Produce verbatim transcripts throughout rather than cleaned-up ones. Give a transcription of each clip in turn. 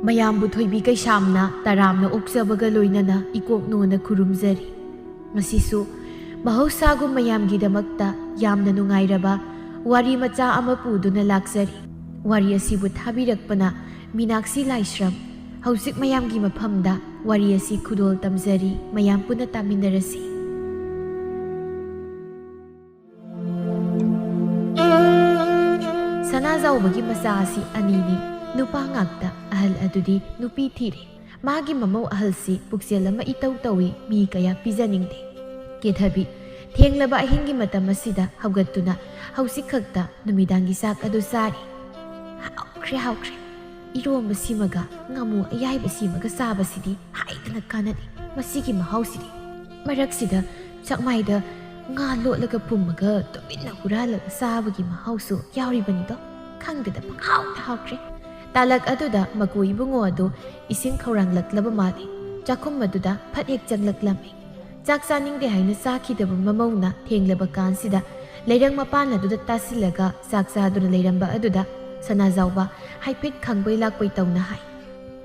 ꯃꯌꯥꯝꯕꯨ ꯊꯣꯏꯕꯤ ꯀꯩꯁꯥꯝꯅ ꯇꯔꯥꯝꯅ ꯑꯣꯛꯆꯕꯒ ꯂꯣꯏꯅꯅ ꯏꯀꯣꯛ ꯅꯣꯟꯅ ꯈꯨꯔꯨꯝꯖꯔꯤ꯫ ꯉꯁꯤꯁꯨ ꯃꯍꯧꯁꯥꯒꯨꯝ ꯃꯌꯥꯝꯒꯤꯗꯃꯛꯇ ꯌꯥꯝꯅ ꯅꯨꯡꯉꯥꯏꯔꯕ ꯋꯥꯔꯤ ꯃꯆꯥ ꯑꯃ ꯄꯨꯗꯨꯅ ꯂꯥꯛꯆꯔꯤ꯫ ꯋꯥꯔꯤ ꯑꯁꯤꯕꯨ ꯊꯥꯕꯤꯔꯛꯄꯅ ꯃꯤꯅꯥꯛꯁꯤ ꯂꯥꯏꯁ꯭ꯔꯝ꯫ ꯍꯧꯖꯤꯛ ꯃꯌꯥꯝꯒꯤ ꯃꯐꯝꯗ ꯋꯥꯔꯤ ꯑꯁꯤ ꯈꯨꯗꯣꯜ ꯇꯝꯖꯔꯤ, ꯃꯌꯥꯝ ꯄꯨꯟꯅ ꯇꯥꯃꯤꯟꯅꯔꯁꯤ꯫ ꯁꯅꯥꯖꯥꯎꯕꯒꯤ ꯃꯆꯥ ꯑꯁꯤ ꯑꯅꯤꯅꯤ, ꯅꯨꯄꯥ ꯉꯥꯛꯇ꯫ ꯑꯍꯜ ꯑꯗꯨꯗꯤ ꯅꯨꯄꯤ ꯊꯤꯔꯦ꯫ ꯃꯥꯒꯤ ꯃꯃꯧ ꯑꯍꯜꯁꯤ ꯄꯨꯛꯆꯦꯜ ꯑꯃ ꯏꯇꯧ ꯇꯧꯏ, ꯃꯤ ꯀꯌꯥ ꯄꯤꯖꯅꯤꯡꯗꯦ꯫ ꯀꯦꯊꯕꯤ ꯊꯦꯡꯂꯕ ꯑꯍꯤꯡꯒꯤ ꯃꯇꯝ ꯑꯁꯤꯗ ꯍꯧꯒꯠꯇꯨꯅ ꯍꯧꯖꯤꯛ ꯈꯛꯇ ꯅꯨꯃꯤꯗꯥꯡꯒꯤ ꯆꯥꯛ ꯑꯗꯨ ꯆꯥꯔꯤ꯫ ꯍꯥꯎꯈ꯭ꯔꯦ, ꯍꯥꯎꯈ꯭ꯔꯦ꯫ ꯏꯔꯣꯝꯕꯁꯤꯃꯒ ꯉꯥꯃꯨ ꯑꯌꯥꯏꯕꯁꯤꯃꯒ ꯆꯥꯕꯁꯤꯗꯤ ꯍꯥꯏꯗꯅ ꯀꯥꯟꯅꯗꯦ꯫ ꯃꯁꯤꯒꯤ ꯃꯍꯥꯎꯁꯤꯗꯤ꯫ ꯃꯔꯛꯁꯤꯗ ꯆꯥꯛꯃꯥꯏꯗ ꯉꯥ ꯂꯣꯠꯂꯒ ꯄꯨꯝꯃꯒ ꯇꯨꯃꯤꯟꯅ ꯍꯨꯔꯥꯜꯂꯒ ꯆꯥꯕꯒꯤ ꯃꯍꯥꯎꯁꯨ ꯌꯥꯎꯔꯤꯕꯅꯤꯗꯣ꯫ ꯈꯪꯗꯦꯗ, ꯄꯪꯍꯥꯎꯗ ꯍꯥꯎꯈ꯭ꯔꯦ꯫ ꯇꯥꯂꯛ ꯑꯗꯨꯗ ꯃꯀꯨ ꯏꯕꯨꯡꯉꯣ ꯑꯗꯨ ꯏꯁꯤꯡ ꯈꯧꯔꯥꯡꯂꯛꯂꯕ ꯃꯥꯜꯂꯤ꯫ ꯆꯥꯛꯈꯨꯝ ꯑꯗꯨꯗ ꯐꯠ ꯍꯦꯛ ꯆꯪꯂꯛꯂꯝꯃꯤ꯫ ꯆꯥꯛ ꯆꯥꯅꯤꯡꯗꯦ ꯍꯥꯏꯅ ꯆꯥꯈꯤꯗꯕ ꯃꯃꯧꯅ ꯊꯦꯡꯂꯕ ꯀꯥꯟꯁꯤꯗ ꯂꯩꯔꯪ ꯃꯄꯥꯟ ꯑꯗꯨꯗ ꯇꯥꯁꯤꯜꯂꯒ ꯆꯥꯛ ꯆꯥꯗꯨꯅ ꯂꯩꯔꯝꯕ ꯑꯗꯨꯗ ꯁꯅꯥꯖꯥꯎꯕ ꯍꯥꯏꯐꯦꯠ ꯈꯪꯕꯣꯏ ꯂꯥꯛꯄꯣꯏ ꯇꯧꯅ ꯍꯥꯏ,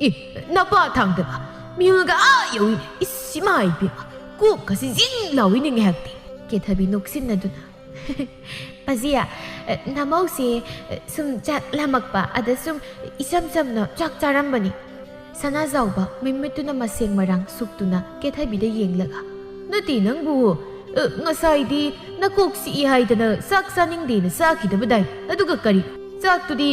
"ꯑꯦ, ꯅꯄꯥ ꯊꯥꯡꯗꯕ, ꯃꯤꯍꯨꯜꯒ ꯑꯥ ꯌꯧꯏꯅꯦ꯫ ꯏꯁ, ꯏꯃꯥ ꯏꯕꯦꯝꯃ, ꯀꯣꯛꯀꯁꯤ ꯖꯤꯡ ꯂꯥꯎꯏꯅꯦ ꯉꯥꯏꯍꯥꯛꯇꯤ"꯫ ꯀꯦꯊꯕꯤ ꯅꯣꯛꯁꯤꯟꯅꯗꯨꯅ, "ꯄꯥꯖꯤ, ꯅꯃꯧꯁꯦ ꯁꯨꯝ ꯆꯥꯛ ꯂꯥꯝꯃꯛꯄ, ꯑꯗ ꯁꯨꯝ ꯏꯆꯝ ꯆꯝꯅ ꯆꯥꯛ ꯆꯥꯔꯝꯕꯅꯤ"꯫ ꯁꯅꯥꯖꯥꯎꯕ ꯃꯤꯃꯤꯠꯇꯨꯅ ꯃꯁꯦꯡ ꯃꯔꯥꯡ ꯁꯨꯛꯇꯨꯅ ꯀꯦꯊꯕꯤꯗ ꯌꯦꯡꯂꯒ, "ꯅꯠꯇꯦ ꯅꯪꯕꯨ, ꯑ, ꯉꯁꯥꯏꯗꯤ ꯅꯀꯣꯛ ꯆꯤꯛꯏ ꯍꯥꯏꯗꯅ ꯆꯥꯛ ꯆꯥꯅꯤꯡꯗꯦꯅ ꯆꯥꯈꯤꯗꯕꯗꯥꯏ? ꯑꯗꯨꯒ ꯀꯔꯤ? ꯆꯥꯛꯇꯨꯗꯤ,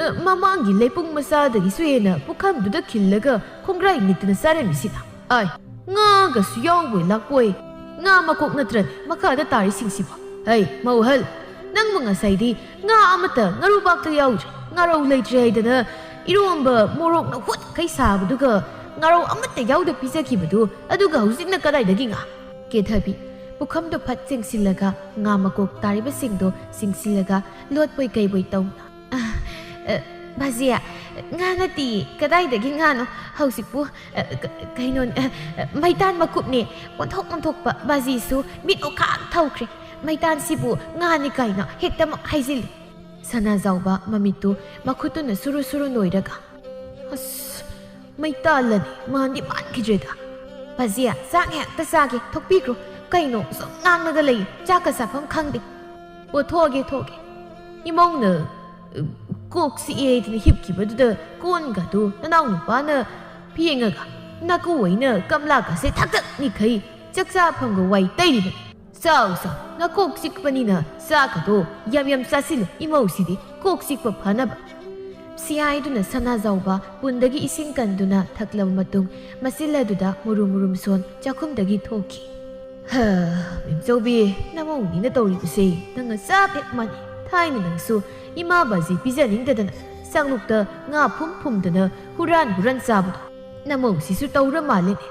ꯑ, ꯃꯃꯥꯡꯒꯤ ꯂꯩꯄꯨꯡ ꯃꯆꯥꯗꯒꯤꯁꯨ ꯍꯦꯟꯅ ꯄꯨꯈꯝꯗꯨꯗ ꯈꯤꯜꯂꯒ ꯈꯣꯡꯒ꯭ꯔꯥꯏ ꯅꯤꯛꯇꯅ ꯆꯥꯔꯝꯃꯤꯁꯤꯅ꯫ ꯑꯥꯏ, ꯉꯥꯒꯁꯨ ꯌꯥꯎꯕꯣꯏ ꯂꯥꯛꯄꯣꯏ꯫ ꯉꯥ ꯃꯀꯣꯛ ꯅꯠꯇ꯭ꯔꯅꯦ ꯃꯈꯥꯗ ꯇꯥꯔꯤꯁꯤꯡꯁꯤꯕꯣ? ꯍꯩ, ꯃꯧꯍꯜ, ꯅꯪꯕꯨ ꯉꯁꯥꯏꯗꯤ ꯉꯥ ꯑꯃꯠꯇ ꯉꯥꯔꯨꯕꯥꯛꯇ ꯌꯥꯎꯗ꯭ꯔꯦ, ꯉꯥꯔꯧ ꯂꯩꯇ꯭ꯔꯦ ꯍꯥꯏꯗꯅ ꯏꯔꯣꯝꯕ ꯃꯣꯔꯣꯛꯅ ꯍꯨꯠꯈꯩ ꯁꯥꯕꯗꯨꯒ ꯉꯥꯔꯧ ꯑꯃꯠꯇ ꯌꯥꯎꯗ ꯄꯤꯖꯈꯤꯕꯗꯨ, ꯑꯗꯨꯒ ꯍꯧꯖꯤꯛꯅ ꯀꯗꯥꯏꯗꯒꯤ ꯉꯥ?" ꯀꯦꯊꯕꯤ ꯄꯨꯈꯝꯗꯨ ꯐꯠ ꯆꯤꯡꯁꯤꯜꯂꯒ ꯉꯥ ꯃꯀꯣꯛ ꯇꯥꯔꯤꯕꯁꯤꯡꯗꯨ ꯆꯤꯡꯁꯤꯜꯂꯒ ꯂꯣꯠꯄꯣꯏ ꯀꯩꯕꯣꯏ ꯇꯧꯅ, "ꯑ, ꯑ, "ꯕꯥꯖꯤ, ꯉꯥ ꯅꯠꯇꯤꯌꯦ, ꯀꯗꯥꯏꯗꯒꯤ ꯉꯥꯅꯣ? ꯍꯧꯖꯤꯛꯄꯨ, ꯑ, ꯀ-, ꯀꯩꯅꯣ, ꯑ, ꯑ, ꯃꯩꯇꯥꯟ ꯃꯀꯨꯞꯅꯦ, ꯑꯣꯟꯊꯣꯛ ꯑꯣꯟꯊꯣꯛꯄ꯫ ꯕꯥꯖꯤꯁꯨ ꯃꯤꯠ ꯎꯈꯥꯛ ꯊꯧꯈ꯭ꯔꯦ꯫ ꯃꯩꯇꯥꯟꯁꯤꯕꯨ ꯉꯥꯅꯤ ꯀꯥꯏꯅ ꯍꯦꯛꯇꯃꯛ ꯍꯥꯏꯖꯤꯜꯂꯤ꯫" ꯁꯅꯥꯖꯥꯎꯕ ꯃꯃꯤꯠꯇꯨ ꯃꯈꯨꯠꯇꯨꯅ ꯁꯨꯔꯨ ꯁꯨꯔꯨ ꯅꯣꯏꯔꯒ, "ꯑꯁ, ꯃꯩꯇꯥꯜꯂꯅꯤ, ꯃꯥꯟꯗꯤ ꯃꯥꯟꯈꯤꯗ꯭ꯔꯦꯗ꯫" "ꯕꯥꯖꯤ, ꯆꯥꯛ ꯉꯥꯏꯍꯥꯛꯇ ꯆꯥꯒꯦ, ꯊꯣꯛꯄꯤꯈ꯭ꯔꯣ꯫ ꯀꯩꯅꯣ, ꯁꯨꯝ ꯉꯥꯡꯂꯒ ꯂꯩ, ꯆꯥꯛꯀ ꯆꯥꯐꯝ ꯈꯪꯗꯦ꯫" "ꯑꯣ, ꯊꯣꯛꯑꯒꯦ, ꯊꯣꯛꯑꯒꯦ꯫ ꯏꯃꯧꯅ, ꯑ, ꯀꯣꯛ ꯆꯤꯛꯑꯦꯗꯅ ꯍꯤꯞꯈꯤꯕꯗꯨꯗ ꯀꯣꯟꯒꯗꯨ ꯅꯅꯥꯎ ꯅꯨꯄꯥꯅ ꯐꯦꯡꯉꯒ ꯅꯥꯀꯨ ꯑꯣꯏꯅ ꯀꯝꯂꯥꯒꯁꯦ ꯊꯛꯊꯛ ꯅꯤꯛꯈꯩ ꯆꯥꯛ ꯆꯥꯐꯝꯒ ꯋꯥꯏ ꯇꯩꯔꯤꯕꯅꯤ꯫ ꯆꯥꯎ, ꯆꯥꯎ, ꯅꯀꯣꯛ ꯆꯤꯛꯄꯅꯤꯅ ꯆꯥꯛꯀꯗꯣ ꯌꯥꯝ ꯌꯥꯝ ꯆꯥꯁꯤꯜꯂꯨ, ꯏꯃꯧꯁꯤꯗꯤ ꯀꯣꯛ ꯆꯤꯛꯄ ꯐꯅꯕ꯫" ꯁꯤ ꯍꯥꯏꯗꯨꯅ ꯁꯅꯥꯖꯥꯎꯕ ꯄꯨꯟꯗꯒꯤ ꯏꯁꯤꯡ ꯀꯟꯗꯨꯅ ꯊꯛꯂꯕ ꯃꯇꯨꯡ, ꯃꯆꯤꯜ ꯑꯗꯨꯗ ꯃꯨꯔꯨꯝ ꯃꯨꯔꯨꯝ ꯁꯣꯟ ꯆꯥꯛꯈꯨꯝꯗꯒꯤ ꯊꯣꯛꯈꯤ꯫ "ꯍ, ꯃꯦꯝꯆꯧꯕꯤ, ꯅꯃꯧꯅꯤꯅ ꯇꯧꯔꯤꯕꯁꯦ ꯅꯪꯒ ꯆꯞ ꯍꯦꯛ ꯃꯥꯟꯅꯩ꯫ ꯊꯥꯏꯅ ꯅꯪꯁꯨ ꯏꯃꯥ ꯕꯥꯖꯤ ꯄꯤꯖꯅꯤꯡꯗꯗꯅ ꯆꯥꯛꯂꯨꯛꯇ ꯉꯥ ꯐꯨꯝ ꯐꯨꯝꯗꯅ ꯍꯨꯔꯥꯟ ꯍꯨꯔꯥꯟ ꯆꯥꯕꯗꯣ꯫ ꯅꯃꯧꯁꯤꯁꯨ ꯇꯧꯔ ꯃꯥꯜꯂꯦꯅꯦ꯫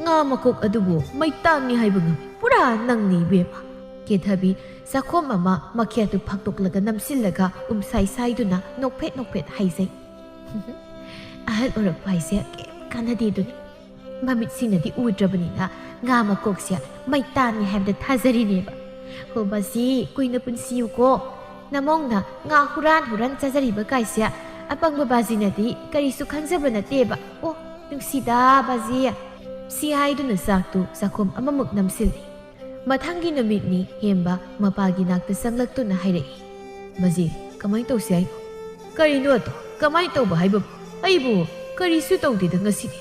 ꯉꯥ ꯃꯀꯣꯛ ꯑꯗꯨꯕꯨ ꯃꯩꯇꯥꯟꯅꯤ ꯍꯥꯏꯕ ꯉꯝꯃꯤ꯫ ꯄꯨꯔꯥ ꯅꯪꯅꯤ ꯏꯕꯦꯝꯃ꯫" ꯀꯦꯊꯕꯤ ꯆꯥꯛꯈꯣꯝ ꯑꯃ ꯃꯈꯦꯠꯇꯨ ꯐꯥꯛꯇꯣꯛꯂꯒ ꯅꯝꯁꯤꯜꯂꯒ ꯎꯝꯁꯥꯏ ꯁꯥꯏꯗꯨꯅ ꯅꯣꯛꯐꯦꯠ ꯅꯣꯛꯐꯦꯠ ꯍꯥꯏꯖꯩ꯫ "ꯑꯍꯜ ꯑꯣꯏꯔꯛꯄ ꯍꯥꯏꯁꯦ ꯀꯩꯝ ꯀꯥꯟꯅꯗꯦꯗꯨꯅꯤ꯫ ꯃꯃꯤꯠꯁꯤꯅꯗꯤ ꯎꯗ꯭ꯔꯕꯅꯤꯅ ꯉꯥ ꯃꯀꯣꯛꯁꯦ ꯃꯩꯇꯥꯟꯅꯤ ꯍꯥꯏꯕꯗ ꯊꯥꯖꯔꯤꯅꯦꯕ꯫ ꯍꯣ ꯕꯥꯖꯤ, ꯀꯨꯏꯅ ꯄꯨꯟꯁꯤꯌꯨꯀꯣ꯫ ꯅꯃꯧꯅ ꯉꯥ ꯍꯨꯔꯥꯟ ꯍꯨꯔꯥꯟ ꯆꯥꯖꯔꯤꯕ ꯀꯥꯏꯁꯦ ꯑꯄꯪꯕ ꯕꯥꯖꯤꯅꯗꯤ ꯀꯔꯤꯁꯨ ꯈꯪꯖꯕ ꯅꯠꯇꯦꯕ꯫ ꯑꯣ, ꯅꯨꯡꯁꯤꯗ ꯕꯥꯖꯤ꯫" ꯁꯤ ꯍꯥꯏꯗꯨꯅ ꯆꯥꯛꯇꯨ ꯆꯥꯛꯈꯣꯝ ꯑꯃꯃꯨꯛ ꯅꯝꯁꯤꯜꯂꯤ꯫ ꯃꯊꯪꯒꯤ ꯅꯨꯃꯤꯠꯅꯤ ꯍꯦꯝꯕ ꯃꯄꯥꯒꯤ ꯅꯥꯛꯇ ꯆꯪꯂꯛꯇꯨꯅ ꯍꯥꯏꯔꯛꯏ, "ꯕꯥꯖꯤ, ꯀꯃꯥꯏ ꯇꯧꯁꯤ ꯍꯥꯏꯅꯣ?" "ꯀꯔꯤꯅꯣ ꯑꯗꯣ? ꯀꯃꯥꯏ ꯇꯧꯕ ꯍꯥꯏꯕꯕꯨ? ꯑꯩꯕꯨ ꯀꯔꯤꯁꯨ ꯇꯧꯗꯦꯗ ꯉꯁꯤꯗꯤ꯫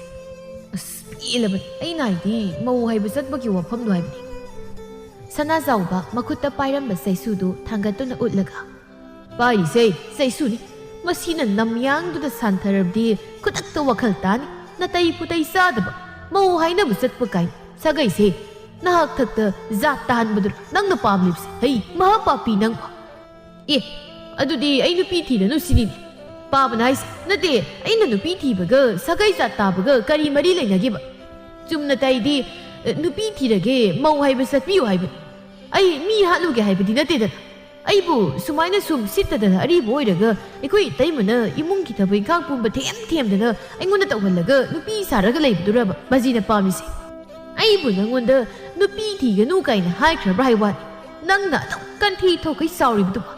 ꯑꯁ, ꯄꯦꯜꯂꯕꯅꯤ꯫ ꯑꯩꯅ ꯍꯥꯏꯗꯤ ꯃꯧ ꯍꯥꯏꯕ ꯆꯠꯄꯒꯤ ꯋꯥꯐꯝꯗꯣ ꯍꯥꯏꯕꯅꯤ꯫" ꯁꯅꯥꯖꯥꯎꯕ ꯃꯈꯨꯠꯇ ꯄꯥꯏꯔꯝꯕ ꯆꯩꯁꯨꯗꯨ ꯊꯥꯡꯒꯠꯇꯨꯅ ꯎꯠꯂꯒ, "ꯄꯥꯏꯔꯤꯁꯦ ꯆꯩꯁꯨꯅꯤ꯫ ꯃꯁꯤꯅ ꯅꯝꯌꯥꯡꯗꯨꯗ ꯁꯥꯟꯊꯔꯕꯗꯤ ꯈꯨꯗꯛꯇ ꯋꯥꯈꯜ ꯇꯥꯅꯤ꯫ ꯅꯥꯇꯩ ꯄꯨꯇꯩ ꯆꯥꯗꯕ, ꯃꯧ ꯍꯥꯏꯅꯕ ꯆꯠꯄ ꯀꯥꯏꯅ꯫ ꯁꯥꯒꯩꯁꯦ ꯅꯍꯥꯛ ꯊꯛꯇ ꯖꯥꯠ ꯇꯥꯍꯟꯕꯗꯨꯔ ꯅꯪꯅ ꯄꯥꯝꯂꯤꯕꯁꯦ? ꯍꯩ, ꯃꯍꯥ ꯄꯥꯄꯤ ꯅꯪꯕꯨ!" "ꯑꯦ, ꯑꯗꯨꯗꯤ ꯑꯩ ꯅꯨꯄꯤ ꯊꯤꯔꯅꯨ ꯁꯤꯅꯤꯅꯦ?" "ꯄꯥꯕꯅ ꯍꯥꯏꯁꯦ ꯅꯠꯇꯦ, ꯑꯩꯅ ꯅꯨꯄꯤ ꯊꯤꯕꯒ ꯁꯥꯒꯩ ꯖꯥꯠ ꯇꯥꯕꯒ ꯀꯔꯤ ꯃꯔꯤ ꯂꯩꯅꯒꯦꯕ? ꯆꯨꯝꯅ ꯇꯥꯏꯗꯤ, ꯑ, ꯅꯨꯄꯤ ꯊꯤꯔꯒꯦ, ꯃꯧ ꯍꯥꯏꯕ ꯆꯠꯄꯤꯌꯨ ꯍꯥꯏꯕꯅꯤ꯫ ꯑꯩ ꯃꯤ ꯍꯥꯠꯂꯨꯒꯦ ꯍꯥꯏꯕꯗꯤ ꯅꯠꯇꯦꯗꯅ꯫" ꯑꯩꯕꯨ ꯁꯨꯃꯥꯏꯅ ꯁꯨꯝ ꯁꯤꯠꯇꯗꯅ ꯑꯔꯤꯕ ꯑꯣꯏꯔꯒ ꯑꯩꯈꯣꯏ ꯏꯇꯩꯃꯅ ꯏꯃꯨꯡꯒꯤ ꯊꯕꯛ ꯏꯪꯈꯥꯡ ꯄꯨꯝꯕ ꯊꯦꯝ ꯊꯦꯝꯗꯅ ꯑꯩꯉꯣꯟꯗ ꯇꯧꯍꯜꯂꯒ ꯅꯨꯄꯤ ꯁꯥꯔꯒ ꯂꯩꯕꯗꯨꯔꯕ ꯃꯁꯤꯅ ꯄꯥꯝꯃꯤꯁꯦ? ꯑꯩꯕꯨ ꯅꯪꯉꯣꯟꯗ ꯅꯨꯄꯤ ꯊꯤꯒꯅꯨ ꯀꯥꯏꯅ ꯍꯥꯏꯈ꯭ꯔꯕ꯭ꯔꯥ ꯍꯥꯏ ꯋꯥꯅꯤ? ꯅꯪꯅ ꯑꯗꯨꯝ ꯀꯟꯊꯤ ꯊꯣꯛꯈꯩ ꯆꯥꯎꯔꯤꯕꯗꯨꯕꯨ꯫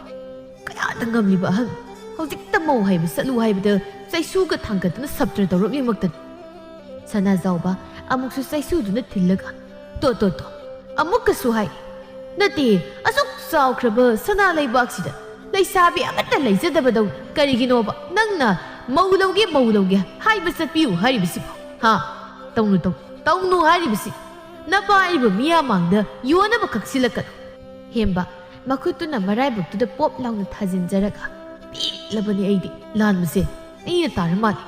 ꯀꯌꯥꯗ ꯉꯝꯂꯤꯕ ꯑꯍꯜ! ꯍꯧꯖꯤꯛꯇ ꯃꯧ ꯍꯥꯏꯕ ꯆꯠꯂꯨ ꯍꯥꯏꯕꯗ ꯆꯩꯁꯨꯒ ꯊꯥꯡꯒꯠꯇꯨꯅ ꯁꯞꯇ꯭ꯔ ꯇꯧꯔꯛꯂꯤꯃꯛꯇꯅꯤ꯫ ꯁꯅꯥꯖꯥꯎꯕ ꯑꯃꯨꯛꯁꯨ ꯆꯩꯁꯨꯗꯨꯅ ꯊꯤꯜꯂꯒ, "ꯇꯣ, ꯇꯣ, ꯇꯣ, ꯑꯃꯨꯛꯀꯁꯨ ꯍꯥꯏ꯫ ꯅꯠꯇꯦ, ꯑꯁꯨꯛ ꯆꯥꯎꯈ꯭ꯔꯕ ꯁꯅꯥ ꯂꯩꯕꯥꯛꯁꯤꯗ ꯂꯩꯁꯥꯕꯤ ꯑꯃꯠꯇ ꯂꯩꯖꯗꯕꯗꯧ ꯀꯔꯤꯒꯤꯅꯣꯕ ꯅꯪꯅ ꯃꯧ ꯂꯧꯒꯦ, ꯃꯧ ꯂꯧꯒꯦ ꯍꯥꯏꯕ ꯆꯠꯄꯤꯌꯨ ꯍꯥꯏꯔꯤꯕꯁꯤꯕꯣ? ꯍꯥ? ꯇꯧꯅꯨ, ꯇꯧꯅꯨ, ꯇꯧꯅꯨ ꯍꯥꯏꯔꯤꯕꯁꯤ꯫ ꯅꯄꯥ ꯍꯥꯏꯔꯤꯕ ꯃꯤꯌꯥꯝ ꯃꯥꯡꯗ ꯌꯣꯟꯅꯕ ꯀꯛꯁꯤꯜꯂꯛꯀꯅꯨ꯫" ꯍꯦꯝꯕ ꯃꯈꯨꯠꯇꯨꯅ ꯃꯔꯥꯏꯕꯛꯇꯨꯗ ꯄꯣꯞ ꯂꯥꯎꯅ ꯊꯥꯖꯤꯟꯖꯔꯒ, "ꯄꯦꯜꯂꯕꯅꯤ ꯑꯩꯗꯤ꯫ ꯂꯥꯟꯕꯁꯦ ꯑꯩꯅ ꯇꯥꯔ ꯃꯥꯜꯂꯦ꯫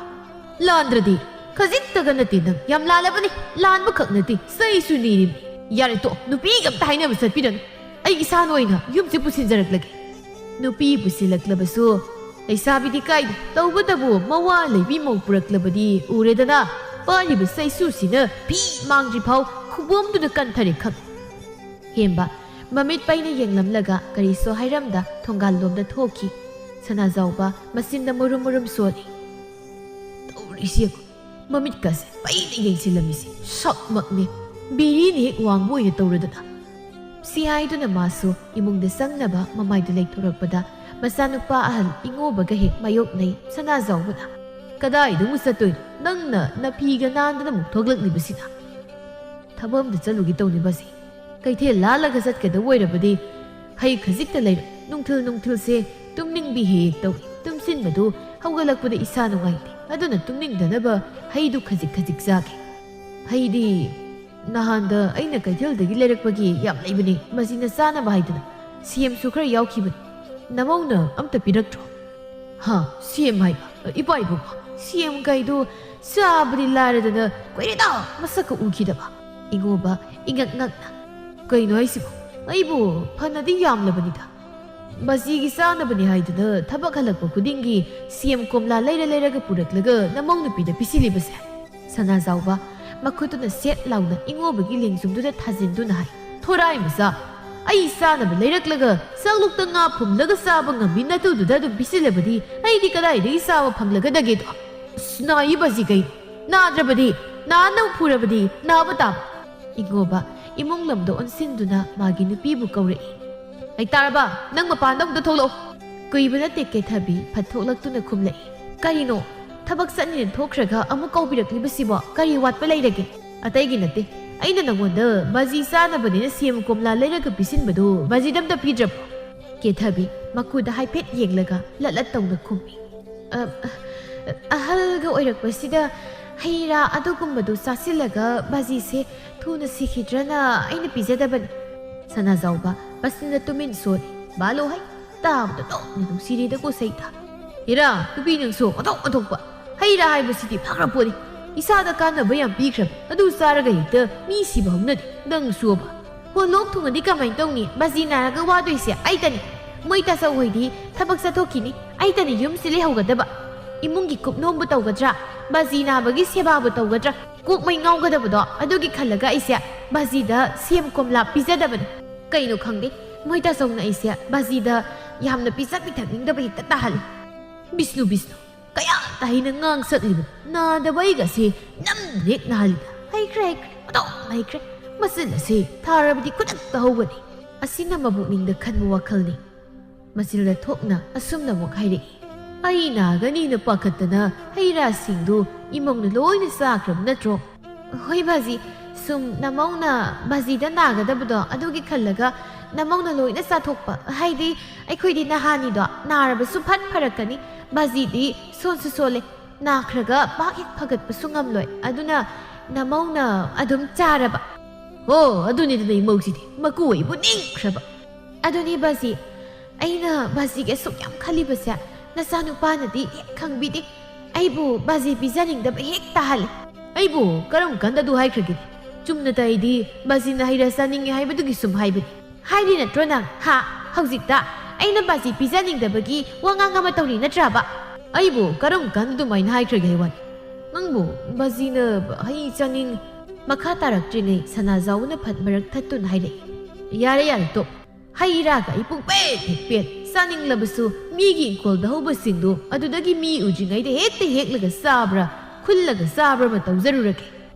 ꯂꯥꯟꯗ꯭ꯔꯗꯤ ꯈꯖꯤꯛꯇꯒ ꯅꯠꯇꯦ ꯅꯪ꯫ ꯌꯥꯝ ꯂꯥꯜꯂꯕꯅꯤ꯫ ꯂꯥꯟꯕ ꯈꯛ ꯅꯠꯇꯦ, ꯆꯩꯁꯨ ꯅꯤꯔꯤꯕꯅꯤ꯫ ꯌꯥꯔꯦ, ꯇꯣꯛ꯫ ꯅꯨꯄꯤꯒ ꯑꯝꯇ ꯍꯥꯏꯅꯕ ꯆꯠꯄꯤꯔꯅꯨ꯫ ꯑꯩ ꯏꯁꯥꯅ ꯑꯣꯏꯅ ꯌꯨꯝꯁꯦ ꯄꯨꯁꯤꯟꯖꯔꯛꯂꯒꯦ꯫" ꯅꯨꯄꯤ ꯄꯨꯁꯤꯜꯂꯛꯂꯕꯁꯨ ꯂꯩꯁꯥꯕꯤꯗꯤ ꯀꯥꯏꯗꯦ꯫ ꯇꯧꯕꯇꯕꯨ ꯃꯋꯥ ꯂꯩꯕꯤ ꯃꯧ ꯄꯨꯔꯛꯂꯕꯗꯤ ꯎꯔꯦꯗꯅ, ꯄꯥꯏꯔꯤꯕ ꯆꯩꯁꯨꯁꯤꯅ ꯐꯤ ꯃꯥꯡꯗ꯭ꯔꯤ ꯐꯥꯎ ꯈꯨꯕꯣꯝꯗꯨꯗ ꯀꯟꯊꯔꯦ ꯈꯪ꯫ ꯍꯦꯝꯕ ꯃꯃꯤꯠ ꯄꯩꯅ ꯌꯦꯡꯂꯝꯂꯒ ꯀꯔꯤꯁꯨ ꯍꯥꯏꯔꯝꯗ ꯊꯣꯡꯒꯥꯜ ꯂꯣꯝꯗ ꯊꯣꯛꯈꯤ꯫ ꯁꯅꯥꯖꯥꯎꯕ ꯃꯆꯤꯟꯗ ꯃꯨꯔꯨꯝ ꯃꯨꯔꯨꯝ ꯁꯣꯜꯂꯤ꯫ "ꯇꯧꯔꯤꯁꯤ ꯌꯦꯡꯉꯨ, ꯃꯃꯤꯠꯀꯁꯦ ꯄꯩꯅ ꯌꯦꯡꯁꯤꯜꯂꯝꯃꯤꯁꯦ ꯁꯛꯃꯛꯅꯦ꯫ ꯕꯤꯔꯤꯅ ꯍꯦꯛ ꯋꯥꯡꯕ ꯑꯣꯏꯅ ꯇꯧꯔꯗꯅ꯫" ꯁꯤ ꯍꯥꯏꯗꯨꯅ ꯃꯥꯁꯨ ꯏꯃꯨꯡꯗ ꯆꯪꯅꯕ ꯃꯃꯥꯏꯗꯨ ꯂꯩꯊꯣꯔꯛꯄꯗ ꯃꯆꯥꯅꯨꯄꯥ ꯑꯍꯜ ꯏꯉꯣꯕꯒ ꯍꯦꯛ ꯃꯥꯌꯣꯛꯅꯩ꯫ ꯁꯅꯥꯖꯥꯎꯕꯅ, "ꯀꯗꯥꯏꯗ ꯑꯃꯨꯛ ꯆꯠꯇꯣꯏꯅꯣ? ꯅꯪꯅ ꯅꯐꯤꯒ ꯅꯥꯟꯗꯅ ꯑꯃꯨꯛ ꯊꯣꯛꯂꯛꯂꯤꯕꯁꯤꯅ?" "ꯊꯕꯛ ꯑꯝꯗ ꯆꯠꯂꯨꯒꯦ ꯇꯧꯅꯤ ꯕꯥꯖꯤ꯫ ꯀꯩꯊꯦꯜ ꯂꯥꯜꯂꯒ ꯆꯠꯀꯗꯕ ꯑꯣꯏꯔꯕꯗꯤ ꯍꯩ ꯈꯖꯤꯛꯇ ꯂꯩꯔꯣ꯫ ꯅꯨꯡꯊꯤꯜ ꯅꯨꯡꯊꯤꯜꯁꯦ ꯇꯨꯝꯅꯤꯡꯕꯤ ꯍꯦꯛ ꯍꯦꯛ ꯇꯧꯏ꯫ ꯇꯨꯝꯁꯤꯟꯕꯗꯨ ꯍꯧꯒꯠꯂꯛꯄꯗ ꯏꯁꯥ ꯅꯨꯡꯉꯥꯏꯇꯦ꯫ ꯑꯗꯨꯅ ꯇꯨꯝꯅꯤꯡꯗꯅꯕ ꯍꯩꯗꯨ ꯈꯖꯤꯛ ꯈꯖꯤꯛ ꯆꯥꯒꯦ꯫" "ꯍꯩꯗꯤ ꯅꯍꯥꯟꯗ ꯑꯩꯅ ꯀꯩꯊꯦꯜꯗꯒꯤ ꯂꯩꯔꯛꯄꯒꯤ ꯌꯥꯝ ꯂꯩꯕꯅꯤ, ꯃꯁꯤꯅ ꯆꯥꯅꯕ ꯍꯥꯏꯗꯅ ꯁꯦꯝꯁꯨ ꯈꯔ ꯌꯥꯎꯈꯤꯕꯅꯤ꯫ ꯅꯃꯧꯅ ꯑꯝꯇ ꯄꯤꯔꯛꯇ꯭ꯔꯣ?" "ꯍꯥ, ꯁꯦꯝ ꯍꯥꯏꯕ? ꯏꯄꯥ ꯏꯕꯨꯡꯉꯣ, ꯁꯦꯝ ꯀꯥꯏꯗꯨ ꯆꯥꯕꯗꯤ ꯂꯥꯏꯔꯗꯅ ꯀꯨꯏꯔꯦꯗ ꯃꯁꯛꯀ ꯎꯈꯤꯗꯕ꯫" ꯏꯉꯣꯕ ꯏꯉꯛ ꯉꯛꯅ, "ꯀꯩꯅꯣ ꯍꯥꯏꯁꯤꯕꯣ? ꯑꯩꯕꯨ ꯐꯅꯗꯤ ꯌꯥꯝꯂꯕꯅꯤꯗ꯫ ꯕꯥꯖꯤꯒꯤ ꯆꯥꯅꯕꯅꯤ ꯍꯥꯏꯗꯨꯅ ꯊꯕꯛ ꯍꯜꯂꯛꯄ ꯈꯨꯗꯤꯡꯒꯤ ꯁꯦꯝ ꯀꯣꯝꯂꯥ ꯂꯩꯔ ꯂꯩꯔꯒ ꯄꯨꯔꯛꯂꯒ ꯅꯃꯧ ꯅꯨꯄꯤꯗ ꯄꯤꯁꯤꯜꯂꯤꯕꯁꯦ?" ꯁꯅꯥꯖꯥꯎꯕ ꯃꯈꯨꯠꯇꯨꯅ ꯁꯦꯠ ꯂꯥꯎꯅ ꯏꯉꯣꯕꯒꯤ ꯂꯦꯡꯖꯨꯝꯗꯨꯗ ꯊꯥꯖꯤꯟꯗꯨꯅ ꯍꯥꯏ, "ꯊꯣꯔꯥꯏ ꯃꯆꯥ, ꯑꯩ ꯆꯥꯅꯕ ꯂꯩꯔꯛꯂꯒ ꯆꯥꯛꯂꯨꯛꯇ ꯉꯥ ꯐꯨꯝꯂꯒ ꯆꯥꯕ ꯉꯝꯃꯤ ꯅꯇꯨꯗꯨꯗ ꯑꯗꯨꯝ ꯄꯤꯁꯤꯜꯂꯕꯗꯤ ꯑꯩꯗꯤ ꯀꯗꯥꯏꯗꯒꯤ ꯆꯥꯕ ꯐꯪꯂꯒꯗꯒꯦꯗꯣ? ꯑꯁ, ꯅꯥꯏ ꯕꯥꯖꯤ ꯀꯩꯅꯣ? ꯅꯥꯗ꯭ꯔꯕꯗꯤ? ꯅꯥꯅꯕ ꯐꯨꯔꯕꯗꯤ ꯅꯥꯕ ꯇꯥꯕ꯫ ꯏꯉꯣꯕ ꯏꯃꯨꯡ ꯂꯝꯗ ꯑꯣꯟꯁꯤꯟꯗꯨꯅ ꯃꯥꯒꯤ ꯅꯨꯄꯤꯕꯨ ꯀꯧꯔꯛꯏ꯫ "ꯂꯩꯇꯥꯔꯕ, ꯅꯪ ꯃꯄꯥꯟꯗ ꯑꯃꯨꯛꯇ ꯊꯣꯛꯂꯛꯑꯣ!" ꯀꯨꯏꯕ ꯅꯠꯇꯦ ꯀꯦꯊꯕꯤ ꯐꯠ ꯊꯣꯛꯂꯛꯇꯨꯅ ꯈꯨꯝꯂꯛꯏ꯫ "ꯀꯔꯤꯅꯣ? ꯊꯕꯛ ꯆꯠꯅꯤꯅ ꯊꯣꯛꯈ꯭ꯔꯒ ꯑꯃꯨꯛ ꯀꯧꯕꯤꯔꯛꯂꯤꯕꯁꯤꯕꯣ ꯀꯔꯤ ꯋꯥꯠꯄ ꯂꯩꯔꯒꯦ?" "ꯑꯇꯩꯒꯤ ꯅꯠꯇꯦ, ꯑꯩꯅ ꯅꯪꯉꯣꯟꯗ ꯕꯥꯖꯤ ꯆꯥꯅꯕꯅꯤꯅ ꯁꯦꯝ ꯀꯣꯝꯂꯥ ꯂꯩꯔꯒ ꯄꯤꯁꯤꯟꯕꯗꯨ ꯕꯥꯖꯤꯗ ꯑꯝꯇ ꯄꯤꯗ꯭ꯔꯕꯣ?" ꯀꯦꯊꯕꯤ ꯃꯀꯨꯗ ꯍꯥꯏꯐꯦꯠ ꯌꯦꯡꯂꯒ ꯂꯠ ꯂꯠ ꯇꯧꯅ ꯈꯨꯝꯃꯤ꯫ "ꯑ, ꯑ, ꯑꯍꯜꯒ ꯑꯣꯏꯔꯛꯄꯁꯤꯗ ꯍꯩ ꯔꯥ ꯑꯗꯨꯒꯨꯝꯕꯗꯨ ꯆꯥꯁꯤꯜꯂꯒ ꯕꯥꯖꯤꯁꯦ ꯊꯨꯅ ꯁꯤꯈꯤꯗ꯭ꯔꯅ ꯑꯩꯅ ꯄꯤꯖꯗꯕꯅꯤ꯫" ꯁꯅꯥꯖꯥꯎꯕ ꯃꯆꯤꯟꯗ ꯇꯨꯃꯤꯟ ꯁꯣꯜꯂꯤ꯫ "ꯕꯥꯂꯣ ꯍꯩ, ꯇꯥꯕꯗ ꯇꯣꯛꯅ ꯅꯨꯡꯁꯤꯔꯦꯗꯀꯣ ꯁꯩꯇ꯫ ꯍꯦꯔꯥ, ꯅꯨꯄꯤ ꯅꯪꯁꯨ ꯑꯣꯟꯊꯣꯛ ꯑꯣꯟꯊꯣꯛꯄ꯫ ꯍꯩ ꯔꯥ ꯍꯥꯏꯕꯁꯤꯗꯤ ꯐꯈ꯭ꯔ ꯄꯣꯠꯅꯤ꯫ ꯏꯁꯥꯗ ꯀꯥꯟꯅꯕ ꯌꯥꯝ ꯄꯤꯈ꯭ꯔꯕ꯫ ꯑꯗꯨ ꯆꯥꯔꯒ ꯍꯦꯛꯇ ꯃꯤ ꯁꯤꯕ ꯍꯧꯅꯗꯦ꯫ ꯅꯪꯁꯨꯕ꯫ ꯍꯣ, ꯂꯣꯛ ꯊꯨꯡꯉꯗꯤ ꯀꯃꯥꯏꯅ ꯇꯧꯅꯤ? ꯕꯥꯖꯤ ꯅꯥꯔꯒ ꯋꯥꯗꯣꯏꯁꯦ ꯑꯩꯇꯅꯤ꯫ ꯃꯣꯏ ꯇꯥꯆꯧ ꯍꯣꯏꯗꯤ ꯊꯕꯛ ꯆꯠꯊꯣꯛꯈꯤꯅꯤ꯫ ꯑꯩꯇꯅꯤ ꯌꯨꯝꯁꯤ ꯂꯩꯍꯧꯒꯗꯕ꯫ ꯏꯃꯨꯡꯒꯤ ꯀꯨꯞꯅꯣꯝꯕꯨ ꯇꯧꯒꯗ꯭ꯔꯥ? ꯕꯥꯖꯤ ꯅꯥꯕꯒꯤ ꯁꯦꯕꯥꯕꯨ ꯇꯧꯒꯗ꯭ꯔꯥ? ꯀꯣꯛ ꯃꯩ ꯉꯥꯎꯒꯗꯕꯗꯣ ꯑꯗꯨꯒꯤ ꯈꯜꯂꯒ ꯑꯩꯁꯦ ꯕꯥꯖꯤꯗ ꯁꯦꯝ ꯀꯣꯝꯂꯥ ꯄꯤꯖꯗꯕꯅꯤ꯫ ꯀꯩꯅꯣ ꯈꯪꯗꯦ, ꯃꯣꯏ ꯇꯥꯆꯧꯅ ꯑꯩꯁꯦ ꯕꯥꯖꯤꯗ ꯌꯥꯝꯅ ꯄꯤꯖ ꯄꯤꯊꯛꯅꯤꯡꯗꯕ ꯍꯦꯛꯇ ꯇꯥꯍꯜꯂꯤ꯫ ꯕꯤꯁꯅꯨ, ꯕꯤꯁꯅꯨ, ꯀꯌꯥ ꯇꯥꯏꯅ ꯉꯥꯡ ꯁꯛꯂꯤꯕ ꯅꯥꯗꯕ ꯑꯩꯒꯁꯦ ꯅꯝꯗ꯭ꯔꯦꯛ ꯅꯥꯍꯜꯂꯤꯗ꯫ ꯍꯩꯈ꯭ꯔꯦ, ꯍꯩꯈ꯭ꯔꯦ, ꯃꯇꯧ ꯍꯩꯈ꯭ꯔꯦ꯫ ꯃꯆꯤꯜ ꯑꯁꯦ ꯊꯥꯔꯕꯗꯤ ꯈꯨꯗꯛꯇ ꯍꯧꯒꯅꯤ꯫ ꯑꯁꯤꯅ ꯃꯕꯨꯛꯅꯤꯡꯗ ꯈꯟꯕ ꯋꯥꯈꯜꯅꯤ꯫ ꯃꯆꯤꯜꯗ ꯊꯣꯛꯅ ꯑꯁꯨꯝꯅ ꯑꯃꯨꯛ ꯍꯥꯏꯔꯛꯏ꯫ "ꯑꯩ ꯅꯥꯒꯅꯤꯅ ꯄꯥꯈꯠꯇꯅ ꯍꯩ ꯔꯥꯁꯤꯡꯗꯨ ꯏꯃꯧꯅ ꯂꯣꯏꯅ ꯆꯥꯈ꯭ꯔꯕ ꯅꯠꯇ꯭ꯔꯣ?" "ꯍꯣꯏ ꯕꯥꯖꯤ, ꯁꯨꯝ ꯅꯃꯧꯅ ꯕꯥꯖꯤꯗ ꯅꯥꯒꯗꯕꯗꯣ ꯑꯗꯨꯒꯤ ꯈꯜꯂꯒ ꯅꯃꯧꯅ ꯂꯣꯏꯅ ꯆꯥꯊꯣꯛꯄ꯫ ꯍꯥꯏꯗꯤ ꯑꯩꯈꯣꯏꯗꯤ ꯅꯍꯥꯅꯤꯗꯣ, ꯅꯥꯔꯕꯁꯨ ꯐꯠ ꯐꯔꯛꯀꯅꯤ꯫ ꯕꯥꯖꯤꯗꯤ ꯁꯣꯟꯁꯨ ꯁꯣꯜꯂꯦ, ꯅꯥꯈ꯭ꯔꯒ ꯄꯥꯛ ꯍꯦꯛ ꯐꯒꯠꯄꯁꯨ ꯉꯝꯂꯣꯏ꯫ ꯑꯗꯨꯅ ꯅꯃꯧꯅ ꯑꯗꯨꯝ ꯆꯥꯔꯕ꯫" "ꯑꯣ, ꯑꯗꯨꯅꯤꯗꯅ ꯏꯃꯧꯁꯤꯗꯤ, ꯃꯀꯨ ꯑꯩꯕꯨ ꯅꯤꯡꯈ꯭ꯔꯕ꯫" "ꯑꯗꯨꯅꯤ ꯕꯥꯖꯤ, ꯑꯩꯅ ꯕꯥꯖꯤꯒꯤ ꯑꯁꯨꯛ ꯌꯥꯝ ꯈꯜꯂꯤꯕꯁꯦ ꯅꯆꯥꯅꯨꯄꯥꯅꯗꯤ ꯍꯦꯛ ꯈꯪꯕꯤꯗꯦ꯫ ꯑꯩꯕꯨ ꯕꯥꯖꯤ ꯄꯤꯖꯅꯤꯡꯗꯕ ꯍꯦꯛ ꯇꯥꯍꯜꯂꯤ꯫" "ꯑꯩꯕꯨ ꯀꯔꯝ ꯀꯥꯟꯗ ꯑꯗꯨ ꯍꯥꯏꯈ꯭ꯔꯒꯦ? ꯆꯨꯝꯅꯇ ꯑꯩꯗꯤ ꯕꯥꯖꯤꯅ ꯍꯩ ꯔꯥ ꯆꯥꯅꯤꯡꯉꯤ ꯍꯥꯏꯕꯗꯨꯒꯤ ꯁꯨꯝ ꯍꯥꯏꯕꯅꯤ꯫" "ꯍꯥꯏꯔꯤ ꯅꯠꯇ꯭ꯔꯣ ꯅꯪ? ꯍꯥ? ꯍꯧꯖꯤꯛꯇ ꯑꯩꯅ ꯕꯥꯖꯤ ꯄꯤꯖꯅꯤꯡꯗꯕꯒꯤ ꯋꯥꯉꯥꯡ ꯑꯃ ꯇꯧꯔꯤ ꯅꯠꯇ꯭ꯔꯕ?" "ꯑꯩꯕꯨ ꯀꯔꯝ ꯀꯥꯟꯗ ꯑꯗꯨꯃꯥꯏꯅ ꯍꯥꯏꯈ꯭ꯔꯒꯦ ꯍꯥꯏ ꯋꯥꯅꯤ? ꯅꯪꯕꯨ ꯕꯥꯖꯤꯅ ꯍꯩ ꯆꯥꯅꯤꯡ..." ꯃꯈꯥ ꯇꯥꯔꯛꯇ꯭ꯔꯤꯉꯩ ꯁꯅꯥꯖꯥꯎꯅ ꯐꯠ ꯃꯔꯛ ꯊꯠꯇꯨꯅ ꯍꯥꯏꯔꯛꯏ꯫ "ꯌꯥꯔꯦ, ꯌꯥꯔꯦ, ꯇꯣꯛ꯫ ꯍꯩ ꯔꯥꯒ ꯑꯩ ꯄꯨꯡꯄꯦꯠ ꯍꯦꯛ ꯄꯦꯠ꯫ ꯆꯥꯅꯤꯡꯂꯕꯁꯨ ꯃꯤꯒꯤ ꯏꯪꯈꯣꯜꯗ ꯍꯧꯕꯁꯤꯡꯗꯨ ꯑꯗꯨꯗꯒꯤ ꯃꯤ ꯎꯗ꯭ꯔꯤꯉꯩꯗ ꯍꯦꯛꯇ ꯍꯦꯛꯂꯒ ꯆꯥꯕ꯭ꯔꯥ, ꯈꯨꯜꯂꯒ ꯆꯥꯕ꯭ꯔꯥ ꯑꯃ ꯇꯧꯖꯔꯨꯔꯒꯦ꯫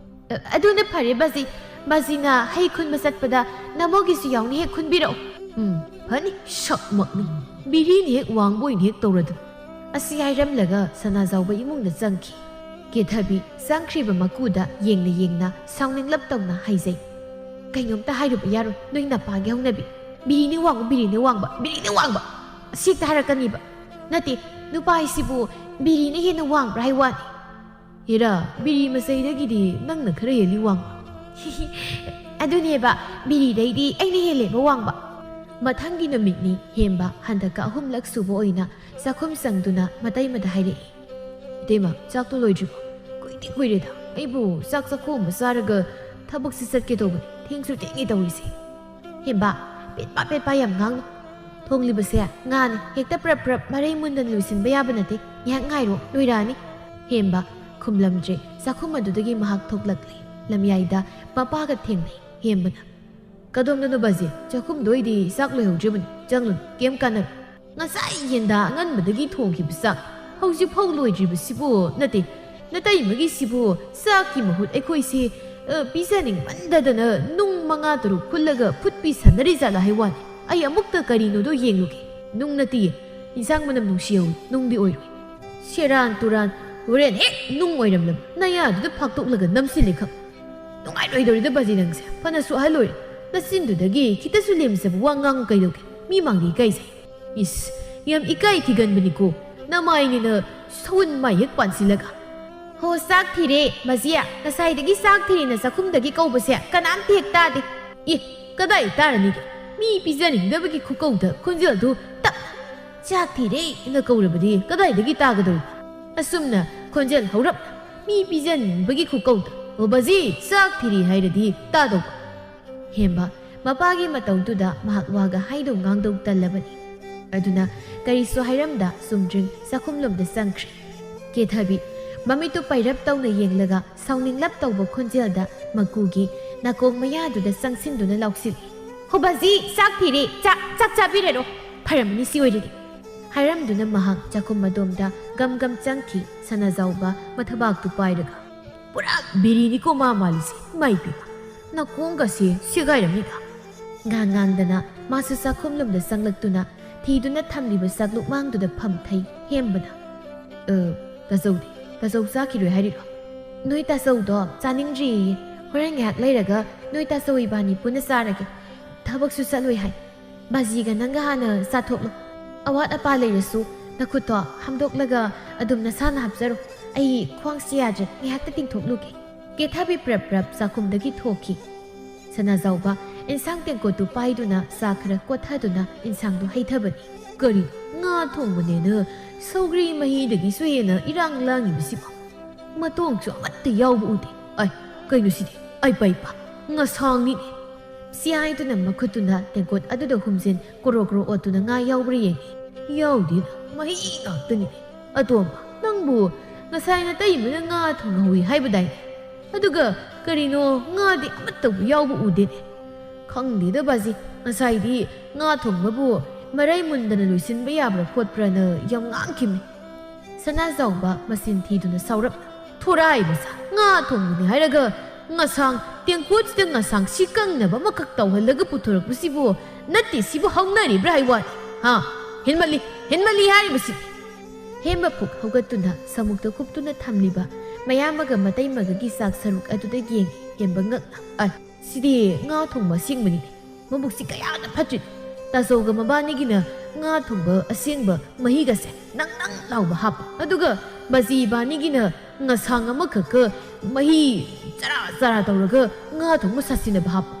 ꯑ, ꯑꯗꯨꯅ ꯐꯔꯦ ꯕꯥꯖꯤ꯫ ꯕꯥꯖꯤꯅ ꯍꯩ ꯈꯨꯟꯕ ꯆꯠꯄꯗ ꯅꯃꯣꯒꯤꯁꯨ ꯌꯥꯎꯅ ꯍꯦꯛ ꯈꯨꯟꯕꯤꯔꯛꯑꯣ꯫ ꯎꯝ, ꯐꯅꯤ, ꯁꯛꯃꯛꯅꯤ꯫ ꯕꯤꯔꯤꯅ ꯍꯦꯛ ꯋꯥꯡꯕ ꯑꯣꯏꯅ ꯍꯦꯛ ꯇꯧꯔꯗꯕ꯫" ꯑꯁꯤ ꯍꯥꯏꯔꯝꯂꯒ ꯁꯅꯥꯖꯥꯎꯕ ꯏꯃꯨꯡꯗ ꯆꯪꯈꯤ꯫ ꯀꯦꯊꯕꯤ ꯆꯪꯈ꯭ꯔꯤꯕ ꯃꯀꯨꯗ ꯌꯦꯡꯅ ꯌꯦꯡꯅ ꯁꯥꯎꯅꯤꯡꯂꯞ ꯇꯧꯅ ꯍꯥꯏꯖꯩ, "ꯀꯩꯅꯣꯝꯇ ꯍꯥꯏꯔꯨꯕ ꯌꯥꯔꯣꯏ, ꯅꯣꯏ ꯅꯄꯥꯒꯤ ꯍꯧꯅꯕꯤ꯫ ꯕꯤꯔꯤꯅ ꯋꯥꯡꯕ, ꯕꯤꯔꯤꯅ ꯋꯥꯡꯕ, ꯕꯤꯔꯤꯅ ꯋꯥꯡꯕ꯫ ꯑꯁꯤ ꯍꯦꯛꯇ ꯍꯥꯏꯔꯛꯀꯅꯤꯕ꯫ ꯅꯠꯇꯦ, ꯅꯨꯄꯥ ꯍꯥꯏꯁꯤꯕꯨ ꯕꯤꯔꯤꯅ ꯍꯦꯟꯅ ꯋꯥꯡꯕ꯭ꯔꯥ ꯍꯥꯏ ꯋꯥꯅꯤ꯫ ꯍꯦꯔꯥ, ꯕꯤꯔꯤ ꯃꯆꯩꯗꯒꯤꯗꯤ ꯅꯪꯅ ꯈꯔ ꯍꯦꯜꯂꯤ ꯋꯥꯡꯕ꯫" "ꯑꯗꯨꯅꯦꯕ, ꯕꯤꯔꯤꯗꯩꯗꯤ ꯑꯩꯅ ꯍꯦꯜꯂꯦꯕ ꯋꯥꯡꯕ꯫" ꯃꯊꯪꯒꯤ ꯅꯨꯃꯤꯠꯅꯤ ꯍꯦꯝꯕ ꯍꯟꯗꯛꯀ ꯑꯍꯨꯝꯂꯛ ꯁꯨꯕ ꯑꯣꯏꯅ ꯆꯥꯛꯈꯨꯝ ꯆꯪꯗꯨꯅ ꯃꯇꯩꯃꯗ ꯍꯥꯏꯔꯛꯏ, "ꯏꯇꯩꯃ, ꯆꯥꯛꯇꯣ ꯂꯣꯏꯗ꯭ꯔꯤꯕꯣ? ꯀꯨꯏꯗꯤ ꯀꯨꯏꯔꯦꯗ꯫ ꯑꯩꯕꯨ ꯆꯥꯛ ꯆꯥꯛꯈꯣꯝ ꯑꯃ ꯆꯥꯔꯒ ꯊꯕꯛꯁꯤ ꯆꯠꯀꯦ ꯇꯧꯕꯅꯤ꯫ ꯊꯦꯡꯁꯨ ꯊꯦꯡꯉꯦ ꯇꯧꯔꯤꯁꯦ꯫" "ꯍꯦꯝꯕ, ꯄꯦꯠꯄ ꯄꯦꯠꯄ ꯌꯥꯝ ꯉꯥꯡꯅꯨ꯫ ꯊꯣꯡꯂꯤꯕꯁꯦ ꯉꯥꯅꯤ꯫ ꯍꯦꯛꯇ ꯄ꯭ꯔꯞ ꯄ꯭ꯔꯞ ꯃꯔꯩ ꯃꯨꯟꯗꯅ ꯂꯣꯏꯁꯤꯟꯕ ꯌꯥꯕ ꯅꯠꯇꯦ꯫ ꯉꯥꯏꯍꯥꯛ ꯉꯥꯏꯔꯣ, ꯂꯣꯏꯔꯛꯑꯅꯤ꯫" ꯍꯦꯝꯕ ꯈꯨꯝꯂꯝꯗ꯭ꯔꯦ꯫ ꯆꯥꯛꯈꯨꯝ ꯑꯗꯨꯗꯒꯤ ꯃꯍꯥꯛ ꯊꯣꯛꯂꯛꯂꯦ꯫ ꯂꯝꯌꯥꯏꯗ ꯃꯄꯥꯒ ꯊꯦꯡꯅꯩ꯫ ꯍꯦꯝꯕꯅ, "ꯀꯗꯣꯝꯗꯅꯣ ꯕꯥꯖꯤ? ꯆꯥꯛꯈꯨꯝꯗ ꯑꯣꯏꯗꯤ ꯆꯥꯛ ꯂꯣꯏꯍꯧꯗ꯭ꯔꯤꯕꯅꯤ꯫ ꯆꯪꯂꯨꯅꯨ, ꯀꯩꯝ ꯀꯥꯟꯅꯔꯣꯏ꯫ ꯉꯁꯥꯏ ꯌꯦꯟꯗꯥ ꯑꯉꯟꯕꯗꯒꯤ ꯊꯣꯡꯈꯤꯕ ꯆꯥꯛ ꯍꯧꯖꯤꯛꯐꯥꯎ ꯂꯣꯏꯗ꯭ꯔꯤꯕꯁꯤꯕꯨ, ꯅꯠꯇꯦ, ꯅꯇꯩꯃꯒꯤꯁꯤꯕꯨ ꯆꯥꯛꯀꯤ ꯃꯍꯨꯠ ꯑꯩꯈꯣꯏꯁꯤ, ꯑ, ꯄꯤꯖꯅꯤꯡꯃꯟꯗꯗꯅ ꯅꯨꯡ ꯃꯉꯥ ꯇꯔꯨꯛ ꯐꯨꯠꯂꯒ ꯐꯨꯠꯄꯤ ꯁꯥꯟꯅꯔꯤ ꯖꯥꯠꯂ ꯍꯥꯏ ꯋꯥꯅꯤ꯫ ꯑꯩ ꯑꯃꯨꯛꯇ ꯀꯔꯤꯅꯣꯗꯣ ꯌꯦꯡꯂꯨꯒꯦ꯫ ꯅꯨꯡ ꯅꯠꯇꯤꯌꯦ, ꯏꯟꯁꯥꯡ ꯃꯅꯝ ꯅꯨꯡꯁꯤꯍꯧꯏ, ꯅꯨꯡꯗꯤ ꯑꯣꯏꯔꯣꯏ꯫ ꯁꯦꯔꯥꯟ ꯇꯨꯔꯥꯟ, ꯍꯣꯔꯦꯟ ꯍꯦꯛ ꯅꯨꯡ ꯑꯣꯏꯔꯝꯂꯕ ꯅꯌꯥꯗꯨꯗ ꯐꯥꯛꯇꯣꯛꯂꯒ ꯅꯝꯁꯤꯜꯂꯦ ꯈꯪ꯫ ꯅꯨꯡꯉꯥꯏꯔꯣꯏꯗꯧꯔꯤꯗ ꯕꯥꯖꯤ ꯅꯪꯁꯦ꯫ ꯐꯅꯁꯨ ꯑꯍꯜ ꯑꯣꯏꯔꯦ꯫ ꯅꯆꯤꯟꯗꯨꯗꯒꯤ ꯈꯤꯇꯁꯨ ꯂꯦꯝꯖꯕ ꯋꯥ ꯉꯥꯡꯉꯨ ꯀꯩꯗꯧꯒꯦ? ꯃꯤ ꯃꯥꯡꯗ ꯏꯀꯥꯏꯖꯩ꯫" "ꯏꯁ, ꯌꯥꯝ ꯏꯀꯥꯏ ꯊꯤꯒꯟꯕꯅꯤꯀꯣ꯫ ꯅꯃꯥꯏꯅꯤꯅ ꯁꯎꯟ ꯃꯥꯏ ꯍꯦꯛ ꯄꯥꯟꯁꯤꯜꯂꯒ꯫" "ꯍꯣ, ꯆꯥꯛ ꯊꯤꯔꯦ, ꯃꯖꯤꯌꯥ꯫ ꯉꯁꯥꯏꯗꯒꯤ ꯆꯥꯛ ꯊꯤꯔꯦꯅ ꯆꯥꯛꯈꯨꯝꯗꯒꯤ ꯀꯧꯕꯁꯦ ꯀꯅꯥꯝꯇ ꯍꯦꯛ ꯇꯥꯗꯦ꯫" "ꯑꯦ, ꯀꯗꯥꯏ ꯇꯥꯔꯅꯤꯒꯦ? ꯃꯤ ꯄꯤꯖꯅꯤꯡꯗꯕꯒꯤ ꯈꯨꯀꯧꯗ ꯈꯣꯟꯖꯦꯜꯗꯨ ꯇꯞꯅ 'ꯆꯥꯛ ꯊꯤꯔꯦ'ꯅ ꯀꯧꯔꯕꯗꯤ ꯀꯗꯥꯏꯗꯒꯤ ꯇꯥꯒꯗꯧꯔꯤꯕ? ꯑꯁꯨꯝꯅ ꯈꯣꯟꯖꯦꯜ ꯍꯧꯔꯞ ꯃꯤ ꯄꯤꯖꯅꯤꯡꯕꯒꯤ ꯈꯨꯀꯧꯗ 'ꯑꯣ ꯕꯥꯖꯤ, ꯆꯥꯛ ꯊꯤꯔꯤ' ꯍꯥꯏꯔꯗꯤ ꯇꯥꯗꯧꯕ꯫" ꯍꯦꯝꯕ ꯃꯄꯥꯒꯤ ꯃꯇꯧꯗꯨꯗ ꯃꯍꯥꯛ ꯋꯥꯒ ꯍꯥꯏꯗꯧ ꯉꯥꯡꯗꯧ ꯇꯜꯂꯕꯅꯤ꯫ ꯑꯗꯨꯅ ꯀꯔꯤꯁꯨ ꯍꯥꯏꯔꯝꯗ ꯆꯨꯝꯗ꯭ꯔꯤꯡ ꯆꯥꯛꯈꯨꯝꯂꯣꯝꯗ ꯆꯪꯈ꯭ꯔꯦ꯫ ꯀꯦꯊꯕꯤ ꯃꯃꯤꯠꯇꯨ ꯄꯩꯔꯞ ꯇꯧꯅ ꯌꯦꯡꯂꯒ ꯁꯥꯎꯅꯤꯡꯂꯞ ꯇꯧꯕ ꯈꯣꯟꯖꯦꯜꯗ ꯃꯀꯨꯒꯤ ꯅꯥꯀꯣꯡ ꯃꯌꯥꯗꯨꯗ ꯆꯪꯁꯤꯟꯗꯨꯅ ꯂꯥꯎꯁꯤꯜꯂꯤ꯫ "ꯍꯣ ꯕꯥꯖꯤ, ꯆꯥꯛ ꯊꯤꯔꯦ, ꯆꯥꯛ, ꯆꯥꯛ ꯆꯥꯕꯤꯔꯔꯣ꯫ ꯐꯔꯝꯃꯅꯤ ꯁꯤ ꯑꯣꯏꯔꯗꯤ," ꯍꯥꯏꯔꯝꯗꯨꯅ ꯃꯍꯥꯛ ꯆꯥꯛꯈꯨꯝ ꯑꯗꯣꯝꯗ ꯒꯝ ꯒꯝ ꯆꯪꯈꯤ꯫ ꯁꯅꯥꯖꯥꯎꯕ ꯃꯊꯕꯥꯛꯇꯨ ꯄꯥꯏꯔꯒ, "ꯄꯨꯔꯥ ꯕꯤꯔꯤꯅꯤꯀꯣ ꯃꯥ ꯃꯥꯜꯂꯤꯁꯦ, ꯏꯃꯥꯏ ꯄꯦꯝꯃ, ꯅꯥꯀꯣꯡꯒꯁꯦ ꯁꯦꯒꯥꯏꯔꯝꯅꯤꯗ!" ꯉꯥꯡ ꯉꯥꯡꯗꯅ ꯃꯥꯁꯨ ꯆꯥꯛꯈꯨꯝꯂꯣꯝꯗ ꯆꯪꯂꯛꯇꯨꯅ ꯊꯤꯗꯨꯅ ꯊꯝꯂꯤꯕ ꯆꯥꯛꯂꯨꯛꯃꯥꯡꯗꯨꯗ ꯐꯝꯊꯩ꯫ ꯍꯦꯝꯕꯅ, "ꯑ, ꯇꯥꯆꯧꯗꯤ? ꯇꯥꯆꯧ ꯆꯥꯈꯤꯔꯣꯏ ꯍꯥꯏꯔꯤꯔꯣ?" "ꯅꯣꯏ ꯇꯥꯆꯧꯗꯣ ꯆꯥꯅꯤꯡꯗ꯭ꯔꯤꯌꯦ꯫ ꯍꯣꯔꯦꯟ ꯉꯥꯏꯍꯥꯛ ꯂꯩꯔꯒ ꯅꯣꯏ ꯇꯥꯆꯧ ꯏꯕꯥꯅꯤ ꯄꯨꯟꯅ ꯆꯥꯔꯒꯦ꯫ ꯊꯕꯛꯁꯨ ꯆꯠꯂꯣꯏ ꯍꯥꯏ꯫ ꯕꯥꯖꯤꯒ ꯅꯪꯒ ꯍꯥꯟꯅ ꯆꯥꯊꯣꯛꯂꯣ꯫ ꯑꯋꯥꯠ ꯑꯄꯥ ꯂꯩꯔꯁꯨ ꯅꯈꯨꯠꯇꯣ ꯍꯥꯝꯗꯣꯛꯂꯒ ꯑꯗꯨꯝ ꯅꯁꯥꯅ ꯍꯥꯞꯆꯔꯣ꯫ ꯑꯩ ꯈ꯭ꯋꯥꯡꯁꯦ ꯌꯥꯗ꯭ꯔꯦ, ꯉꯥꯏꯍꯥꯛꯇ ꯇꯤꯡꯊꯣꯛꯂꯨꯒꯦ꯫" ꯀꯦꯊꯕꯤ ꯄ꯭ꯔꯞ ꯄ꯭ꯔꯞ ꯆꯥꯛꯈꯨꯝꯗꯒꯤ ꯊꯣꯛꯈꯤ꯫ ꯁꯅꯥꯖꯥꯎꯕ ꯏꯟꯁꯥꯡ ꯇꯦꯡꯀꯣꯠꯇꯨ ꯄꯥꯏꯗꯨꯅ ꯆꯥ ꯈꯔ ꯀꯣꯠꯊꯗꯨꯅ ꯏꯟꯁꯥꯡꯗꯨ ꯍꯩꯊꯕꯅꯤ꯫ "ꯀꯔꯤ, ꯉꯥ ꯊꯣꯡꯕꯅꯦꯅ ꯁꯧꯒ꯭ꯔꯤ ꯃꯍꯤꯗꯒꯤꯁꯨ ꯍꯦꯟꯅ ꯏꯔꯥꯡ ꯂꯥꯡꯉꯤꯕꯁꯤꯕꯣ? ꯃꯇꯣꯡꯁꯨ ꯑꯃꯠꯇ ꯌꯥꯎꯕ ꯎꯗꯦ꯫ ꯑꯩ, ꯀꯩꯅꯣ ꯁꯤꯗꯤ? ꯑꯩ ꯄꯩ ꯄ, ꯉꯁꯥꯡꯅꯤꯅꯦ!" ꯁꯤ ꯍꯥꯏꯗꯨꯅ ꯃꯈꯨꯠꯇꯨꯅ ꯇꯦꯡꯀꯣꯠ ꯑꯗꯨꯗ ꯍꯨꯝꯖꯤꯟ ꯀꯣꯔꯣ ꯀꯣꯔꯣ ꯑꯣꯠꯇꯨꯅ ꯉꯥ ꯌꯥꯎꯕ꯭ꯔꯥ ꯌꯦꯡꯉꯤ꯫ ꯌꯥꯎꯗꯦꯅ, ꯃꯍꯤ ꯉꯥꯛꯇꯅꯤꯅꯦ꯫ "ꯑꯇꯣꯝꯕ, ꯅꯪꯕꯨ ꯉꯁꯥꯏ ꯅꯇꯩꯃꯅ ꯉꯥ ꯊꯣꯡꯍꯧꯏ ꯍꯥꯏꯕꯗꯥꯏꯅꯦ? ꯑꯗꯨꯒ ꯀꯔꯤꯅꯣ ꯉꯥꯗꯤ ꯑꯃꯠꯇꯕꯨ ꯌꯥꯎꯕ ꯎꯗꯦꯅꯦ?" "ꯈꯪꯗꯦꯗ ꯕꯥꯖꯤ, ꯉꯁꯥꯏꯗꯤ ꯉꯥ ꯊꯣꯡꯕꯕꯨ ꯃꯔꯩ ꯃꯨꯟꯗꯅ ꯂꯣꯏꯁꯤꯟꯕ ꯌꯥꯕ꯭ꯔꯥ ꯈꯣꯠꯄ꯭ꯔꯥꯅ ꯌꯥꯝ ꯉꯥꯡꯈꯤꯕꯅꯤ꯫" ꯁꯅꯥꯖꯥꯎꯕ ꯃꯆꯤꯟ ꯊꯤꯗꯨꯅ ꯁꯥꯎꯔꯞꯅ, "ꯊꯣꯔꯥꯏ ꯃꯆꯥ, ꯉꯥ ꯊꯣꯡꯕꯅꯤ ꯍꯥꯏꯔꯒ ꯉꯁꯥꯡ, ꯇꯦꯡꯀꯣꯠꯁꯤꯗ ꯉꯁꯥꯡ ꯁꯤ ꯀꯪꯅꯕ ꯑꯃꯈꯛ ꯇꯧꯍꯜꯂꯒ ꯄꯨꯊꯣꯔꯛꯄꯁꯤꯕꯨ ꯅꯠꯇꯦ, ꯁꯤꯕꯨ ꯍꯧꯅꯔꯤꯕ꯭ꯔꯥ ꯍꯥꯏ ꯋꯥꯅꯤ? ꯍꯥ? ꯍꯦꯟꯃꯜꯂꯤ, ꯍꯦꯟꯃꯜꯂꯤ ꯍꯥꯏꯔꯤꯕꯁꯤ!" ꯍꯦꯝꯕ ꯐꯨꯛ ꯍꯧꯒꯠꯇꯨꯅ ꯁꯃꯨꯛꯇ ꯀꯨꯞꯇꯨꯅ ꯊꯝꯂꯤꯕ ꯃꯌꯥꯝꯕꯒ ꯃꯇꯩꯃꯒꯒꯤ ꯆꯥꯛ ꯁꯔꯨꯛ ꯑꯗꯨꯗ ꯌꯦꯡꯉꯤ꯫ ꯍꯦꯝꯕ ꯉꯛꯅ, "ꯑꯥꯏ, ꯁꯤꯗꯤ ꯉꯥ ꯊꯣꯡꯕ ꯑꯁꯦꯡꯕꯅꯤꯅꯦ꯫ ꯃꯕꯨꯛꯁꯤ ꯀꯌꯥꯗ ꯐꯠꯇ꯭ꯔꯤꯅꯣ! ꯇꯥꯆꯧꯒ ꯃꯕꯥꯅꯤꯒꯤꯅ ꯉꯥ ꯊꯣꯡꯕ ꯑꯁꯦꯡꯕ ꯃꯍꯤꯒꯁꯦ ꯅꯪ ꯅꯪ ꯂꯥꯎꯕ ꯍꯥꯞꯄ꯫ ꯑꯗꯨꯒ ꯕꯥꯖꯤ ꯏꯕꯥꯅꯤꯒꯤꯅ ꯉꯁꯥꯡ ꯑꯃꯈꯛꯀ ꯃꯍꯤ ꯆꯔꯥ ꯆꯔꯥ ꯇꯧꯔꯒ ꯉꯥ ꯊꯣꯡꯕ ꯁꯥꯁꯤꯟꯅꯕ ꯍꯥꯞꯄ꯫"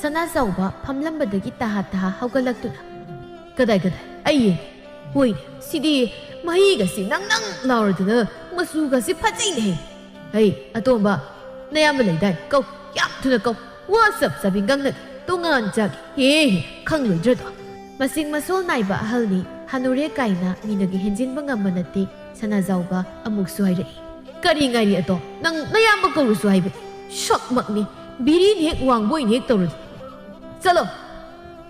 ꯁꯅꯥꯖꯥꯎꯕ ꯐꯝꯂꯝꯕꯗꯒꯤ ꯇꯍꯥ ꯇꯍꯥ ꯍꯧꯒꯠꯂꯛꯇꯨꯅ, "ꯀꯗꯥꯏ, ꯀꯗꯥꯏ? ꯑꯩ ꯌꯦꯡꯒꯦ꯫ ꯍꯣꯏꯅꯦ, ꯁꯤꯗꯤ ꯃꯍꯤꯒꯁꯤ ꯅꯪ ꯅꯪ ꯂꯥꯎꯔꯗꯅ ꯃꯆꯨꯒꯁꯤ ꯐꯖꯩꯅꯦꯍꯦ꯫ ꯍꯩ, ꯑꯇꯣꯝꯕ, ꯅꯌꯥꯝꯕ ꯂꯩꯗꯥꯏ? ꯀꯧ, ꯌꯥꯝ ꯊꯨꯅ ꯀꯧ꯫ ꯋꯥ ꯆꯞ ꯆꯥꯕꯤ ꯉꯥꯡꯅꯒꯦ꯫ ꯇꯣꯉꯥꯟ ꯆꯥꯒꯦ꯫ ꯍꯦ, ꯍꯦ, ꯈꯪꯂꯣꯏꯗ꯭ꯔꯗꯣ?" ꯃꯁꯤꯡ ꯃꯁꯣꯜ ꯅꯥꯏꯕ ꯑꯍꯜꯅꯤ, ꯍꯅꯨꯔꯦ ꯀꯥꯏꯅ ꯃꯤꯅꯒ ꯍꯦꯟꯖꯤꯟꯕ ꯉꯝꯕ ꯅꯠꯇꯦ꯫ ꯁꯅꯥꯖꯥꯎꯕ ꯑꯃꯨꯛꯁꯨ ꯍꯥꯏꯔꯛꯏ, "ꯀꯔꯤ ꯉꯥꯏꯔꯤ ꯑꯗꯣ? ꯅꯪ ꯅꯌꯥꯝꯕ ꯀꯧꯔꯨꯁꯨ ꯍꯥꯏꯕꯅꯤ꯫ ꯁꯛꯃꯛꯅꯤ, ꯕꯤꯔꯤꯅ ꯍꯦꯛ ꯋꯥꯡꯕꯣꯏꯅ ꯍꯦꯛ ꯇꯧꯔꯗꯤ꯫ ꯆꯠꯂꯣ꯫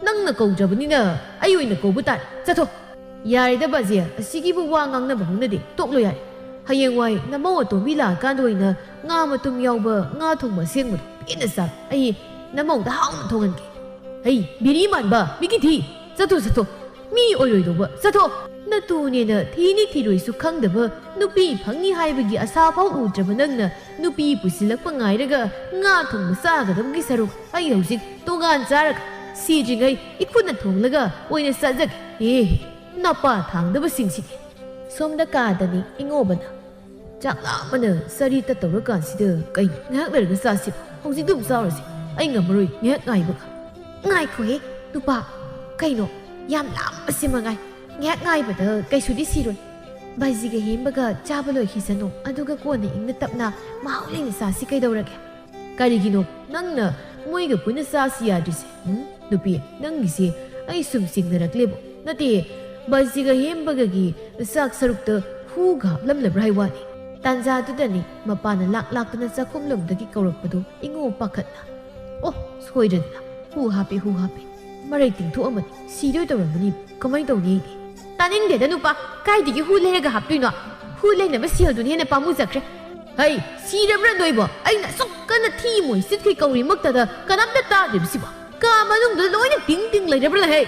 ꯅꯪꯅ ꯀꯧꯗ꯭ꯔꯕꯅꯤꯅ ꯑꯩ ꯑꯣꯏꯅ ꯀꯧꯕ ꯇꯥꯔꯦ꯫ ꯆꯠꯊꯣ꯫ ꯌꯥꯔꯦꯗ ꯕꯥꯖꯤ, ꯑꯁꯤꯒꯤꯕꯨ ꯋꯥ ꯉꯥꯡꯅꯕ ꯍꯧꯅꯗꯦ꯫ ꯇꯣꯛꯂꯣ ꯌꯥꯔꯦ꯫ ꯍꯌꯦꯡꯋꯥꯏ ꯅꯃꯧ ꯑꯇꯣꯝꯕꯤ ꯂꯥꯛꯑꯀꯥꯟꯗ ꯑꯣꯏꯅ ꯉꯥ ꯃꯇꯨꯝ ꯌꯥꯎꯕ ꯉꯥ ꯊꯣꯡꯕ ꯑꯁꯦꯡꯕꯗꯣ ꯄꯦꯟꯅ ꯆꯥꯔꯣ꯫ ꯑꯩ ꯅꯃꯧꯗ ꯍꯥꯎꯅ ꯊꯣꯡꯍꯟꯒꯦ꯫ ꯍꯩ, ꯕꯤꯔꯤ ꯃꯥꯟꯕ, ꯃꯤꯒꯤ ꯊꯤ꯫ ꯆꯠꯊꯣ, ꯆꯠꯊꯣ꯫ ꯃꯤ ꯑꯣꯏꯔꯣꯏꯗꯧꯕ꯫ ꯆꯠꯊꯣ꯫ ꯅꯇꯨꯅꯦꯅ ꯊꯤꯅꯤ ꯊꯤꯔꯣꯏꯁꯨ ꯈꯪꯗꯕ ꯅꯨꯄꯤ ꯐꯪꯅꯤ ꯍꯥꯏꯕꯒꯤ ꯑꯁꯥ ꯐꯥꯎ ꯎꯗ꯭ꯔꯕ ꯅꯪꯅ ꯅꯨꯄꯤ ꯄꯨꯁꯤꯜꯂꯛꯄ ꯉꯥꯏꯔꯒ ꯉꯥ ꯊꯣꯡꯕ ꯆꯥꯒꯗꯕꯒꯤ ꯁꯔꯨꯛ ꯑꯩ ꯍꯧꯖꯤꯛ ꯇꯣꯉꯥꯟ ꯆꯥꯔꯒ ꯁꯤꯗ꯭ꯔꯤꯉꯩ ꯏꯈꯨꯠꯅ ꯊꯣꯡꯂꯒ ꯑꯣꯏꯅ ꯆꯥꯖꯒꯦ꯫ ꯑꯦ, ꯅꯄꯥ ꯊꯥꯡꯗꯕꯁꯤꯡꯁꯤꯗꯤ꯫ ꯁꯣꯝꯗ ꯀꯥꯗꯅꯤ ꯏꯉꯣꯕꯅ꯫ ꯆꯥꯛ ꯂꯥꯝꯕꯅ ꯆꯔꯤ ꯇꯠꯇꯧꯔꯀꯥꯟꯁꯤꯗ ꯀꯩꯅꯣ? ꯉꯥꯏꯍꯥꯛ ꯂꯩꯔꯒ ꯆꯥꯁꯤ꯫ ꯍꯧꯖꯤꯛ ꯑꯗꯨꯝ ꯆꯥꯔꯨꯁꯤ꯫ ꯑꯩ ꯉꯝꯃꯔꯣꯏ ꯉꯥꯏꯍꯥꯛ ꯉꯥꯏꯕꯒ꯫ ꯉꯥꯏꯈꯣ ꯍꯦ, ꯅꯨꯄꯥ꯫ ꯀꯩꯅꯣ? ꯌꯥꯝ ꯂꯥꯝꯕꯁꯤ ꯃꯉꯥꯏ꯫ ꯉꯥꯏꯍꯥꯛ ꯉꯥꯏꯕꯗ ꯀꯩꯁꯨꯗꯤ ꯁꯤꯔꯣꯏ꯫ ꯕꯥꯖꯤꯒ ꯍꯦꯝꯕꯒ ꯆꯥꯕ ꯂꯣꯏꯈꯤꯁꯅꯨ꯫ ꯑꯗꯨꯒ ꯀꯣꯟꯅ ꯏꯪꯅ ꯇꯞꯅ ꯃꯍꯥꯎ ꯂꯩꯅ ꯆꯥꯁꯤ ꯀꯩꯗꯧꯔꯒꯦ? ꯀꯔꯤꯒꯤꯅꯣ ꯅꯪꯅ ꯃꯣꯏꯒ ꯄꯨꯟꯅ ꯆꯥꯁꯤ ꯌꯥꯗ꯭ꯔꯤꯁꯦ? ꯎꯝ? ꯅꯨꯄꯤ, ꯅꯪꯒꯤꯁꯦ ꯑꯩ ꯁꯨꯝ ꯆꯤꯡꯅꯔꯛꯂꯦꯕꯣ꯫ ꯅꯠꯇꯦ, ꯕꯥꯖꯤꯒ ꯍꯦꯝꯕꯒꯒꯤ ꯆꯥꯛ ꯁꯔꯨꯛꯇ ꯍꯨꯒ ꯍꯥꯞꯂꯝꯂꯕ꯭ꯔꯥ ꯍꯥꯏ ꯋꯥꯅꯤ꯫ ꯇꯥꯟꯖꯥꯗꯨꯗꯅꯤ ꯃꯄꯥꯅ ꯂꯥꯛ ꯂꯥꯛꯇꯅ ꯆꯥꯛꯈꯨꯝꯂꯣꯝꯗꯒꯤ ꯀꯧꯔꯛꯄꯗꯣ ꯏꯉꯣ ꯄꯥꯈꯠꯅ꯫ ꯑꯣ, ꯁꯣꯏꯗꯅ ꯍꯨ ꯍꯥꯞꯄꯦ, ꯍꯨ ꯍꯥꯞꯄꯦ꯫ ꯃꯔꯩ ꯇꯤꯡꯊꯣꯛꯑꯝꯃꯅꯤ, ꯁꯤꯗꯣꯏ ꯇꯧꯔꯝꯃꯅꯤ꯫ ꯀꯃꯥꯏꯅ ꯇꯧꯅꯤ ꯑꯩꯗꯤ? ꯇꯥꯅꯤꯡꯗꯦꯗ ꯅꯨꯄꯥ, ꯀꯥꯏꯗꯒꯤ ꯍꯨ ꯂꯩꯔꯒ ꯍꯥꯞꯇꯣꯏꯅꯣ? ꯍꯨ ꯂꯩꯅꯕ ꯁꯦꯜꯗꯨꯅ ꯍꯦꯟꯅ ꯄꯥꯝꯃꯨꯖꯈ꯭ꯔꯦ꯫ ꯍꯩ, ꯁꯤꯔꯕ꯭ꯔꯥ ꯅꯣꯏꯕꯣ? ꯑꯩꯅ ꯑꯁꯨꯛ ꯀꯟꯅ ꯊꯤ ꯃꯣꯏ ꯁꯤꯠꯈꯩ ꯀꯧꯔꯤꯃꯛꯇꯗ ꯀꯅꯥꯝꯇ ꯇꯥꯗ꯭ꯔꯤꯕꯁꯤꯕꯣ? ꯀꯥ ꯃꯅꯨꯡꯗꯨꯗ ꯂꯣꯏꯅ ꯇꯤꯡ ꯇꯤꯡ ꯂꯩꯔꯕ꯭ꯔꯥ ꯍꯦ?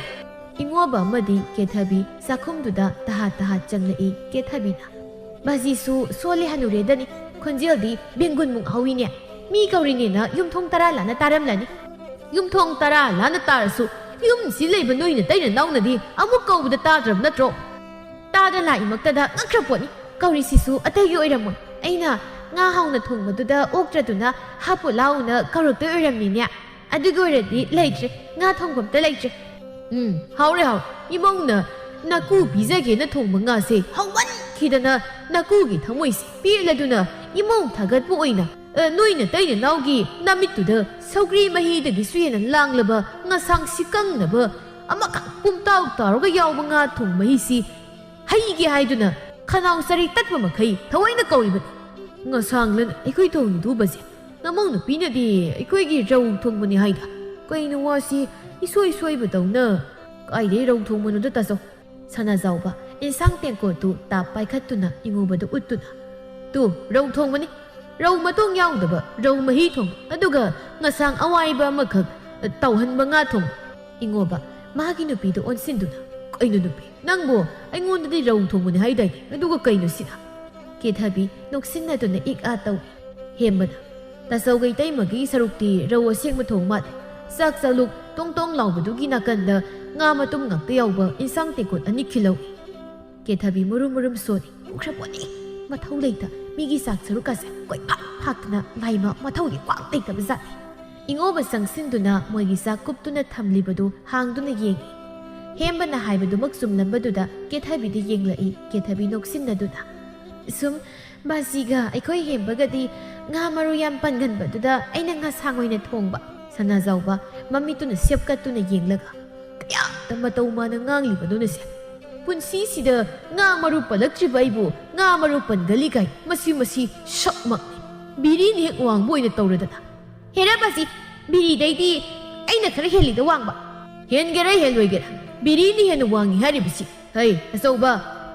ꯏꯉꯣꯕ ꯑꯃꯗꯤ ꯀꯦꯊꯕꯤ ꯆꯥꯛꯈꯨꯝꯗꯨꯗ ꯇꯍꯥ ꯇꯍꯥ ꯆꯪꯂꯛꯏ꯫ ꯀꯦꯊꯕꯤꯅ, ꯕꯥꯖꯤꯁꯨ ꯁꯣꯜꯂꯦ ꯍꯅꯨꯔꯦꯗꯅꯤ, ꯈꯣꯟꯖꯦꯜꯗꯤ ꯕꯦꯡꯒꯨꯟꯃꯨꯛ ꯍꯧꯏꯅꯦ꯫ ꯃꯤ ꯀꯧꯔꯤꯅꯦꯅ ꯌꯨꯝꯊꯣꯡ ꯇꯔꯥ ꯂꯥꯟꯅ ꯇꯥꯔꯝꯂꯅꯤ꯫ ꯌꯨꯝꯊꯣꯡ ꯇꯔꯥ ꯂꯥꯟꯅ ꯇꯥꯔꯁꯨ ꯌꯨꯝꯁꯤ ꯂꯩꯕ ꯅꯣꯏ ꯅꯇꯩ ꯅꯅꯥꯎꯅꯗꯤ ꯑꯃꯨꯛ ꯀꯧꯕꯗ ꯇꯥꯗ꯭ꯔꯕ ꯅꯠꯇ꯭ꯔꯣ? ꯇꯥꯗ ꯂꯥꯛꯏꯃꯛꯇꯗ ꯉꯛꯈ꯭ꯔ ꯄꯣꯠꯅꯤ꯫ ꯀꯧꯔꯤꯁꯤꯁꯨ ꯑꯇꯩꯒꯤ ꯑꯣꯏꯔꯝꯃꯣꯏ꯫ ꯑꯩꯅ ꯉꯥ ꯍꯥꯎꯅ ꯊꯣꯡꯕꯗꯨꯗ ꯑꯣꯛꯇ꯭ꯔꯗꯨꯅ ꯍꯥꯞꯄꯨ ꯂꯥꯎꯅ ꯀꯧꯔꯛꯇꯣꯏ ꯑꯣꯏꯔꯝꯅꯤꯅꯦ꯫ ꯑꯗꯨꯒꯤ ꯑꯣꯏꯔꯗꯤ ꯂꯩꯇ꯭ꯔꯦ, ꯉꯥ ꯊꯣꯡꯕ ꯑꯝꯇ ꯂꯩꯇ꯭ꯔꯦ꯫ ꯎꯝ, ꯍꯥꯎꯔꯦ, ꯍꯥꯎꯔꯦ꯫ ꯏꯃꯧꯅ ꯅꯥꯀꯨ ꯄꯤꯖꯒꯦꯅ ꯊꯣꯡꯕ ꯉꯥꯁꯦ ꯍꯥꯎꯃꯟꯈꯤꯗꯅ ꯅꯥꯀꯨꯒꯤ ꯊꯃꯣꯏꯁꯦ ꯄꯦꯜꯂꯗꯨꯅ ꯏꯃꯧ ꯊꯥꯒꯠꯄ ꯑꯣꯏꯅ, ꯑ, ꯅꯣꯏ ꯅꯇꯩ ꯅꯅꯥꯎꯒꯤ ꯅꯃꯤꯠꯇꯨꯗ ꯁꯧꯒ꯭ꯔꯤ ꯃꯍꯤꯗꯒꯤꯁꯨ ꯍꯦꯟꯅ ꯂꯥꯡꯂꯕ ꯉꯁꯥꯡ ꯁꯤꯀꯪꯅꯕ ꯑꯃꯈꯛ ꯄꯨꯝꯇꯥꯎ ꯇꯥꯎꯔꯒ ꯌꯥꯎꯕ ꯉꯥ ꯊꯣꯡ ꯃꯍꯤꯁꯤ ꯍꯩꯒꯦ ꯍꯥꯏꯗꯨꯅ ꯈꯅꯥꯎ ꯆꯔꯩ ꯇꯠꯄ ꯃꯈꯩ ꯊꯑꯣꯏꯅ ꯀꯧꯔꯤꯕꯅꯤ꯫ ꯉꯁꯥꯡꯂꯅ ꯑꯩꯈꯣꯏ ꯊꯣꯡꯉꯤꯗꯨꯕꯁꯦ ꯅꯃꯧ ꯅꯨꯄꯤꯅꯗꯤ ꯑꯩꯈꯣꯏꯒꯤ ꯔꯧ ꯊꯣꯡꯕꯅꯤ ꯍꯥꯏꯗ꯫ "ꯀꯩꯅꯣ ꯋꯥꯁꯤ ꯏꯁꯣꯏ ꯁꯣꯏꯕꯗꯧꯅ? ꯀꯥꯏꯗꯩ ꯔꯧ ꯊꯣꯡꯕꯅꯣꯗ ꯇꯥꯆꯧ?" ꯁꯅꯥꯖꯥꯎꯕ ꯏꯟꯁꯥꯡ ꯇꯦꯡꯀꯣꯠꯇꯨ ꯇꯥꯞ ꯄꯥꯏꯈꯠꯇꯨꯅ ꯏꯉꯣꯕꯗ ꯎꯠꯇꯨꯅ, "ꯇꯨ, ꯔꯧ ꯊꯣꯡꯕꯅꯤ꯫ ꯔꯧ ꯃꯇꯣꯡ ꯌꯥꯎꯗꯕ ꯔꯧ ꯃꯍꯤ ꯊꯣꯡꯕ, ꯑꯗꯨꯒ ꯉꯁꯥꯡ ꯑꯋꯥꯏꯕ ꯑꯃꯈꯛ, ꯑ, ꯇꯥꯎꯍꯟꯕ ꯉꯥ ꯊꯣꯡꯕ꯫" ꯏꯉꯣꯕ ꯃꯥꯒꯤ ꯅꯨꯄꯤꯗꯨ ꯑꯣꯟꯁꯤꯟꯗꯨꯅ, "ꯀꯩꯅꯣ ꯅꯨꯄꯤ, ꯅꯪꯕꯨ ꯑꯩꯉꯣꯟꯗꯗꯤ ꯔꯧ ꯊꯣꯡꯕꯅꯤ ꯍꯥꯏꯗꯥꯏꯅꯦ? ꯑꯗꯨꯒ ꯀꯩꯅꯣ ꯁꯤꯅ?" ꯀꯦꯊꯕꯤ ꯅꯣꯛꯁꯤꯟꯅꯗꯨꯅ ꯏꯛ ꯑꯥ ꯇꯧꯏ꯫ ꯍꯦꯝꯕꯅ, "ꯇꯥꯆꯧꯒ ꯏꯇꯩꯃꯒꯤ ꯁꯔꯨꯛꯇꯤ ꯔꯧ ꯑꯁꯦꯡꯕ ꯊꯣꯡ ꯃꯥꯜꯂꯦ꯫ ꯆꯥꯛ ꯆꯥꯂꯨꯛ ꯇꯣꯡ ꯇꯣꯡ ꯂꯥꯎꯕꯗꯨꯒꯤ ꯅꯥꯀꯟꯗ ꯉꯥ ꯃꯇꯨꯝ ꯉꯥꯛꯇ ꯌꯥꯎꯕ ꯏꯟꯁꯥꯡ ꯇꯦꯡꯀꯣꯠ ꯑꯅꯤ ꯈꯤꯜꯂꯧ꯫" ꯀꯦꯊꯕꯤ ꯃꯨꯔꯨꯝ ꯃꯨꯔꯨꯝ ꯁꯣꯜꯂꯤ꯫ "ꯎꯈ꯭ꯔ ꯄꯣꯠꯅꯤ꯫ ꯃꯊꯧ ꯂꯩꯇ ꯃꯤꯒꯤ ꯆꯥꯛ ꯁꯔꯨꯛꯀꯁꯦ ꯀꯣꯏꯐꯥꯛ ꯐꯥꯛꯇꯅ ꯂꯥꯏꯃ ꯃꯊꯧꯗꯤ ꯄꯥꯛ ꯂꯩꯇꯕ ꯖꯥꯠꯅꯤ꯫" ꯏꯉꯣꯕ ꯆꯪꯁꯤꯟꯗꯨꯅ ꯃꯣꯏꯒꯤ ꯆꯥꯛ ꯀꯨꯞꯇꯨꯅ ꯊꯝꯂꯤꯕꯗꯨ ꯍꯥꯡꯗꯨꯅ ꯌꯦꯡꯏ꯫ ꯍꯦꯝꯕꯅ ꯍꯥꯏꯕꯗꯨꯃꯛ ꯆꯨꯝꯂꯝꯕꯗꯨꯗ ꯀꯦꯊꯕꯤꯗ ꯌꯦꯡꯂꯛꯏ꯫ ꯀꯦꯊꯕꯤ ꯅꯣꯛꯁꯤꯟꯅꯗꯨꯅ, "ꯁꯨꯝ ꯕꯥꯖꯤꯒ ꯑꯩꯈꯣꯏ ꯍꯦꯝꯕꯒꯗꯤ ꯉꯥ ꯃꯔꯨ ꯌꯥꯝ ꯄꯟꯒꯟꯕꯗꯨꯗ ꯑꯩꯅ ꯉꯥꯁꯥꯡ ꯑꯣꯏꯅ ꯊꯣꯡꯕ꯫" ꯁꯅꯥꯖꯥꯎꯕ ꯃꯃꯤꯠꯇꯨꯅ ꯁꯦꯞꯀꯠꯇꯨꯅ ꯌꯦꯡꯂꯒ, "ꯀꯌꯥꯝꯇ ꯃꯇꯧ ꯃꯥꯅ ꯉꯥꯡꯂꯤꯕꯅꯣꯅꯦꯁꯦ? ꯄꯨꯟꯁꯤꯁꯤꯗ ꯉꯥ ꯃꯔꯨ ꯄꯜꯂꯛꯇ꯭ꯔꯤꯕ ꯑꯩꯕꯨ ꯉꯥ ꯃꯔꯨ ꯄꯟꯒꯜꯂꯤ ꯀꯥꯏ? ꯃꯁꯤ, ꯃꯁꯤ ꯁꯛꯃꯛꯅꯤ꯫ ꯕꯤꯔꯤꯅ ꯍꯦꯛ ꯋꯥꯡꯕ ꯑꯣꯏꯅ ꯇꯧꯔꯗꯅ꯫ ꯍꯦꯔꯥ ꯕꯥꯖꯤ, ꯕꯤꯔꯤꯗꯩꯗꯤ ꯑꯩꯅ ꯈꯔ ꯍꯦꯜꯂꯤꯗ ꯋꯥꯡꯕ꯫" "ꯍꯦꯟꯒꯦꯔꯥ ꯍꯦꯜꯂꯣꯏꯒꯦꯔꯥ, ꯕꯤꯔꯤꯅ ꯍꯦꯟꯅ ꯋꯥꯡꯉꯤ ꯍꯥꯏꯔꯤꯕꯁꯤ꯫ ꯍꯩ, ꯑꯆꯧꯕ,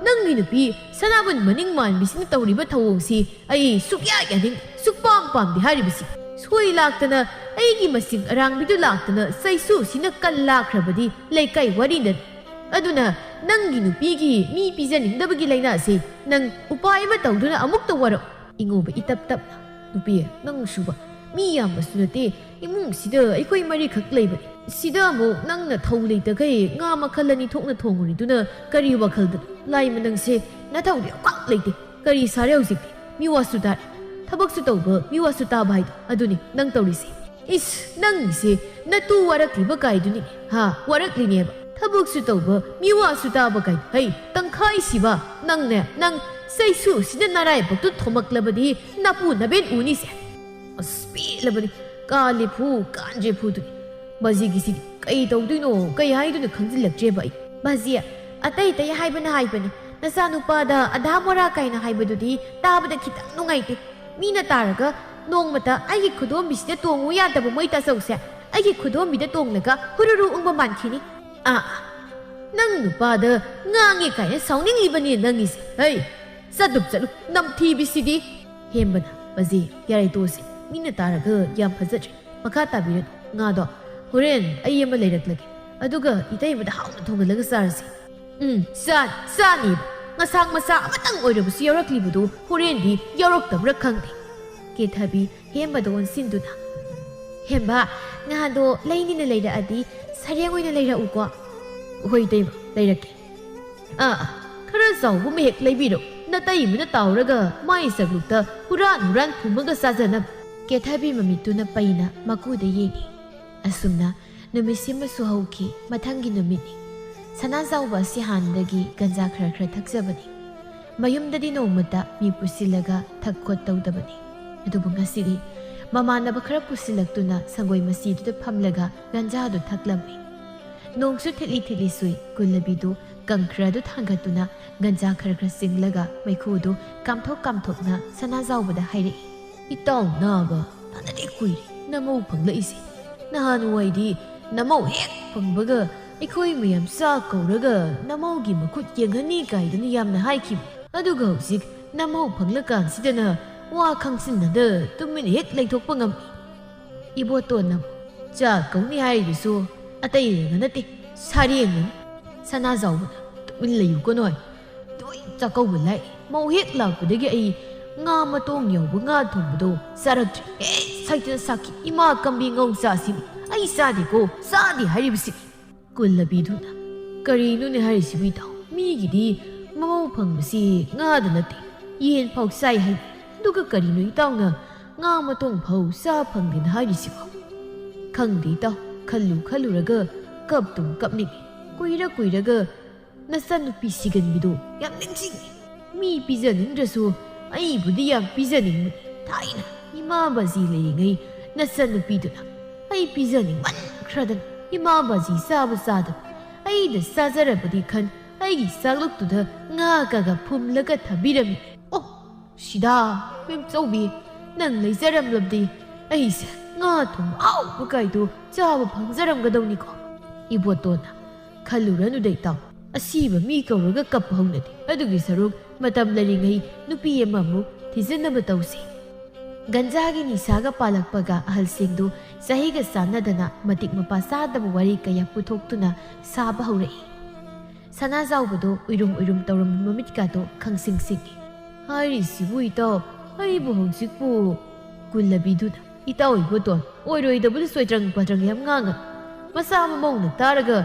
ꯅꯪꯒꯤ ꯅꯨꯄꯤ ꯁꯅꯥꯕꯨꯟ ꯃꯅꯤꯡ ꯃꯥꯟꯕꯤꯁꯤꯅ ꯇꯧꯔꯤꯕ ꯊꯧꯑꯣꯡꯁꯤ ꯑꯩ ꯁꯨꯛꯌꯥ ꯌꯥꯅꯤꯡ, ꯁꯨꯛꯄꯥꯝ ꯄꯥꯝꯗꯦ ꯍꯥꯏꯔꯤꯕꯁꯤ꯫ ꯁꯣꯏ ꯂꯥꯛꯇꯅ ꯑꯩꯒꯤ ꯃꯁꯤꯡ ꯑꯔꯥꯡꯕꯤꯗꯨ ꯂꯥꯛꯇꯅ ꯆꯩꯁꯨꯁꯤꯅ ꯀꯜꯂꯥꯈ꯭ꯔꯕꯗꯤ ꯂꯩꯀꯥꯏ ꯋꯥꯔꯤꯅ꯫ ꯑꯗꯨꯅ ꯅꯪꯒꯤ ꯅꯨꯄꯤꯒꯤ ꯃꯤ ꯄꯤꯖꯅꯤꯡꯗꯕꯒꯤ ꯂꯥꯏꯅꯥꯁꯤ ꯅꯪ ꯎꯄꯥꯏ ꯑꯃ ꯇꯧꯗꯨꯅ ꯑꯃꯨꯛꯇ ꯋꯥꯔꯛꯎ꯫" ꯏꯉꯣꯕ ꯏꯇꯞ ꯇꯞꯅ, "ꯅꯨꯄꯤ, ꯅꯪꯁꯨꯕ, ꯃꯤ ꯌꯥꯝꯕꯁꯨ ꯅꯠꯇꯦ, ꯏꯃꯨꯡꯁꯤꯗ ꯑꯩꯈꯣꯏ ꯃꯔꯤꯈꯛ ꯂꯩꯕꯅꯤ꯫ ꯁꯤꯗ ꯑꯃꯨꯛ ꯅꯪꯅ ꯊꯧ ꯂꯩꯇꯈꯩ ꯉꯥ ꯃꯈꯜ ꯑꯅꯤ ꯊꯣꯛꯅ ꯊꯣꯡꯉꯨꯔꯤꯗꯨꯅ ꯀꯔꯤ ꯋꯥꯈꯜꯗꯅꯣ? ꯂꯥꯏꯃ ꯅꯪꯁꯦ ꯅꯊꯧꯗꯤ ꯑꯃꯈꯛ ꯂꯩꯇꯦ꯫ ꯀꯔꯤ ꯁꯥꯔꯦ ꯍꯧꯖꯤꯛꯇꯤ? ꯃꯤꯋꯥꯁꯨ ꯇꯥꯔꯦ꯫ ꯊꯕꯛꯁꯨ ꯇꯧꯕ, ꯃꯤꯋꯥꯁꯨ ꯇꯥꯕ ꯍꯥꯏꯗꯣ ꯑꯗꯨꯅꯤ ꯅꯪ ꯇꯧꯔꯤꯁꯦ꯫ ꯏꯁ, ꯅꯪꯒꯤꯁꯦ ꯅꯇꯨ ꯋꯥꯔꯛꯂꯤꯕ ꯀꯥꯏꯗꯨꯅꯤ꯫ ꯍꯥ, ꯋꯥꯔꯛꯂꯤꯅꯦꯕ꯫ ꯊꯕꯛꯁꯨ ꯇꯧꯕ, ꯃꯤꯋꯥꯁꯨ ꯇꯥꯕ ꯀꯥꯏꯗꯣ꯫ ꯍꯩ, ꯇꯪꯈꯥꯏ ꯁꯤꯕ, ꯅꯪꯅꯦ, ꯅꯪ ꯆꯩꯁꯨꯁꯤꯅ ꯅꯔꯥꯏꯕꯛꯇꯨ ꯊꯣꯝꯃꯛꯂꯕꯗꯤ ꯅꯄꯨ ꯅꯕꯦꯟ ꯎꯅꯤꯁꯦ꯫" ꯑꯁ, ꯄꯦꯜꯂꯕꯅꯤ꯫ ꯀꯥꯂꯦ ꯐꯨ, ꯀꯥꯟꯖꯦ ꯐꯨꯗꯨꯅꯤ꯫ ꯕꯥꯖꯤꯒꯤꯁꯤꯗꯤ ꯀꯩ ꯇꯧꯗꯣꯏꯅꯣ, ꯀꯩ ꯍꯥꯏꯗꯣꯏꯅꯣ ꯈꯪꯖꯤꯜꯂꯛꯇ꯭ꯔꯦꯕ ꯑꯩ꯫ ꯕꯥꯖꯤ, ꯑꯇꯩ ꯑꯇꯩ ꯍꯥꯏꯕꯅ ꯍꯥꯏꯕꯅꯤ, ꯅꯆꯥꯅꯨꯄꯥꯗ ꯑꯙꯥ ꯃꯣꯔꯥ ꯀꯥꯏꯅ ꯍꯥꯏꯕꯗꯨꯗꯤ ꯇꯥꯕꯗ ꯈꯤꯇꯪ ꯅꯨꯡꯉꯥꯏꯇꯦ꯫ ꯃꯤꯅ ꯇꯥꯔꯒ ꯅꯣꯡꯃꯇ ꯑꯩꯒꯤ ꯈꯨꯗꯣꯝꯕꯤꯁꯤꯗ ꯇꯣꯡꯉꯨ ꯌꯥꯗꯕ ꯃꯣꯏ ꯇꯥꯆꯧꯁꯦ꯫ ꯑꯩꯒꯤ ꯈꯨꯗꯣꯝꯕꯤꯗ ꯇꯣꯡꯂꯒ ꯍꯨꯔꯨꯔꯨ ꯎꯪꯕ ꯃꯥꯟꯈꯤꯅꯤ꯫ ꯑꯥ, ꯅꯪ ꯅꯨꯄꯥꯗ ꯉꯥꯡꯉꯦ ꯀꯥꯏꯅ ꯁꯥꯎꯅꯤꯡꯂꯤꯕꯅꯦ ꯅꯪꯒꯤꯁꯦ꯫ ꯍꯩ, ꯆꯠꯂꯨ ꯆꯠꯂꯨ, ꯅꯝꯊꯤꯕꯤꯁꯤꯗꯤ꯫ ꯍꯦꯝꯕꯅ, ꯃꯁꯤ ꯌꯥꯔꯦ ꯇꯣꯛꯑꯁꯤ, ꯃꯤꯅ ꯇꯥꯔꯒ ꯌꯥꯝ ꯐꯖꯗ꯭ꯔꯦ꯫ ꯃꯈꯥ ꯇꯥꯕꯤꯔꯅꯨ꯫ ꯉꯥꯗꯣ ꯍꯣꯔꯦꯟ ꯑꯩ ꯑꯃ ꯂꯩꯔꯛꯂꯒꯦ, ꯑꯗꯨꯒ ꯏꯇꯩꯃꯗ ꯍꯥꯎꯅ ꯊꯣꯡꯍꯜꯂꯒ ꯆꯥꯔꯁꯤ꯫ ꯎꯝ, ꯆꯥꯅꯤ, ꯆꯥꯅꯤꯕ꯫ ꯉꯁꯥꯡ ꯃꯆꯥ ꯑꯃꯇꯪ ꯑꯣꯏꯔꯕꯁꯨ ꯌꯥꯎꯔꯛꯂꯤꯕꯗꯨ ꯍꯣꯔꯦꯟꯗꯤ ꯌꯥꯎꯔꯛꯇꯕ꯭ꯔꯥ ꯈꯪꯗꯦ꯫ ꯀꯦꯊꯕꯤ ꯍꯦꯝꯕꯗ ꯑꯣꯟꯁꯤꯟꯗꯨꯅ, "ꯍꯦꯝꯕ, ꯉꯥꯗꯣ ꯂꯩꯅꯤꯅ ꯂꯩꯔꯛꯑꯗꯤ ꯁꯔꯦꯡ ꯑꯣꯏꯅ ꯂꯩꯔꯛꯎꯀꯣ꯫" "ꯍꯣꯏ ꯏꯇꯩꯃ, ꯂꯩꯔꯛꯀꯦ꯫ ꯑꯥ, ꯈꯔ ꯆꯥꯎꯕ ꯑꯃ ꯍꯦꯛ ꯂꯩꯕꯤꯔꯣ꯫ ꯅꯇꯩꯃꯅ ꯇꯥꯎꯔꯒ ꯃꯥꯏ ꯆꯥꯛꯂꯨꯛꯇ ꯍꯨꯔꯥꯟ ꯍꯨꯔꯥꯟ ꯐꯨꯝꯃꯒ ꯆꯥꯖꯅꯕ꯫" ꯀꯦꯊꯕꯤ ꯃꯃꯤꯠꯇꯨꯅ ꯄꯩꯅ ꯃꯀꯨꯗ ꯌꯦꯡꯉꯤ꯫ ꯑꯁꯨꯝꯅ ꯅꯨꯃꯤꯠꯁꯤꯃꯁꯨ ꯍꯧꯈꯤ꯫ ꯃꯊꯪꯒꯤ ꯅꯨꯃꯤꯠꯅꯤ꯫ ꯁꯅꯥꯖꯥꯎꯕ ꯑꯁꯤ ꯍꯥꯟꯅꯗꯒꯤ ꯒꯟꯖꯥ ꯈꯔ ꯈꯔ ꯊꯛꯆꯕꯅꯤ꯫ ꯃꯌꯨꯝꯗꯗꯤ ꯅꯣꯡꯃꯇ ꯃꯤ ꯄꯨꯁꯤꯜꯂꯒ ꯊꯛ ꯈꯣꯠ ꯇꯧꯗꯕꯅꯤ꯫ ꯑꯗꯨꯕꯨ ꯉꯁꯤꯗꯤ ꯃꯃꯥꯟꯅꯕ ꯈꯔ ꯄꯨꯁꯤꯜꯂꯛꯇꯨꯅ ꯁꯪꯒꯣꯏ ꯃꯆꯤꯗꯨꯗ ꯐꯝꯂꯒ ꯒꯟꯖꯥꯗꯨ ꯊꯛꯂꯝꯃꯤ꯫ ꯅꯣꯡꯁꯨ ꯊꯤꯠꯂꯤ ꯊꯤꯠꯂꯤ ꯆꯨꯏ꯫ ꯀꯨꯜꯂꯕꯤꯗꯨ ꯀꯪꯈ꯭ꯔ ꯑꯗꯨ ꯊꯥꯡꯒꯠꯇꯨꯅ ꯒꯟꯖꯥ ꯈꯔ ꯈꯔ ꯆꯤꯡꯂꯒ ꯃꯩꯈꯨꯗꯨ ꯀꯥꯝꯊꯣꯛ ꯀꯥꯝꯊꯣꯛꯅ ꯁꯅꯥꯖꯥꯎꯕꯗ ꯍꯥꯏꯔꯛꯏ꯫ "ꯏꯇꯥꯎ ꯅꯥꯕ, ꯐꯅꯗꯤ ꯀꯨꯏꯔꯦ ꯅꯃꯧ ꯐꯪꯂꯛꯏꯁꯦ꯫ ꯅꯍꯥꯟꯋꯥꯏꯗꯤ ꯅꯃꯧ ꯍꯦꯛ ꯐꯪꯕꯒ ꯑꯩꯈꯣꯏ ꯃꯌꯥꯝ ꯆꯥꯛ ꯀꯧꯔꯒ ꯅꯃꯧꯒꯤ ꯃꯈꯨꯠ ꯌꯦꯡꯍꯟꯅꯤ ꯀꯥꯏꯗꯅ ꯌꯥꯝꯅ ꯍꯥꯏꯈꯤꯕ꯫ ꯑꯗꯨꯒ ꯍꯧꯖꯤꯛ ꯅꯃꯧ ꯐꯪꯂꯀꯥꯟꯁꯤꯗꯅ ꯋꯥ ꯈꯪꯁꯤꯟꯅꯗ ꯇꯨꯃꯤꯟꯅ ꯍꯦꯛ ꯂꯩꯊꯣꯛꯄ ꯉꯝꯃꯤ꯫" "ꯏꯕꯣꯇꯣꯟꯅ ꯆꯥꯛ ꯀꯧꯅꯤ ꯍꯥꯏꯔꯤꯗꯨꯁꯨ ꯑꯇꯩꯅꯒ ꯅꯠꯇꯦ, ꯁꯥꯔꯦꯡꯅꯅꯤ꯫" ꯁꯅꯥꯖꯥꯎꯕꯅ, "ꯇꯨꯃꯤꯟ ꯂꯩꯌꯨꯀꯣ ꯅꯣꯏ꯫ ꯂꯣꯏ ꯆꯥꯛꯀꯧꯕ ꯂꯥꯛꯏ꯫ ꯃꯧ ꯍꯦꯛ ꯂꯥꯛꯄꯗꯒꯤ ꯑꯩ ꯉꯥ ꯃꯇꯣꯡ ꯌꯥꯎꯕ ꯉꯥ ꯊꯣꯡꯕꯗꯣ ꯆꯥꯔꯛꯇ꯭ꯔꯤ꯫ ꯍꯦ, ꯁꯥꯏꯇꯅ ꯁꯥꯈꯤ ꯏꯃꯥ ꯀꯝꯕꯤ ꯉꯧ ꯆꯥꯁꯤꯅꯤ꯫ ꯑꯩ ꯆꯥꯗꯦꯀꯣ, ꯆꯥꯗꯦ ꯍꯥꯏꯔꯤꯕꯁꯤꯅꯤ꯫" ꯀꯨꯜꯂꯕꯤꯗꯨꯅ, "ꯀꯔꯤꯅꯣꯅꯦ ꯍꯥꯏꯔꯤꯁꯤꯕꯨ ꯏꯇꯥꯎ? ꯃꯤꯒꯤꯗꯤ ꯃꯃꯧ ꯐꯪꯕꯁꯤ ꯉꯥꯗ ꯅꯠꯇꯦ, ꯌꯦꯟ ꯐꯥꯎ ꯆꯥꯏ ꯍꯥꯏ꯫ ꯑꯗꯨꯒ ꯀꯔꯤꯅꯣ ꯏꯇꯥꯎꯅ ꯉꯥ ꯃꯇꯣꯡ ꯐꯥꯎ ꯆꯥ ꯐꯪꯗꯦꯅ ꯍꯥꯏꯔꯤꯁꯤꯕꯣ?" "ꯈꯪꯗꯦ ꯏꯇꯥꯎ, ꯈꯜꯂꯨ ꯈꯜꯂꯨꯔꯒ ꯀꯞꯇꯨꯝ ꯀꯞꯅꯤꯡꯉꯤ꯫ ꯀꯨꯏꯔ ꯀꯨꯏꯔꯒ ꯅꯆꯟꯅꯨꯄꯤ ꯁꯤꯒꯟꯕꯤꯗꯣ ꯌꯥꯝ ꯅꯤꯡꯁꯤꯡꯉꯤ꯫ ꯃꯤ ꯄꯤꯖꯅꯤꯡꯗ꯭ꯔꯁꯨ ꯑꯩꯕꯨꯗꯤ ꯌꯥꯝ ꯄꯤꯖꯅꯤꯡꯕꯅꯤ꯫ ꯊꯥꯏꯅ ꯏꯃꯥ ꯕꯥꯖꯤ ꯂꯩꯔꯤꯉꯩ ꯅꯆꯟꯅꯨꯄꯤꯗꯨꯅ ꯑꯩ ꯄꯤꯖꯅꯤꯡꯃꯟꯈ꯭ꯔꯗꯅ ꯏꯃꯥ ꯕꯥꯖꯤ ꯆꯥꯕ ꯆꯥꯗꯕ ꯑꯩꯗ ꯆꯥꯖꯔꯕꯗꯤ ꯈꯟ ꯑꯩꯒꯤ ꯆꯥꯛꯂꯨꯛꯇꯨꯗ ꯉꯥ ꯀꯥꯒ ꯐꯨꯝꯂꯒ ꯊꯝꯕꯤꯔꯝꯃꯤ꯫ ꯑꯣ, ꯁꯤꯗꯥ, ꯃꯦꯝꯆꯧꯕꯤ, ꯅꯪ ꯂꯩꯖꯔꯝꯂꯕꯗꯤ ꯑꯩꯁꯦ ꯉꯥ ꯊꯨꯝ ꯑꯍꯥꯎꯕ ꯀꯥꯏꯗꯣ ꯆꯥꯕ ꯐꯪꯖꯔꯝꯒꯗꯧꯅꯤꯀꯣ꯫ ꯏꯕꯣꯇꯣꯟꯅ, "ꯈꯜꯂꯨꯔꯅꯨꯗ ꯏꯇꯥꯎ, ꯑꯁꯤꯕ ꯃꯤ ꯀꯧꯔꯒ ꯀꯞꯄ ꯍꯧꯅꯗꯦ꯫ ꯑꯗꯨꯒꯤ ꯁꯔꯨꯛ ꯃꯇꯝ ꯂꯩꯔꯤꯉꯩ ꯅꯨꯄꯤ ꯑꯃꯃꯨꯛ ꯊꯤꯖꯤꯟꯅꯕ ꯇꯧꯁꯤ꯫" ꯒꯟꯖꯥꯒꯤ ꯅꯤꯁꯥꯒ ꯄꯥꯜꯂꯛꯄꯒ ꯑꯍꯜꯁꯤꯡꯗꯨ ꯆꯍꯤꯒ ꯆꯥꯟꯅꯗꯅ ꯃꯇꯤꯛ ꯃꯄꯥ ꯆꯥꯗꯕ ꯋꯥꯔꯤ ꯀꯌꯥ ꯄꯨꯊꯣꯛꯇꯨꯅ ꯁꯥꯕ ꯍꯧꯔꯛꯏ꯫ ꯁꯅꯥꯖꯥꯎꯕꯗꯣ ꯎꯏꯔꯨꯝ ꯎꯏꯔꯨꯝ ꯇꯧꯔꯝꯕ ꯃꯃꯤꯠꯀꯥꯗꯣ ꯈꯪꯁꯤꯡ ꯁꯤꯡꯏ꯫ "ꯍꯥꯏꯔꯤꯁꯤꯕꯨ ꯏꯇꯥꯎ, ꯑꯩꯕꯨ ꯍꯧꯖꯤꯛꯄꯨ?" ꯀꯨꯜꯂꯕꯤꯗꯨꯅ, "ꯏꯇꯥꯎ ꯏꯕꯣꯇꯣꯟ, ꯑꯣꯏꯔꯣꯏꯗꯕꯗ ꯆꯣꯏꯇ꯭ꯔꯪ ꯄꯥꯇ꯭ꯔꯪ ꯌꯥꯝ ꯉꯥꯡꯉ꯫ ꯃꯆꯥ ꯃꯃꯧꯅ ꯇꯥꯔꯒ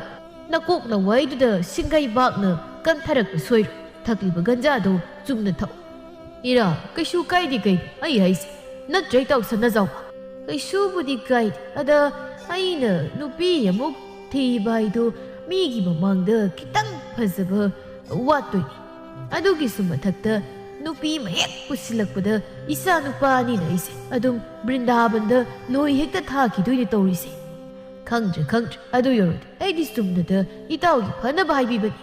ꯅꯀꯣꯛ ꯂꯋꯥꯏꯗꯨꯗ ꯁꯤꯡꯒꯩꯕꯥꯛꯅ ꯀꯟꯊꯔꯛꯄ ꯁꯣꯏꯔꯣꯏ꯫ ꯊꯛꯂꯤꯕ ꯒꯟꯖꯥꯗꯣ ꯆꯨꯝꯅ ꯊꯛꯎ꯫" "ꯏꯔꯥ, ꯀꯩꯁꯨ ꯀꯥꯏꯗꯦ ꯀꯩꯅꯣ ꯑꯩ ꯍꯥꯏꯁꯦ, ꯅꯠꯇ꯭ꯔ ꯏꯇꯥꯎ ꯁꯅꯥꯖꯥꯎꯕ?" "ꯀꯩꯁꯨꯕꯨꯗꯤ ꯀꯥꯏꯗꯦ꯫ ꯑꯗ ꯑꯩꯅ ꯅꯨꯄꯤ ꯑꯃꯨꯛ ꯊꯤꯕ ꯍꯥꯏꯗꯣ ꯃꯤꯒꯤ ꯃꯃꯥꯡꯗ ꯈꯤꯇꯪ ꯐꯖꯕ ꯋꯥꯠꯇꯣꯏꯅꯤ꯫ ꯑꯗꯨꯒꯤꯁꯨ ꯃꯊꯛꯇ ꯅꯨꯄꯤ ꯑꯃ ꯍꯦꯛ ꯄꯨꯁꯤꯜꯂꯛꯄꯗ ꯏꯆꯥ ꯅꯨꯄꯥ ꯑꯅꯤꯅ ꯑꯩꯁꯦ ꯑꯗꯨꯝ ꯕ꯭ꯔꯤꯟꯗꯥꯕꯟꯗ ꯂꯣꯏ ꯍꯦꯛꯇ ꯊꯥꯈꯤꯗꯣꯏꯅꯦ ꯇꯧꯔꯤꯁꯦ꯫" "ꯈꯪꯗ꯭ꯔꯦ, ꯈꯪꯗ꯭ꯔꯦ, ꯑꯗꯨ ꯌꯧꯔꯗꯤ ꯑꯩꯗꯤ ꯆꯨꯝꯅꯗ ꯏꯇꯥꯎꯒꯤ ꯐꯅꯕ ꯍꯥꯏꯕꯤꯕꯅꯤ꯫"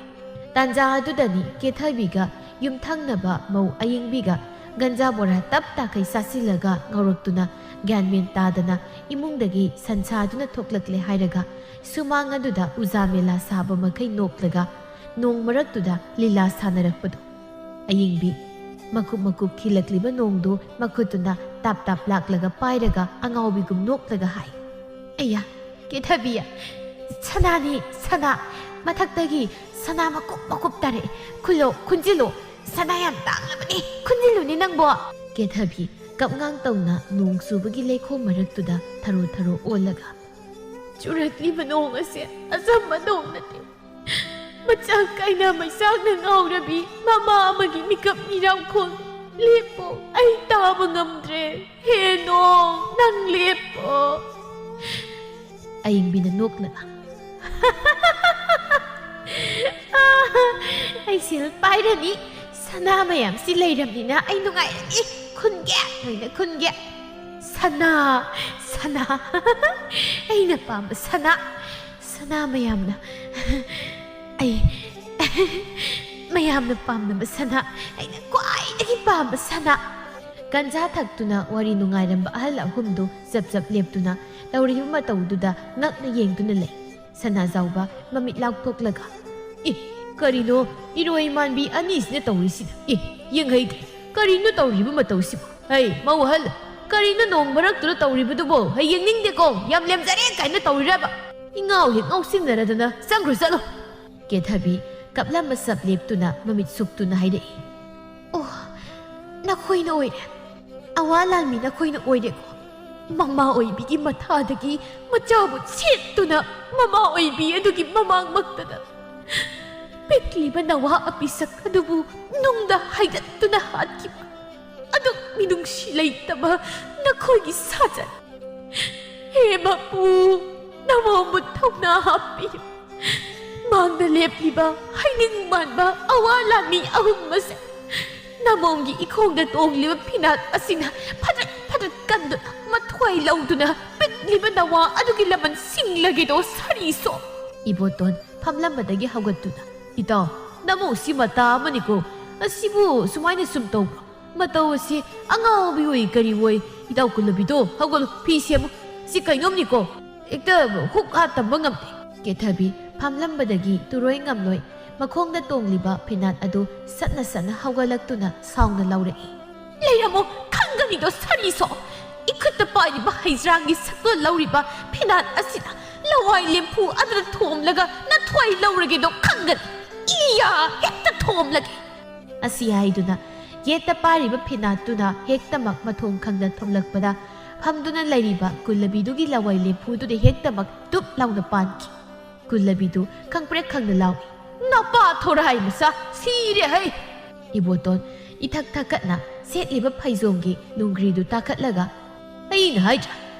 ꯇꯥꯟꯖꯥ ꯑꯗꯨꯗꯅꯤ ꯀꯦꯊꯕꯤꯒ ꯌꯨꯝꯊꯪꯅꯕ ꯃꯧ ꯑꯌꯤꯡꯕꯤꯒ ꯒꯟꯖꯥ ꯕꯣꯔꯥ ꯇꯞ ꯇꯥꯈꯩ ꯆꯥꯁꯤꯜꯂꯒ ꯉꯧꯔꯛꯇꯨꯅ ꯒ꯭ꯌꯥꯟ ꯃꯦꯟ ꯇꯥꯗꯅ ꯏꯃꯨꯡꯗꯒꯤ ꯁꯟꯁꯥꯗꯨꯅ ꯊꯣꯛꯂꯛꯂꯦ ꯍꯥꯏꯔꯒ ꯁꯨꯃꯥꯡ ꯑꯗꯨꯗ ꯎꯖꯥ ꯃꯦꯂꯥ ꯁꯥꯕ ꯃꯈꯩ ꯅꯣꯛꯂꯒ ꯅꯣꯡ ꯃꯔꯛꯇꯨꯗ ꯂꯤꯂꯥ ꯁꯥꯟꯅꯔꯛꯄꯗꯣ꯫ ꯑꯌꯤꯡꯕꯤ ꯃꯀꯨꯞ ꯃꯀꯨꯞ ꯈꯤꯜꯂꯛꯂꯤꯕ ꯅꯣꯡꯗꯨ ꯃꯈꯨꯠꯇꯨꯅ ꯇꯥꯞ ꯇꯥꯞ ꯂꯥꯛꯂꯒ ꯄꯥꯏꯔꯒ ꯑꯉꯥꯎꯕꯤꯒꯨꯝ ꯅꯣꯛꯂꯒ ꯍꯥꯏ, "ꯑꯩꯌꯥ, ꯀꯦꯊꯕꯤ, ꯁꯅꯥꯅꯤ, ꯁꯅꯥ꯫ ꯃꯊꯛꯇꯒꯤ ꯁꯅꯥ ꯃꯀꯨꯞ ꯃꯀꯨꯞ ꯇꯥꯔꯛꯑꯦ꯫ ꯈꯨꯜꯂꯣ, ꯈꯨꯟꯖꯤꯜꯂꯣ꯫ ꯁꯅꯥ ꯌꯥꯝ ꯇꯥꯡꯂꯕꯅꯤ꯫ ꯈꯨꯟꯖꯤꯜꯂꯨꯅꯦ ꯅꯪꯕꯣ꯫" ꯀꯦꯊꯕꯤ ꯀꯞꯉꯥꯡ ꯇꯧꯅ ꯅꯣꯡ ꯆꯨꯕꯒꯤ ꯂꯩꯈꯣꯝ ꯃꯔꯛꯇꯨꯗ ꯊꯔꯣ ꯊꯔꯣ ꯑꯣꯜꯂꯒ, "ꯆꯨꯔꯛꯂꯤꯕ ꯅꯣꯡ ꯑꯁꯦ ꯑꯆꯝꯕ ꯅꯣꯡ ꯅꯠꯇꯦ꯫ ꯃꯆꯥꯛ ꯀꯥꯏꯅ ꯃꯩꯆꯥꯛꯅ ꯉꯥꯎꯔꯕꯤ ꯃꯃꯥ ꯑꯃꯒꯤ ꯃꯤꯀꯞ ꯃꯤꯔꯥꯡꯈꯣꯜ꯫ ꯂꯦꯞꯄꯣ, ꯑꯩ ꯇꯥꯕ ꯉꯝꯗ꯭ꯔꯦ꯫ ꯍꯦ ꯅꯣꯡ, ꯅꯪ ꯂꯦꯞꯄꯣ꯫" ꯑꯌꯤꯡꯕꯤꯅ ꯅꯣꯛꯂꯒ, "ꯑꯩ ꯁꯦꯜ ꯄꯥꯏꯔꯅꯤ꯫ ꯁꯅꯥ ꯃꯌꯥꯝꯁꯤ ꯂꯩꯔꯕꯅꯤꯅ ꯑꯩ ꯅꯨꯡꯉꯥꯏꯔꯅꯤ꯫ ꯈꯨꯟꯒꯦ, ꯂꯣꯏꯅ ꯈꯨꯟꯒꯦ꯫ ꯁꯅꯥ, ꯁꯅꯥ, ꯑꯩꯅ ꯄꯥꯝꯕ ꯁꯅꯥ, ꯁꯅꯥ ꯃꯌꯥꯝꯅ, ꯑꯩ, ꯃꯌꯥꯝꯅ ꯄꯥꯝꯅꯕ ꯁꯅꯥ, ꯑꯩꯅ ꯈ꯭ꯋꯥꯏꯗꯒꯤ ꯄꯥꯝꯕ ꯁꯅꯥ꯫" ꯇꯟꯖꯥ ꯊꯛꯇꯨꯅ ꯋꯥꯔꯤ ꯅꯨꯡꯉꯥꯏꯔꯝꯕ ꯑꯍꯜ ꯑꯍꯨꯝꯗꯨ ꯆꯞ ꯆꯞ ꯂꯦꯞꯇꯨꯅ ꯇꯧꯔꯤꯕ ꯃꯇꯧꯗꯨꯗ ꯉꯛꯅ ꯌꯦꯡꯗꯨꯅ ꯂꯩ꯫ ꯁꯅꯥꯖꯥꯎꯕ ꯃꯃꯤꯠ ꯂꯥꯎꯊꯣꯛꯂꯒ, "ꯑꯦ, ꯀꯔꯤꯅꯣ ꯏꯔꯣꯏ ꯃꯥꯟꯕꯤ ꯑꯅꯤꯁꯤꯅ ꯇꯧꯔꯤꯁꯤꯅ? ꯑꯦ, ꯌꯦꯡꯍꯩꯗꯦ, ꯀꯔꯤꯅꯣ ꯇꯧꯔꯤꯕ ꯃꯇꯧꯁꯤꯕꯨ? ꯍꯩ, ꯃꯧ ꯑꯍꯜ, ꯀꯔꯤꯅꯣ ꯅꯣꯡ ꯃꯔꯛꯇꯨꯗ ꯇꯧꯔꯤꯕꯗꯨꯕꯣ? ꯍꯩ, ꯌꯦꯡꯅꯤꯡꯗꯦꯀꯣ, ꯌꯥꯝ ꯂꯦꯝꯖꯔꯦ ꯀꯥꯏꯅ ꯇꯧꯔꯤꯔꯕ? ꯏꯉꯥꯎ ꯍꯦꯛ ꯉꯥꯎꯁꯤꯟꯅꯔꯗꯅ ꯆꯪꯈ꯭ꯔꯣ ꯆꯠꯂꯣ!" ꯀꯦꯊꯕꯤ ꯀꯞꯂꯝꯕ ꯆꯞ ꯂꯦꯞꯇꯨꯅ ꯃꯃꯤꯠ ꯁꯨꯞꯇꯨꯅ ꯍꯥꯏꯔꯛꯏ꯫ "ꯑꯣ, ꯅꯈꯣꯏꯅ ꯑꯣꯏꯔꯦ꯫ ꯑꯋꯥ ꯂꯥꯟꯃꯤ ꯅꯈꯣꯏꯅ ꯑꯣꯏꯔꯦꯀꯣ꯫ ꯃꯃꯥ ꯑꯣꯏꯕꯤꯒꯤ ꯃꯊꯥꯗꯒꯤ ꯃꯆꯥꯕꯨ ꯁꯦꯠꯇꯨꯅ ꯃꯃꯥ ꯑꯣꯏꯕꯤ ꯑꯗꯨꯒꯤ ꯃꯃꯥꯡꯃꯛꯇꯗ ꯄꯤꯛꯂꯤꯕ ꯅꯋꯥ ꯑꯄꯤꯁꯛ ꯑꯗꯨꯕꯨ ꯅꯨꯡꯗ ꯍꯥꯏꯗꯠꯇꯨꯅ ꯍꯥꯠꯈꯤꯕ ꯑꯗꯨꯛ ꯃꯤꯅꯨꯡꯁꯤ ꯂꯩꯇꯕ ꯅꯈꯣꯏꯒꯤ ꯁꯥꯖꯠ꯫ ꯍꯦ ꯃꯄꯨ, ꯅꯃꯣꯝꯕꯨ ꯊꯧꯅꯥ ꯍꯥꯞꯄꯤꯌꯨ꯫ ꯃꯥꯡꯗ ꯂꯦꯞꯂꯤꯕ ꯍꯩꯅꯤꯡ ꯃꯥꯟꯕ ꯑꯋꯥ ꯂꯥꯟꯃꯤ ꯑꯍꯨꯝ ꯑꯁꯦ ꯅꯃꯣꯝꯒꯤ ꯏꯈꯣꯡꯗ ꯇꯣꯡꯂꯤꯕ ꯐꯤꯅꯥꯠ ꯑꯁꯤꯅ ꯐꯗ꯭ꯔꯛ ꯐꯗ꯭ꯔꯛ ꯀꯟꯗꯨꯅ ꯃꯊ꯭ꯋꯥꯏ ꯂꯧꯗꯨꯅ ꯄꯤꯛꯂꯤꯕ ꯅꯋꯥ ꯑꯗꯨꯒꯤ ꯂꯃꯟ ꯁꯤꯡꯂꯒꯦꯗꯣ ꯁꯥꯔꯤꯁꯣ!" ꯏꯕꯣꯇꯣꯟ ꯐꯝꯂꯝꯕꯗꯒꯤ ꯍꯧꯒꯠꯇꯨꯅ, "ꯏꯇꯥꯎ, ꯅꯃꯧꯁꯤ ꯃꯇꯥ ꯑꯃꯅꯤꯀꯣ꯫ ꯑꯁꯤꯕꯨ ꯁꯨꯃꯥꯏꯅ ꯁꯨꯝ ꯇꯧꯕ꯭ꯔꯣ? ꯃꯇꯧ ꯑꯁꯤ ꯑꯉꯥꯎꯕꯤ ꯑꯣꯏ ꯀꯔꯤ ꯑꯣꯏ꯫ ꯏꯇꯥꯎ ꯀꯨꯜꯂꯕꯤꯗꯣ, ꯍꯧꯒꯠꯂꯨ, ꯐꯤ ꯁꯦꯝꯃꯨ꯫ ꯁꯤ ꯀꯩꯅꯣꯝꯅꯤꯀꯣ꯫ ꯍꯦꯛꯇ ꯍꯨꯛ ꯍꯥ ꯇꯝꯕ ꯉꯝꯗꯦ꯫" ꯀꯦꯊꯕꯤ ꯐꯝꯂꯝꯕꯗꯒꯤ ꯇꯨꯔꯣꯏ ꯉꯝꯂꯣꯏ ꯃꯈꯣꯡꯗ ꯇꯣꯡꯂꯤꯕ ꯐꯤꯅꯥꯠ ꯑꯗꯨ ꯁꯠꯅ ꯁꯠꯅ ꯍꯧꯒꯠꯂꯛꯇꯨꯅ ꯁꯥꯎꯅ ꯂꯥꯎꯔꯛꯏ꯫ "ꯂꯩꯔꯝꯃꯣ, ꯈꯪꯒꯅꯤꯗꯣ ꯁꯥꯔꯤꯁꯣ! ꯏꯈꯨꯠꯇ ꯄꯥꯏꯔꯤꯕ ꯍꯩꯖ꯭ꯔꯥꯡꯒꯤ ꯁꯛꯇꯣ ꯂꯧꯔꯤꯕ ꯐꯤꯅꯥꯠ ꯑꯁꯤꯅ ꯂꯋꯥꯏ ꯂꯦꯝꯐꯨ ꯑꯗꯨꯗ ꯊꯣꯝꯂꯒ ꯅꯊ꯭ꯋꯥꯏ ꯂꯧꯔꯒꯦꯗꯣ ꯈꯪꯒꯅꯤ꯫ ꯏꯌꯥ! ꯍꯦꯛꯇ ꯊꯣꯝꯂꯒꯦ!" ꯑꯁꯤ ꯍꯥꯏꯗꯨꯅ ꯌꯦꯠꯇ ꯄꯥꯏꯔꯤꯕ ꯐꯤꯅꯥꯠꯇꯨꯅ ꯍꯦꯛꯇꯃꯛ ꯃꯊꯣꯡ ꯈꯪꯗ ꯊꯣꯝꯂꯛꯄꯗ, ꯐꯝꯗꯨꯅ ꯂꯩꯔꯤꯕ ꯀꯨꯜꯂꯕꯤꯗꯨꯒꯤ ꯂꯋꯥꯏ ꯂꯦꯝꯐꯨꯗꯨꯗ ꯍꯦꯛꯇꯃꯛ ꯇꯨꯞ ꯂꯥꯎꯅ ꯄꯥꯟꯈꯤ꯫ ꯀꯨꯜꯂꯕꯤꯗꯨ ꯈꯪꯄ꯭ꯔꯦꯛ ꯈꯪꯅ ꯂꯥꯎꯏ, "ꯅꯄꯥ ꯊꯣꯔꯥꯏ ꯃꯆꯥ, ꯁꯤꯔꯦ ꯍꯩ!" ꯏꯕꯣꯇꯣꯟ ꯏꯊꯛ ꯊꯛꯀꯠꯅ ꯁꯦꯠꯂꯤꯕ ꯐꯩꯖꯣꯝꯒꯤ ꯂꯨꯡꯒ꯭ꯔꯤꯗꯨ ꯇꯥꯈꯠꯂꯒ, "ꯑꯩꯅ ꯍꯥꯏꯗ꯭ꯔꯥ,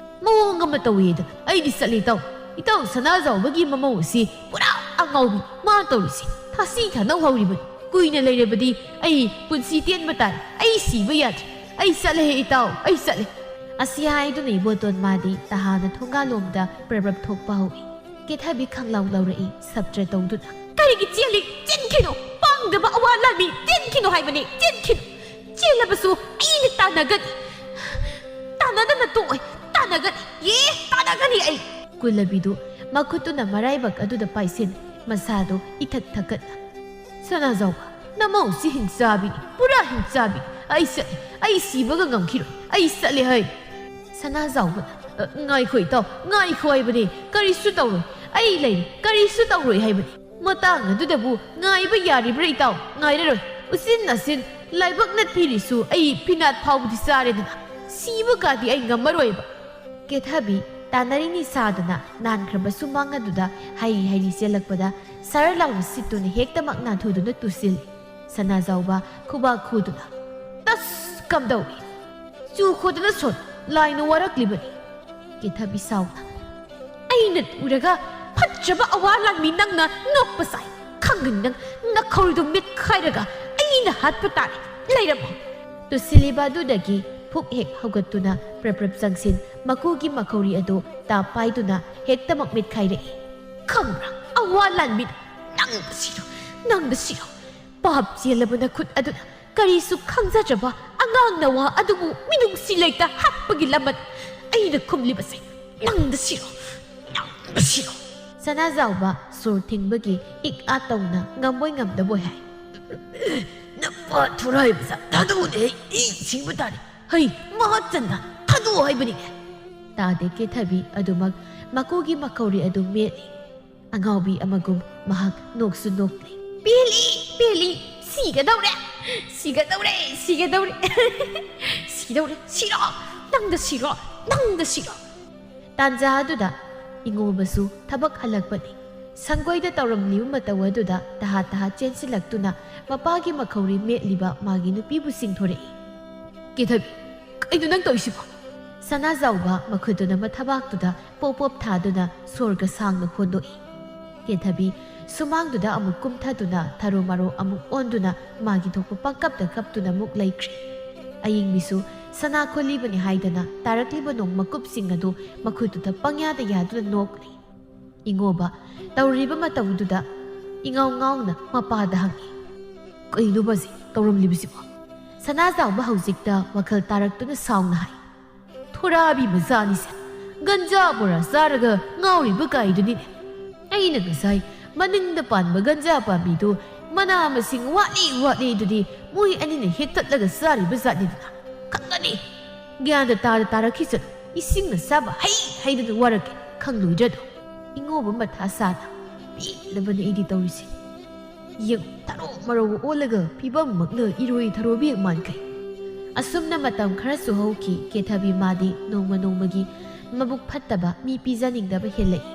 ꯃꯑꯣꯡ ꯑꯃ ꯇꯧꯏꯗ꯫ ꯑꯩꯗꯤ ꯆꯠꯂꯦ ꯏꯇꯥꯎ꯫ ꯏꯇꯥꯎ ꯁꯅꯥꯖꯥꯎꯕꯒꯤ ꯃꯃꯧ ꯑꯁꯤ ꯄꯨꯔꯥ ꯑꯉꯥꯎꯕꯤ꯫ ꯃꯥ ꯇꯧꯔꯤꯁꯤ ꯊꯥꯁꯤ ꯊꯥꯅꯧ ꯍꯧꯔꯤꯕꯅꯤ꯫ ꯀꯨꯏꯅ ꯂꯩꯔꯕꯗꯤ ꯑꯩ ꯄꯨꯟꯁꯤ ꯇꯦꯟꯕ ꯇꯥꯏ꯫ ꯑꯩ ꯁꯤꯕ ꯌꯥꯗ꯭ꯔꯦ꯫ ꯑꯩ ꯆꯠꯂꯦ ꯏꯇꯥꯎ, ꯑꯩ ꯆꯠꯂꯦ꯫" ꯑꯁꯤ ꯍꯥꯏꯗꯨꯅ ꯏꯕꯣꯇꯣꯟ ꯃꯥꯗꯤ ꯇꯍꯥꯅ ꯊꯣꯡꯒꯥꯜꯂꯣꯝꯗ ꯄ꯭ꯔꯞ ꯄ꯭ꯔꯞ ꯊꯣꯛꯄ ꯍꯧꯏ꯫ ꯀꯦꯊꯕꯤ ꯈꯪꯂꯥꯎ ꯂꯥꯎꯔꯛꯏ, ꯁꯞꯇ꯭ꯔ ꯇꯧꯗꯨꯅ꯫ "ꯀꯔꯤꯒꯤ ꯆꯦꯜꯂꯤ? ꯆꯦꯟꯈꯤꯅꯨ! ꯄꯥꯡꯗꯕ ꯑꯋꯥ ꯂꯥꯟꯃꯤ, ꯆꯦꯟꯈꯤꯅꯨ ꯍꯥꯏꯕꯅꯤ, ꯆꯦꯟꯈꯤꯅꯨ!" ꯆꯦꯜꯂꯕꯁꯨ ꯑꯩꯅ ꯇꯥꯟꯅꯒꯅꯤ꯫ ꯇꯥꯟꯅꯗꯅ ꯇꯣꯛꯑꯣꯏ꯫ ꯇꯥꯟꯅꯒꯅꯤ꯫ ꯑꯦ, ꯇꯥꯟꯅꯒꯅꯤ ꯑꯩ꯫ ꯀꯨꯂꯕꯤꯗꯨ ꯃꯈꯨꯠꯇꯨꯅ ꯃꯔꯥꯏꯕꯛ ꯑꯗꯨꯗ ꯄꯥꯏꯁꯤꯟ, ꯃꯁꯥꯗꯨ ꯏꯊꯛ ꯊꯛꯀꯠꯅ, "ꯁꯅꯥꯖꯥꯎꯕ, ꯅꯃꯧꯁꯤ ꯍꯤꯡꯆꯥꯕꯤꯅꯤ, ꯄꯨꯔꯥ ꯍꯤꯡꯆꯥꯕꯤ꯫ ꯑꯩ ꯆꯠꯂꯦ꯫ ꯑꯩ ꯁꯤꯕꯒ ꯉꯝꯈꯤꯔꯣꯏ꯫ ꯑꯩ ꯆꯠꯂꯦ ꯍꯩ꯫" ꯁꯅꯥꯖꯥꯎꯕꯅ, "ꯑ, ꯉꯥꯏꯈꯣ ꯏꯇꯥꯎ, ꯉꯥꯏꯈꯣ ꯍꯥꯏꯕꯅꯤ꯫ ꯀꯔꯤꯁꯨ ꯇꯧꯔꯣꯏ꯫ ꯑꯩ ꯂꯩꯔꯤ꯫ ꯀꯔꯤꯁꯨ ꯇꯧꯔꯣꯏ ꯍꯥꯏꯕꯅꯤ꯫ ꯃꯇꯥꯡ ꯑꯗꯨꯗꯕꯨ ꯉꯥꯏꯕ ꯌꯥꯔꯤꯕ꯭ꯔꯥ ꯏꯇꯥꯎ? ꯉꯥꯏꯔꯔꯣꯏ꯫ ꯎꯆꯤꯟ ꯅꯥꯆꯤꯟ ꯂꯥꯏꯕꯛꯅ ꯄꯤꯔꯤꯁꯨ ꯑꯩ ꯐꯤꯅꯥꯠ ꯐꯥꯎꯕꯗꯤ ꯆꯥꯔꯦꯗꯅ꯫ ꯁꯤꯕ ꯀꯥꯗꯤ ꯑꯩ ꯉꯝꯃꯔꯣꯏꯕ꯫" ꯀꯦꯊꯕꯤ ꯇꯥꯟꯅꯔꯤꯅꯤ ꯁꯥꯗꯅ ꯅꯥꯟꯈ꯭ꯔꯕ ꯁꯨꯃꯥꯡ ꯑꯗꯨꯗ ꯍꯩ ꯍꯩꯔꯤ ꯆꯦꯜꯂꯛꯄꯗ ꯁꯔ ꯂꯥꯎꯅ ꯁꯤꯠꯇꯨꯅ ꯍꯦꯛꯇꯃꯛ ꯅꯥꯟꯊꯨꯗꯨꯅ ꯇꯨꯁꯤꯜꯂꯤ꯫ ꯁꯅꯥꯖꯥꯎꯕ ꯈꯨꯕꯥꯛ ꯈꯨꯗꯨꯅ, "ꯇꯁ! ꯀꯝꯗꯧꯏ? ꯆꯨꯈꯣꯗꯅ ꯁꯣꯠ, ꯂꯥꯏꯅ ꯋꯥꯔꯛꯂꯤꯕꯅꯤ꯫" ꯀꯦꯊꯕꯤ ꯁꯥꯎꯅ, "ꯑꯩꯅ ꯎꯔꯒ ꯐꯠꯇ꯭ꯔꯕ ꯑꯋꯥ ꯂꯥꯟꯃꯤ ꯅꯪꯅ ꯅꯣꯛꯄ ꯁꯥꯏ꯫ ꯈꯪꯒꯅꯤ ꯅꯪ, ꯅꯈꯧꯔꯤꯗꯨ ꯃꯤꯠꯈꯥꯏꯔꯒ ꯑꯩꯅ ꯍꯥꯠꯄ ꯇꯥꯔꯦ꯫ ꯂꯩꯔꯝꯃꯣ꯫" ꯇꯨꯁꯤꯜꯂꯤꯕ ꯑꯗꯨꯗꯒꯤ ꯐꯨꯛ ꯍꯦꯛ ꯍꯧꯒꯠꯇꯨꯅ ꯄ꯭ꯔꯞ ꯄ꯭ꯔꯞ ꯆꯪꯁꯤꯟ ꯃꯀꯨꯒꯤ ꯃꯈꯧꯔꯤ ꯑꯗꯨ ꯇꯥꯞ ꯄꯥꯏꯗꯨꯅ ꯍꯦꯛꯇꯃꯛ ꯃꯤꯠꯈꯥꯏꯔꯛꯏ꯫ "ꯈꯪꯕ꯭ꯔꯥ? ꯑꯋꯥ ꯂꯥꯟꯃꯤ ꯅꯪꯗ ꯁꯤꯔꯣ, ꯅꯪꯗ ꯁꯤꯔꯣ꯫ ꯄꯥꯞ ꯆꯦꯜꯂꯕ ꯅꯈꯨꯠ ꯑꯗꯨꯅ ꯀꯔꯤꯁꯨ ꯈꯪꯖꯗ꯭ꯔꯕ ꯑꯉꯥꯡ ꯅꯋꯥ ꯑꯗꯨꯕꯨ ꯃꯤꯅꯨꯡꯁꯤ ꯂꯩꯇ ꯍꯥꯠꯄꯒꯤ ꯂꯃꯟ ꯑꯩꯅ ꯈꯨꯝꯂꯤꯕꯁꯦ꯫ ꯅꯪꯗ ꯁꯤꯔꯣ, ꯅꯪꯗ ꯁꯤꯔꯣ꯫" ꯁꯅꯥꯖꯥꯎꯕ ꯁꯣꯔ ꯊꯤꯡꯕꯒꯤ ꯏꯛ ꯑꯥ ꯇꯧꯅ ꯉꯝꯕꯣꯏ ꯉꯝꯗꯕꯣꯏ ꯍꯥꯏ, "ꯅꯄꯥ ꯊꯨꯔꯥꯏꯕ ꯖꯥꯠ ꯊꯥꯗꯣꯛꯎꯅꯦ꯫ ꯑꯩ ꯁꯤꯕ ꯇꯥꯔꯦ꯫ ꯍꯩ, ꯃꯍꯥꯆꯟꯗ ꯊꯥꯗꯣꯛꯑꯣ ꯍꯥꯏꯕꯅꯤꯅꯦ꯫" ꯇꯥꯗꯦ ꯀꯦꯊꯕꯤ ꯑꯗꯨꯃꯛ ꯃꯀꯨꯒꯤ ꯃꯈꯧꯔꯤ ꯑꯗꯨ ꯃꯦꯠꯂꯤ꯫ ꯑꯉꯥꯎꯕꯤ ꯑꯃꯒꯨꯝ ꯃꯍꯥꯛ ꯅꯣꯛꯁꯨ ꯅꯣꯛꯂꯤ꯫ "ꯄꯦꯜꯂꯤ, ꯄꯦꯜꯂꯤ, ꯁꯤꯒꯗꯧꯔꯦ, ꯁꯤꯒꯗꯧꯔꯦ, ꯁꯤꯒꯗꯧꯔꯦ꯫" "ꯁꯤꯗꯧꯔꯦ, ꯁꯤꯔꯣ, ꯅꯪꯗ ꯁꯤꯔꯣ, ꯅꯪꯗ ꯁꯤꯔꯣ꯫" ꯇꯥꯟꯖꯥ ꯑꯗꯨꯗ ꯏꯉꯣꯕꯁꯨ ꯊꯕꯛ ꯍꯜꯂꯛꯄꯅꯤ꯫ ꯁꯪꯒꯣꯏꯗ ꯇꯧꯔꯝꯂꯤꯕ ꯃꯇꯧ ꯑꯗꯨꯗ ꯇꯍꯥ ꯇꯍꯥ ꯆꯦꯟꯁꯤꯜꯂꯛꯇꯨꯅ ꯃꯄꯥꯒꯤ ꯃꯈꯧꯔꯤ ꯃꯦꯠꯂꯤꯕ ꯃꯥꯒꯤ ꯅꯨꯄꯤꯕꯨ ꯆꯤꯡꯊꯣꯔꯛꯏ꯫ "ꯀꯦꯊꯕꯤ, ꯀꯩꯅꯣ ꯅꯪ ꯇꯧꯔꯤꯁꯤꯕꯣ?" ꯁꯅꯥꯖꯥꯎꯕ ꯃꯈꯨꯠꯇꯨꯅ ꯃꯊꯕꯥꯛꯇꯨꯗ ꯄꯣꯞ ꯄꯣꯞ ꯊꯥꯗꯨꯅ ꯁꯣꯔꯒ ꯁꯥꯡꯅ ꯍꯣꯟꯗꯣꯛꯏ꯫ ꯀꯦꯊꯕꯤ ꯁꯨꯃꯥꯡꯗꯨꯗ ꯑꯃꯨꯛ ꯀꯨꯝꯊꯗꯨꯅ ꯊꯔꯣ ꯃꯔꯣ ꯑꯃꯨꯛ ꯑꯣꯟꯗꯨꯅ ꯃꯥꯒꯤ ꯊꯣꯛꯄ ꯄꯪꯀꯞꯇ ꯀꯞꯇꯨꯅ ꯑꯃꯨꯛ ꯂꯩꯈ꯭ꯔꯦ꯫ ꯑꯌꯤꯡꯕꯤꯁꯨ ꯁꯅꯥ ꯈꯣꯜꯂꯤꯕꯅꯤ ꯍꯥꯏꯗꯅ ꯇꯥꯔꯛꯂꯤꯕ ꯅꯣꯡ ꯃꯀꯨꯞꯁꯤꯡ ꯑꯗꯨ ꯃꯈꯨꯠꯇꯨꯗ ꯄꯪꯌꯥꯗ ꯌꯥꯗꯨꯅ ꯅꯣꯛꯂꯤ꯫ ꯏꯉꯣꯕ ꯇꯧꯔꯤꯕ ꯃꯇꯧꯗꯨꯗ ꯏꯉꯥꯎ ꯉꯥꯎꯅ ꯃꯄꯥꯗ ꯍꯪꯉꯤ, "ꯀꯩꯅꯣꯕ ꯑꯁꯤ ꯇꯧꯔꯝꯂꯤꯕꯁꯤꯕꯣ?" ꯁꯅꯥꯖꯥꯎꯕ ꯍꯧꯖꯤꯛꯇ ꯋꯥꯈꯜ ꯇꯥꯔꯛꯇꯨꯅ ꯁꯥꯎꯅ ꯍꯥꯏ, "ꯊꯣꯔꯥꯕꯤ ꯃꯆꯥꯅꯤꯁꯦ, ꯒꯟꯖꯥ ꯕꯣꯔꯥ ꯆꯥꯔꯒ ꯉꯥꯎꯔꯤꯕ ꯀꯥꯏꯗꯨꯅꯤꯅꯦ꯫ ꯑꯩꯅ ꯉꯁꯥꯏ ꯃꯅꯤꯡꯗ ꯄꯥꯟꯕ ꯒꯟꯖꯥ ꯄꯥꯝꯕꯤꯗꯨ ꯃꯅꯥ ꯃꯁꯤꯡ ꯋꯥꯠꯂꯤ ꯋꯥꯠꯂꯤ ꯑꯗꯨꯗꯤ ꯃꯣꯏ ꯑꯅꯤꯅ ꯍꯦꯛꯇꯠꯂꯒ ꯆꯥꯔꯤꯕ ꯖꯥꯠꯅꯤꯗꯅ꯫ ꯈꯪꯒꯅꯤ꯫ ꯒ꯭ꯌꯥꯟꯗ ꯇꯥꯗ ꯇꯥꯔꯛꯈꯤꯁꯅꯨ꯫ ꯏꯁꯤꯡꯅ ꯆꯥꯕ ꯍꯩ ꯍꯩꯗꯅ ꯋꯥꯔꯛꯀꯦ꯫ ꯈꯪꯂꯣꯏꯗ꯭ꯔꯗꯣ?" ꯏꯉꯧꯕ ꯃꯊꯥ ꯁꯥꯅ ꯄꯦꯜꯂꯕꯅꯤ ꯑꯩꯗꯤ ꯇꯧꯔꯤꯁꯦ꯫ ꯌꯦꯡꯉꯨ, ꯊꯔꯣ ꯃꯔꯣ ꯑꯣꯜꯂꯒ ꯐꯤꯕꯝꯃꯛꯅ ꯏꯔꯣꯏ ꯊꯔꯣꯕꯤ ꯃꯥꯟꯈꯩ꯫ ꯑꯁꯨꯝꯅ ꯃꯇꯝ ꯈꯔꯁꯨ ꯍꯧꯈꯤ꯫ ꯀꯦꯊꯕꯤ ꯃꯥꯗꯤ ꯅꯣꯡꯃ ꯅꯣꯡꯃꯒꯤ ꯃꯕꯨꯛ ꯐꯠꯇꯕ, ꯃꯤ ꯄꯤꯖꯅꯤꯡꯗꯕ ꯍꯦꯜꯂꯛꯏ꯫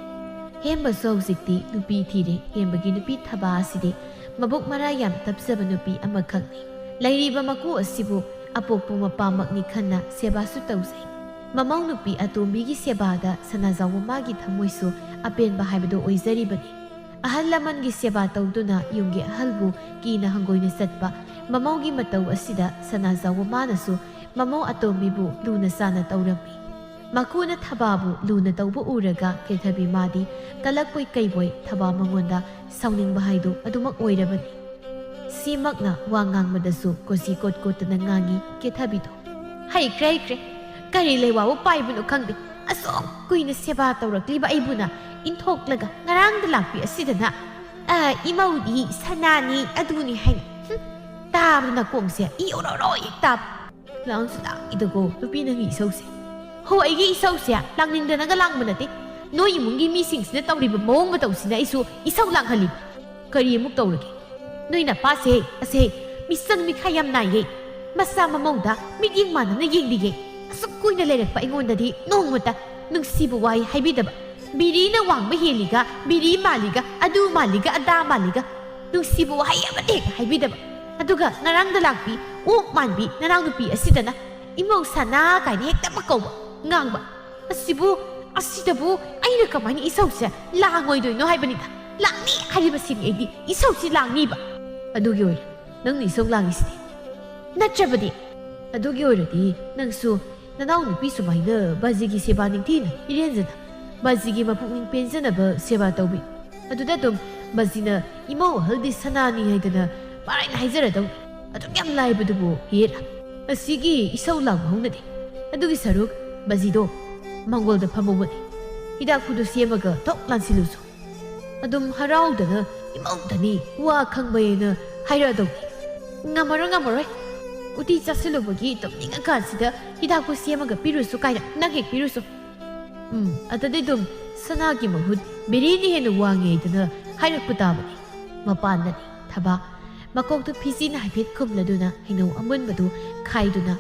ꯍꯦꯝꯕꯁꯨ ꯍꯧꯖꯤꯛꯇꯤ ꯅꯨꯄꯤ ꯊꯤꯔꯦ꯫ ꯍꯦꯝꯕꯒꯤ ꯅꯨꯄꯤ ꯊꯕꯥ ꯑꯁꯤꯗꯤ ꯃꯕꯨꯛ ꯃꯔꯥ ꯌꯥꯝ ꯇꯞꯆꯕ ꯅꯨꯄꯤ ꯑꯃꯈꯛꯅꯤ꯫ ꯂꯩꯔꯤꯕ ꯃꯀꯨ ꯑꯁꯤꯕꯨ ꯑꯄꯣꯛꯄ ꯃꯄꯥꯃꯛꯅꯤ ꯈꯟꯅ ꯁꯦꯕꯥꯁꯨ ꯇꯧꯖꯩ꯫ ꯃꯃꯧ ꯅꯨꯄꯤ ꯑꯇꯣꯝꯕꯤꯒꯤ ꯁꯦꯕꯥꯗ ꯁꯅꯥꯖꯥꯎꯕ ꯃꯥꯒꯤ ꯊꯃꯣꯏꯁꯨ ꯑꯄꯦꯟꯕ ꯍꯥꯏꯕꯗꯨ ꯑꯣꯏꯖꯔꯤꯕꯅꯤ꯫ ꯑꯍꯜ ꯂꯃꯟꯒꯤ ꯁꯦꯕꯥ ꯇꯧꯗꯨꯅ ꯌꯨꯝꯒꯤ ꯑꯍꯜꯕꯨ ꯀꯤꯅ ꯍꯪꯒꯣꯏꯅ ꯆꯠꯄ ꯃꯃꯧꯒꯤ ꯃꯇꯧ ꯑꯁꯤꯗ ꯁꯅꯥꯖꯥꯎꯕ ꯃꯥꯅꯁꯨ ꯃꯃꯧ ꯑꯇꯣꯝꯕꯤꯕꯨ ꯂꯨꯅ ꯆꯥꯅ ꯇꯧꯔꯝꯃꯤ꯫ ꯃꯀꯨꯅ ꯊꯕꯥꯕꯨ ꯂꯨꯅ ꯇꯧꯕ ꯎꯔꯒ ꯀꯦꯊꯕꯤ ꯃꯥꯗꯤ ꯀꯂꯛꯄꯣꯏ ꯀꯩꯕꯣꯏ ꯊꯕꯥ ꯃꯉꯣꯟꯗ ꯁꯥꯎꯅꯤꯡꯕ ꯍꯥꯏꯗꯨ ꯑꯗꯨꯃꯛ ꯑꯣꯏꯔꯕꯅꯤ꯫ ꯁꯤꯃꯛꯅ ꯋꯥ ꯉꯥꯡꯕꯗꯁꯨ ꯀꯣꯆꯤ ꯀꯣꯠ ꯀꯣꯠꯇꯅ ꯉꯥꯡꯉꯤ ꯀꯦꯊꯕꯤꯗꯣ꯫ "ꯍꯩꯈ꯭ꯔꯦ, ꯍꯩꯈ꯭ꯔꯦ꯫ ꯀꯔꯤ ꯂꯩꯋꯥꯕꯨ ꯄꯥꯏꯕꯅꯣ ꯈꯪꯗꯦ꯫ ꯑꯁꯨꯛ ꯀꯨꯏꯅ ꯁꯦꯕꯥ ꯇꯧꯔꯛꯂꯤꯕ ꯑꯩꯕꯨꯅ ꯏꯟꯊꯣꯛꯂꯒ ꯉꯔꯥꯡꯗ ꯂꯥꯛꯄꯤ ꯑꯁꯤꯗꯅ, ꯑ, ꯏꯃꯧꯗꯤ ꯁꯅꯥꯅꯤ, ꯑꯗꯨꯅꯤ ꯍꯥꯏꯅ꯫ ꯍꯨꯝ, ꯇꯥꯕꯗ ꯅꯥꯀꯣꯡꯁꯦ ꯏ ꯑꯣꯔꯣꯔꯣ ꯍꯦꯛ ꯇꯥꯕ꯫ ꯂꯥꯡꯁꯨ ꯂꯥꯡꯉꯤꯗꯀꯣ ꯅꯨꯄꯤ ꯅꯪꯒꯤ ꯏꯁꯧꯁꯦ꯫ ꯍꯣ, ꯑꯩꯒꯤ ꯏꯁꯧꯁꯦ ꯂꯥꯡꯅꯤꯡꯗꯅꯒ ꯂꯥꯡꯕ ꯅꯠꯇꯦ꯫ ꯅꯣꯏ ꯏꯃꯨꯡꯒꯤ ꯃꯤꯁꯤꯡꯁꯤꯅ ꯇꯧꯔꯤꯕ ꯃꯑꯣꯡ ꯃꯇꯧꯁꯤꯅ ꯑꯩꯁꯨ ꯏꯁꯧ ꯂꯥꯡꯍꯜꯂꯤꯕ꯫ ꯀꯔꯤ ꯑꯃꯨꯛ ꯇꯧꯔꯒꯦ? ꯅꯣꯏ ꯅꯄꯥꯁꯦ ꯑꯁꯦ ꯃꯤꯆꯪ ꯃꯤꯈꯥꯏ ꯌꯥꯝ ꯅꯥꯏꯌꯦ꯫ ꯃꯆꯥ ꯃꯃꯧꯗ ꯃꯤꯠꯌꯦꯡ ꯃꯥꯟꯅꯅ ꯌꯦꯡꯗꯤꯌꯦ꯫ ꯑꯁꯨꯛ ꯀꯨꯏꯅ ꯂꯩꯔꯛꯄ ꯑꯩꯉꯣꯟꯗꯗꯤ ꯅꯣꯡꯃꯇ ꯅꯨꯡꯁꯤꯕ ꯋꯥꯍꯩ ꯍꯥꯏꯕꯤꯗꯕ꯫ ꯕꯤꯔꯤꯅ ꯋꯥꯡꯕ ꯍꯦꯜꯂꯤꯒ, ꯕꯤꯔꯤ ꯃꯥꯜꯂꯤꯒ, ꯑꯗꯨ ꯃꯥꯜꯂꯤꯒ, ꯑꯗꯥ ꯃꯥꯜꯂꯤꯒ, ꯅꯨꯡꯁꯤꯕ ꯋꯥꯍꯩ ꯑꯃꯠꯇ ꯍꯦꯛ ꯍꯥꯏꯕꯤꯗꯕ꯫ ꯑꯗꯨꯒ ꯉꯔꯥꯡꯗ ꯂꯥꯛꯄꯤ, ꯑꯣꯛ ꯃꯥꯟꯕꯤ ꯅꯅꯥꯎꯅꯨꯄꯤ ꯑꯁꯤꯗꯅ ꯏꯃꯧ ꯁꯅꯥ ꯀꯥꯏꯅ ꯍꯦꯛꯇ ꯃꯀꯧꯕ, ꯉꯥꯡꯕ꯫ ꯑꯁꯤꯕꯨ, ꯑꯁꯤꯗꯕꯨ ꯑꯩꯅ ꯀꯃꯥꯏꯅ ꯏꯁꯧꯁꯦ ꯂꯥꯡꯉꯣꯏꯗꯣꯏꯅꯣ ꯍꯥꯏꯕꯅꯤꯗ꯫ ꯂꯥꯡꯅꯤ ꯍꯥꯏꯔꯤꯕꯁꯤꯅꯤ ꯑꯩꯗꯤ, ꯏꯁꯧꯁꯤ ꯂꯥꯡꯅꯤꯕ꯫ ꯑꯗꯨꯒꯤ ꯑꯣꯏꯔꯦ ꯅꯪꯅ ꯏꯁꯧ ꯂꯥꯡꯉꯤꯁꯤꯗꯤ꯫ ꯅꯠꯇ꯭ꯔꯕꯗꯤ? ꯑꯗꯨꯒꯤ ꯑꯣꯏꯔꯗꯤ ꯅꯪꯁꯨ ꯅꯅꯥꯎ ꯅꯨꯄꯤ ꯁꯨꯃꯥꯏꯅ ꯕꯥꯖꯤꯒꯤ ꯁꯦꯕꯥ ꯅꯤꯡꯊꯤꯅ ꯏꯔꯦꯟꯖꯅ, ꯕꯥꯖꯤꯒꯤ ꯃꯄꯨꯛꯅꯤꯡ ꯄꯦꯟꯖꯅꯕ ꯁꯦꯕꯥ ꯇꯧꯕꯤ꯫ ꯑꯗꯨꯗ ꯑꯗꯨꯝ ꯕꯥꯖꯤꯅ ꯏꯃꯧ ꯑꯍꯜꯗꯤ ꯁꯅꯥꯅꯤ ꯍꯥꯏꯗꯅ ꯃꯔꯥꯏꯅ ꯍꯥꯏꯖꯔꯗꯧꯅꯤ꯫ ꯑꯗꯨꯛ ꯌꯥꯝ ꯂꯥꯏꯕꯗꯨꯕꯨ ꯍꯦꯔꯥ꯫ ꯑꯁꯤꯒꯤ ꯏꯁꯧ ꯂꯥꯡꯕ ꯍꯧꯅꯗꯦ꯫ ꯑꯗꯨꯒꯤ ꯁꯔꯨꯛ ꯕꯥꯖꯤꯗꯣ ꯃꯪꯒꯣꯜꯗ ꯐꯝꯍꯧꯕꯅꯤ꯫ ꯍꯤꯗꯥꯛ ꯈꯨꯗꯨ ꯁꯦꯝꯃꯒ ꯊꯣꯛ ꯂꯥꯟꯁꯤꯜꯂꯨꯁꯨ꯫ ꯑꯗꯨꯝ ꯍꯔꯥꯎꯗꯅ ꯏꯃꯧꯗꯅꯤ ꯋꯥ ꯈꯪꯕꯩꯅ ꯍꯥꯏꯔꯛꯑꯗꯧꯅꯤ꯫ ꯉꯝꯃꯔꯣꯏ, ꯉꯝꯃꯔꯣꯏ꯫ ꯎꯇꯤ ꯆꯥꯁꯤꯜꯂꯨꯕꯒꯤ ꯇꯨꯝꯅꯤꯡꯉꯀꯥꯟꯁꯤꯗ ꯍꯤꯗꯥꯛꯄꯨ ꯁꯦꯝꯃꯒ ꯄꯤꯔꯨꯁꯨ ꯀꯥꯏꯅ ꯅꯪ ꯍꯦꯛ ꯄꯤꯔꯨꯁꯨ꯫ ꯎꯝ, ꯑꯗꯨꯗꯤ ꯑꯗꯨꯝ ꯁꯅꯥꯒꯤ ꯃꯍꯨꯠ ꯕꯦꯔꯤꯅ ꯍꯦꯟꯅ ꯋꯥꯡꯉꯦ ꯍꯥꯏꯗꯅ ꯍꯥꯏꯔꯛꯄ ꯇꯥꯕꯅꯤ꯫ ꯃꯄꯥꯟꯗꯅꯤ ꯊꯕꯥ꯫ ꯃꯀꯣꯛꯇꯨ ꯐꯤꯖꯤꯅ ꯍꯥꯏꯐꯦꯠ ꯈꯨꯝꯂꯗꯨꯅ ꯍꯩꯅꯧ ꯑꯃꯨꯟꯕꯗꯨ ꯈꯥꯏꯗꯨꯅ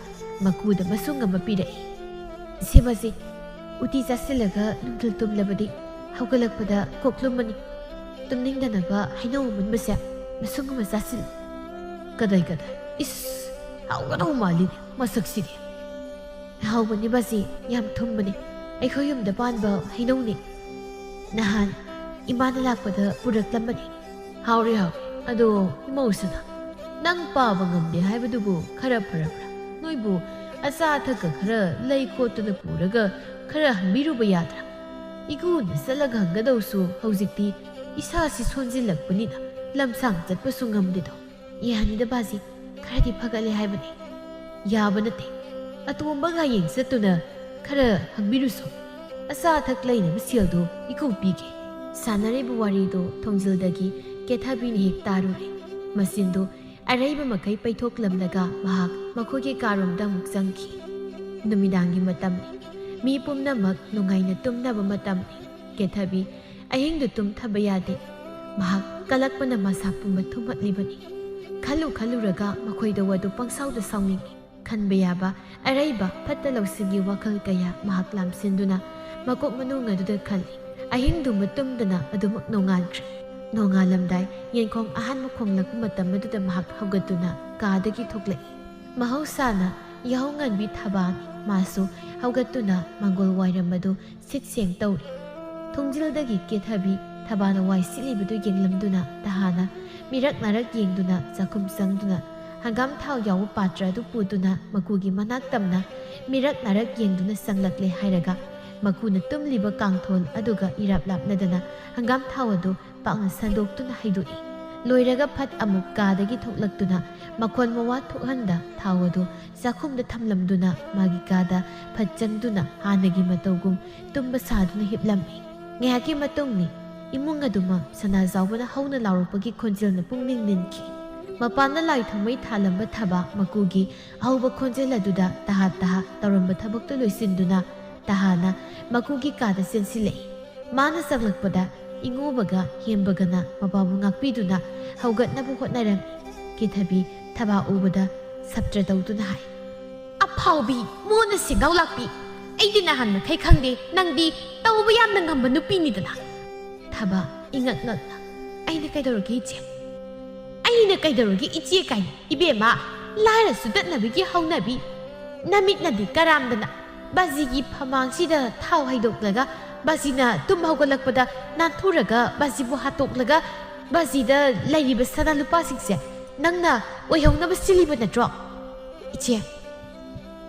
ꯃꯀꯨꯗ ꯃꯁꯨꯡ ꯑꯃ ꯄꯤꯔꯛꯏ꯫ "ꯁꯦꯝꯃꯁꯤ꯫ ꯎꯇꯤ ꯆꯥꯁꯤꯜꯂꯒ ꯅꯨꯡꯊꯤꯜ ꯇꯨꯝꯂꯕꯗꯤ ꯍꯧꯒꯠꯂꯛꯄꯗ ꯀꯣꯛ ꯂꯨꯝꯃꯅꯤ꯫ ꯇꯨꯝꯅꯤꯡꯗꯅꯕ ꯍꯩꯅꯧ ꯑꯃꯨꯟꯕꯁꯦ ꯃꯁꯨꯡ ꯑꯃ ꯆꯥꯁꯤꯜꯂꯨ꯫" "ꯀꯗꯥꯏ, ꯀꯗꯥꯏ? ꯏꯁ, ꯍꯥꯎꯒꯗꯧ ꯃꯥꯜꯂꯤꯅꯦ ꯃꯁꯛꯁꯤꯗꯤ꯫" "ꯍꯥꯎꯕꯅꯤ ꯕꯥꯖꯤ, ꯌꯥꯝ ꯊꯨꯝꯕꯅꯤ꯫ ꯑꯩꯈꯣꯏ ꯌꯨꯝꯗ ꯄꯥꯟꯕ ꯍꯩꯅꯧꯅꯤ꯫ ꯅꯍꯥꯟ ꯏꯃꯥꯅ ꯂꯥꯛꯄꯗ ꯄꯨꯔꯛꯂꯝꯕꯅꯤ꯫ ꯍꯥꯎꯔꯦ, ꯍꯥꯎꯔꯦ꯫ ꯑꯗꯣ ꯏꯃꯧꯁꯤꯅ ꯅꯪ ꯄꯥꯕ ꯉꯝꯗꯦ ꯍꯥꯏꯕꯗꯨꯕꯨ ꯈꯔ ꯐꯔꯕ꯭ꯔꯥ? ꯅꯣꯏꯕꯨ ꯑꯆꯥ ꯑꯊꯛꯀ ꯈꯔ ꯂꯩ ꯈꯣꯠꯇꯨꯅ ꯄꯨꯔꯒ ꯈꯔ ꯍꯪꯕꯤꯔꯨꯕ ꯌꯥꯗ꯭ꯔꯥ? ꯏꯀꯨꯅ ꯆꯠꯂꯒ ꯍꯪꯒꯗꯧꯁꯨ ꯍꯧꯖꯤꯛꯇꯤ ꯏꯁꯥꯁꯤ ꯁꯣꯟꯖꯤꯜꯂꯛꯄꯅꯤꯅ ꯂꯝꯁꯥꯡ ꯆꯠꯄꯁꯨ ꯉꯝꯗꯦꯗꯣ꯫" "ꯌꯥꯅꯤꯗ ꯕꯥꯖꯤ, ꯈꯔꯗꯤ ꯐꯒꯠꯂꯦ ꯍꯥꯏꯕꯅꯤ꯫" "ꯌꯥꯕ ꯅꯠꯇꯦ꯫ ꯑꯇꯣꯝꯕ ꯒꯥꯌꯦꯡ ꯆꯠꯇꯨꯅ ꯈꯔ ꯍꯪꯕꯤꯔꯨꯁꯣ꯫ ꯑꯆꯥ ꯑꯊꯛ ꯂꯩꯅꯕ ꯁꯦꯜꯗꯣ ꯏꯀꯨ ꯄꯤꯒꯦ꯫" ꯁꯥꯟꯅꯔꯤꯕ ꯋꯥꯔꯤꯗꯣ ꯊꯣꯡꯖꯤꯜꯗꯒꯤ ꯀꯦꯊꯕꯤꯅ ꯍꯦꯛ ꯇꯥꯔꯨꯔꯦ꯫ ꯃꯆꯤꯟꯗꯣ ꯑꯔꯩꯕ ꯃꯈꯩ ꯄꯩꯊꯣꯛꯂꯝꯂꯒ ꯃꯍꯥꯛ ꯃꯈꯣꯏꯒꯤ ꯀꯥꯔꯣꯝꯗ ꯑꯃꯨꯛ ꯆꯪꯈꯤ꯫ ꯅꯨꯃꯤꯗꯥꯡꯒꯤ ꯃꯇꯝꯅꯤ꯫ ꯃꯤ ꯄꯨꯝꯅꯃꯛ ꯅꯨꯡꯉꯥꯏꯅ ꯇꯨꯝꯅꯕ ꯃꯇꯝꯅꯤ꯫ ꯀꯦꯊꯕꯤ ꯑꯍꯤꯡꯗꯨ ꯇꯨꯝꯊꯕ ꯌꯥꯗꯦ꯫ ꯃꯍꯥꯛ ꯀꯂꯛꯄꯅ ꯃꯁꯥ ꯄꯨꯝꯕ ꯊꯨꯝꯍꯠꯂꯤꯕꯅꯤ꯫ ꯈꯜꯂꯨ ꯈꯜꯂꯨꯔꯒ ꯃꯈꯣꯏꯗ ꯋꯥꯗꯨ ꯄꯪꯁꯥꯎꯗ ꯁꯥꯎꯅꯤꯡꯏ꯫ ꯈꯟꯕ ꯌꯥꯕ ꯑꯔꯩꯕ ꯐꯠꯇ ꯂꯧꯁꯤꯡꯒꯤ ꯋꯥꯈꯜ ꯀꯌꯥ ꯃꯍꯥꯛ ꯂꯥꯝꯁꯤꯟꯗꯨꯅ ꯃꯀꯣꯛ ꯃꯅꯨꯡ ꯑꯗꯨꯗ ꯈꯜꯂꯤ꯫ ꯑꯍꯤꯡꯗꯨꯃ ꯇꯨꯝꯗꯅ ꯑꯗꯨꯃꯛ ꯅꯣꯡꯉꯥꯟꯈ꯭ꯔꯦ꯫ ꯅꯣꯡꯉꯥꯜꯂꯝꯗꯥꯏ ꯌꯦꯟꯈꯣꯡ ꯑꯍꯥꯟꯕ ꯈꯣꯡꯂꯛꯄ ꯃꯇꯝ ꯑꯗꯨꯗ ꯃꯍꯥꯛ ꯍꯧꯒꯠꯇꯨꯅ ꯀꯥꯗꯒꯤ ꯊꯣꯛꯂꯛꯏ꯫ ꯃꯍꯧꯁꯥꯅ ꯌꯥꯍꯧ ꯉꯟꯕꯤ ꯊꯕꯥꯅꯤ꯫ ꯃꯥꯁꯨ ꯍꯧꯒꯠꯇꯨꯅ ꯃꯪꯒꯣꯜ ꯋꯥꯏꯔꯝ ꯑꯗꯨ ꯁꯤꯠ ꯁꯦꯡ ꯇꯧꯔꯤ꯫ ꯊꯣꯡꯖꯤꯜꯗꯒꯤ ꯀꯦꯊꯕꯤ ꯊꯕꯥꯅ ꯋꯥꯏ ꯁꯤꯠꯂꯤꯕꯗꯨ ꯌꯦꯡꯂꯝꯗꯨꯅ ꯇꯍꯥꯅ ꯃꯤꯔꯛ ꯅꯥꯔꯛ ꯌꯦꯡꯗꯨꯅ ꯆꯥꯛꯈꯨꯝ ꯆꯪꯗꯨꯅ ꯍꯪꯒꯥꯝ ꯊꯥꯎ ꯌꯥꯎꯕ ꯄꯥꯇ꯭ꯔ ꯑꯗꯨ ꯄꯨꯗꯨꯅ ꯃꯀꯨꯒꯤ ꯃꯅꯥꯛ ꯇꯝꯅ ꯃꯤꯔꯛ ꯅꯥꯔꯛ ꯌꯦꯡꯗꯨꯅ ꯆꯪꯂꯛꯂꯦ ꯍꯥꯏꯔꯒ ꯃꯀꯨꯅ ꯇꯨꯝꯂꯤꯕ ꯀꯥꯡꯊꯣꯜ ꯑꯗꯨꯒ ꯏꯔꯥꯞ ꯂꯥꯞꯅꯗꯅ ꯍꯪꯒꯥꯝ ꯊꯥꯎ ꯑꯗꯨ ꯄꯥꯛꯅ ꯁꯟꯗꯣꯛꯇꯨꯅ ꯍꯩꯗꯣꯛꯏ꯫ ꯂꯣꯏꯔꯒ ꯐꯠ ꯑꯃꯨꯛ ꯀꯥꯗꯒꯤ ꯊꯣꯛꯂꯛꯇꯨꯅ ꯃꯈꯣꯟ ꯃꯋꯥ ꯊꯣꯛꯍꯟꯗ ꯊꯥꯎ ꯑꯗꯨ ꯆꯥꯛꯈꯨꯝꯗ ꯊꯝꯂꯝꯗꯨꯅ ꯃꯥꯒꯤ ꯀꯥꯗ ꯐꯠ ꯆꯪꯗꯨꯅ ꯍꯥꯟꯅꯒꯤ ꯃꯇꯧꯒꯨꯝ ꯇꯨꯝꯕ ꯁꯥꯗꯨꯅ ꯍꯤꯞꯂꯝꯃꯤ꯫ ꯉꯥꯏꯍꯥꯛꯀꯤ ꯃꯇꯨꯡꯅꯤ ꯏꯃꯨꯡ ꯑꯗꯨꯃꯛ ꯁꯅꯥꯖꯥꯎꯕꯅ ꯍꯧꯅ ꯂꯥꯎꯔꯛꯄꯒꯤ ꯈꯣꯟꯖꯦꯜꯅ ꯄꯨꯡꯅꯤꯡ ꯅꯤꯟꯈꯤ꯫ ꯃꯄꯥꯟꯗ ꯂꯥꯏ ꯊꯥꯎꯃꯩ ꯊꯥꯜꯂꯝꯕ ꯊꯕꯥ ꯃꯀꯨꯒꯤ ꯑꯍꯧꯕ ꯈꯣꯟꯖꯦꯜ ꯑꯗꯨꯗ ꯇꯍꯥ ꯇꯍꯥ ꯇꯧꯔꯝꯕ ꯊꯕꯛꯇꯨ ꯂꯣꯏꯁꯤꯟꯗꯨꯅ ꯇꯍꯥꯅ ꯃꯀꯨꯒꯤ ꯀꯥꯗ ꯆꯦꯟꯁꯤꯜꯂꯛꯏ꯫ ꯃꯥꯅ ꯆꯪꯂꯛꯄꯗ ꯏꯉꯣꯕꯒ ꯍꯦꯝꯕꯒꯅ ꯃꯄꯥꯕꯨ ꯉꯥꯛꯄꯤꯗꯨꯅ ꯍꯧꯒꯠꯅꯕ ꯍꯣꯠꯅꯔꯝꯃꯤ꯫ ꯀꯦꯊꯕꯤ ꯊꯕꯥ ꯎꯕꯗ ꯁꯞꯇ꯭ꯔ ꯇꯧꯗꯨꯅ ꯍꯥꯏ, "ꯑꯐꯥꯎꯕꯤ, ꯃꯣꯟꯅ ꯁꯦꯟꯗꯥꯎ ꯂꯥꯛꯄꯤ, ꯑꯩꯗꯤ ꯅꯍꯥꯟ ꯃꯈꯩ ꯈꯪꯗꯦ, ꯅꯪꯗꯤ ꯇꯧꯕ ꯌꯥꯝꯅ ꯉꯝꯕ ꯅꯨꯄꯤꯅꯤꯗꯅ?" ꯊꯕꯥ ꯏꯉꯛ ꯉꯛꯅ, "ꯑꯩꯅ ꯀꯩꯗꯧꯔꯒꯦ ꯏꯆꯦ? ꯑꯩꯅ ꯀꯩꯗꯧꯔꯒꯦ ꯏꯆꯦ ꯀꯥꯏꯅ? ꯏꯕꯦꯝꯃ, ꯂꯥꯏꯔ ꯆꯨꯗꯠꯅꯕꯒꯤ ꯍꯧꯅꯕꯤ꯫ ꯅꯃꯤꯠꯅꯗꯤ ꯀꯔꯥꯝꯗꯅ ꯕꯥꯖꯤꯒꯤ ꯐꯃꯥꯡꯁꯤꯗ ꯊꯥꯎ ꯍꯩꯗꯣꯛꯂꯒ ꯕꯥꯖꯤꯅ ꯇꯨꯝ ꯍꯧꯒꯠꯂꯛꯄꯗ ꯅꯥꯟꯊꯨꯔꯒ ꯕꯥꯖꯤꯕꯨ ꯍꯥꯠꯇꯣꯛꯂꯒ ꯕꯥꯖꯤꯗ ꯂꯩꯔꯤꯕ ꯁꯅꯥ ꯂꯨꯄꯥꯁꯤꯡꯁꯦ ꯅꯪꯅ ꯑꯣꯏꯍꯧꯅꯕ ꯁꯤꯜꯂꯤꯕ ꯅꯠꯇ꯭ꯔꯣ?" "ꯏꯆꯦ!"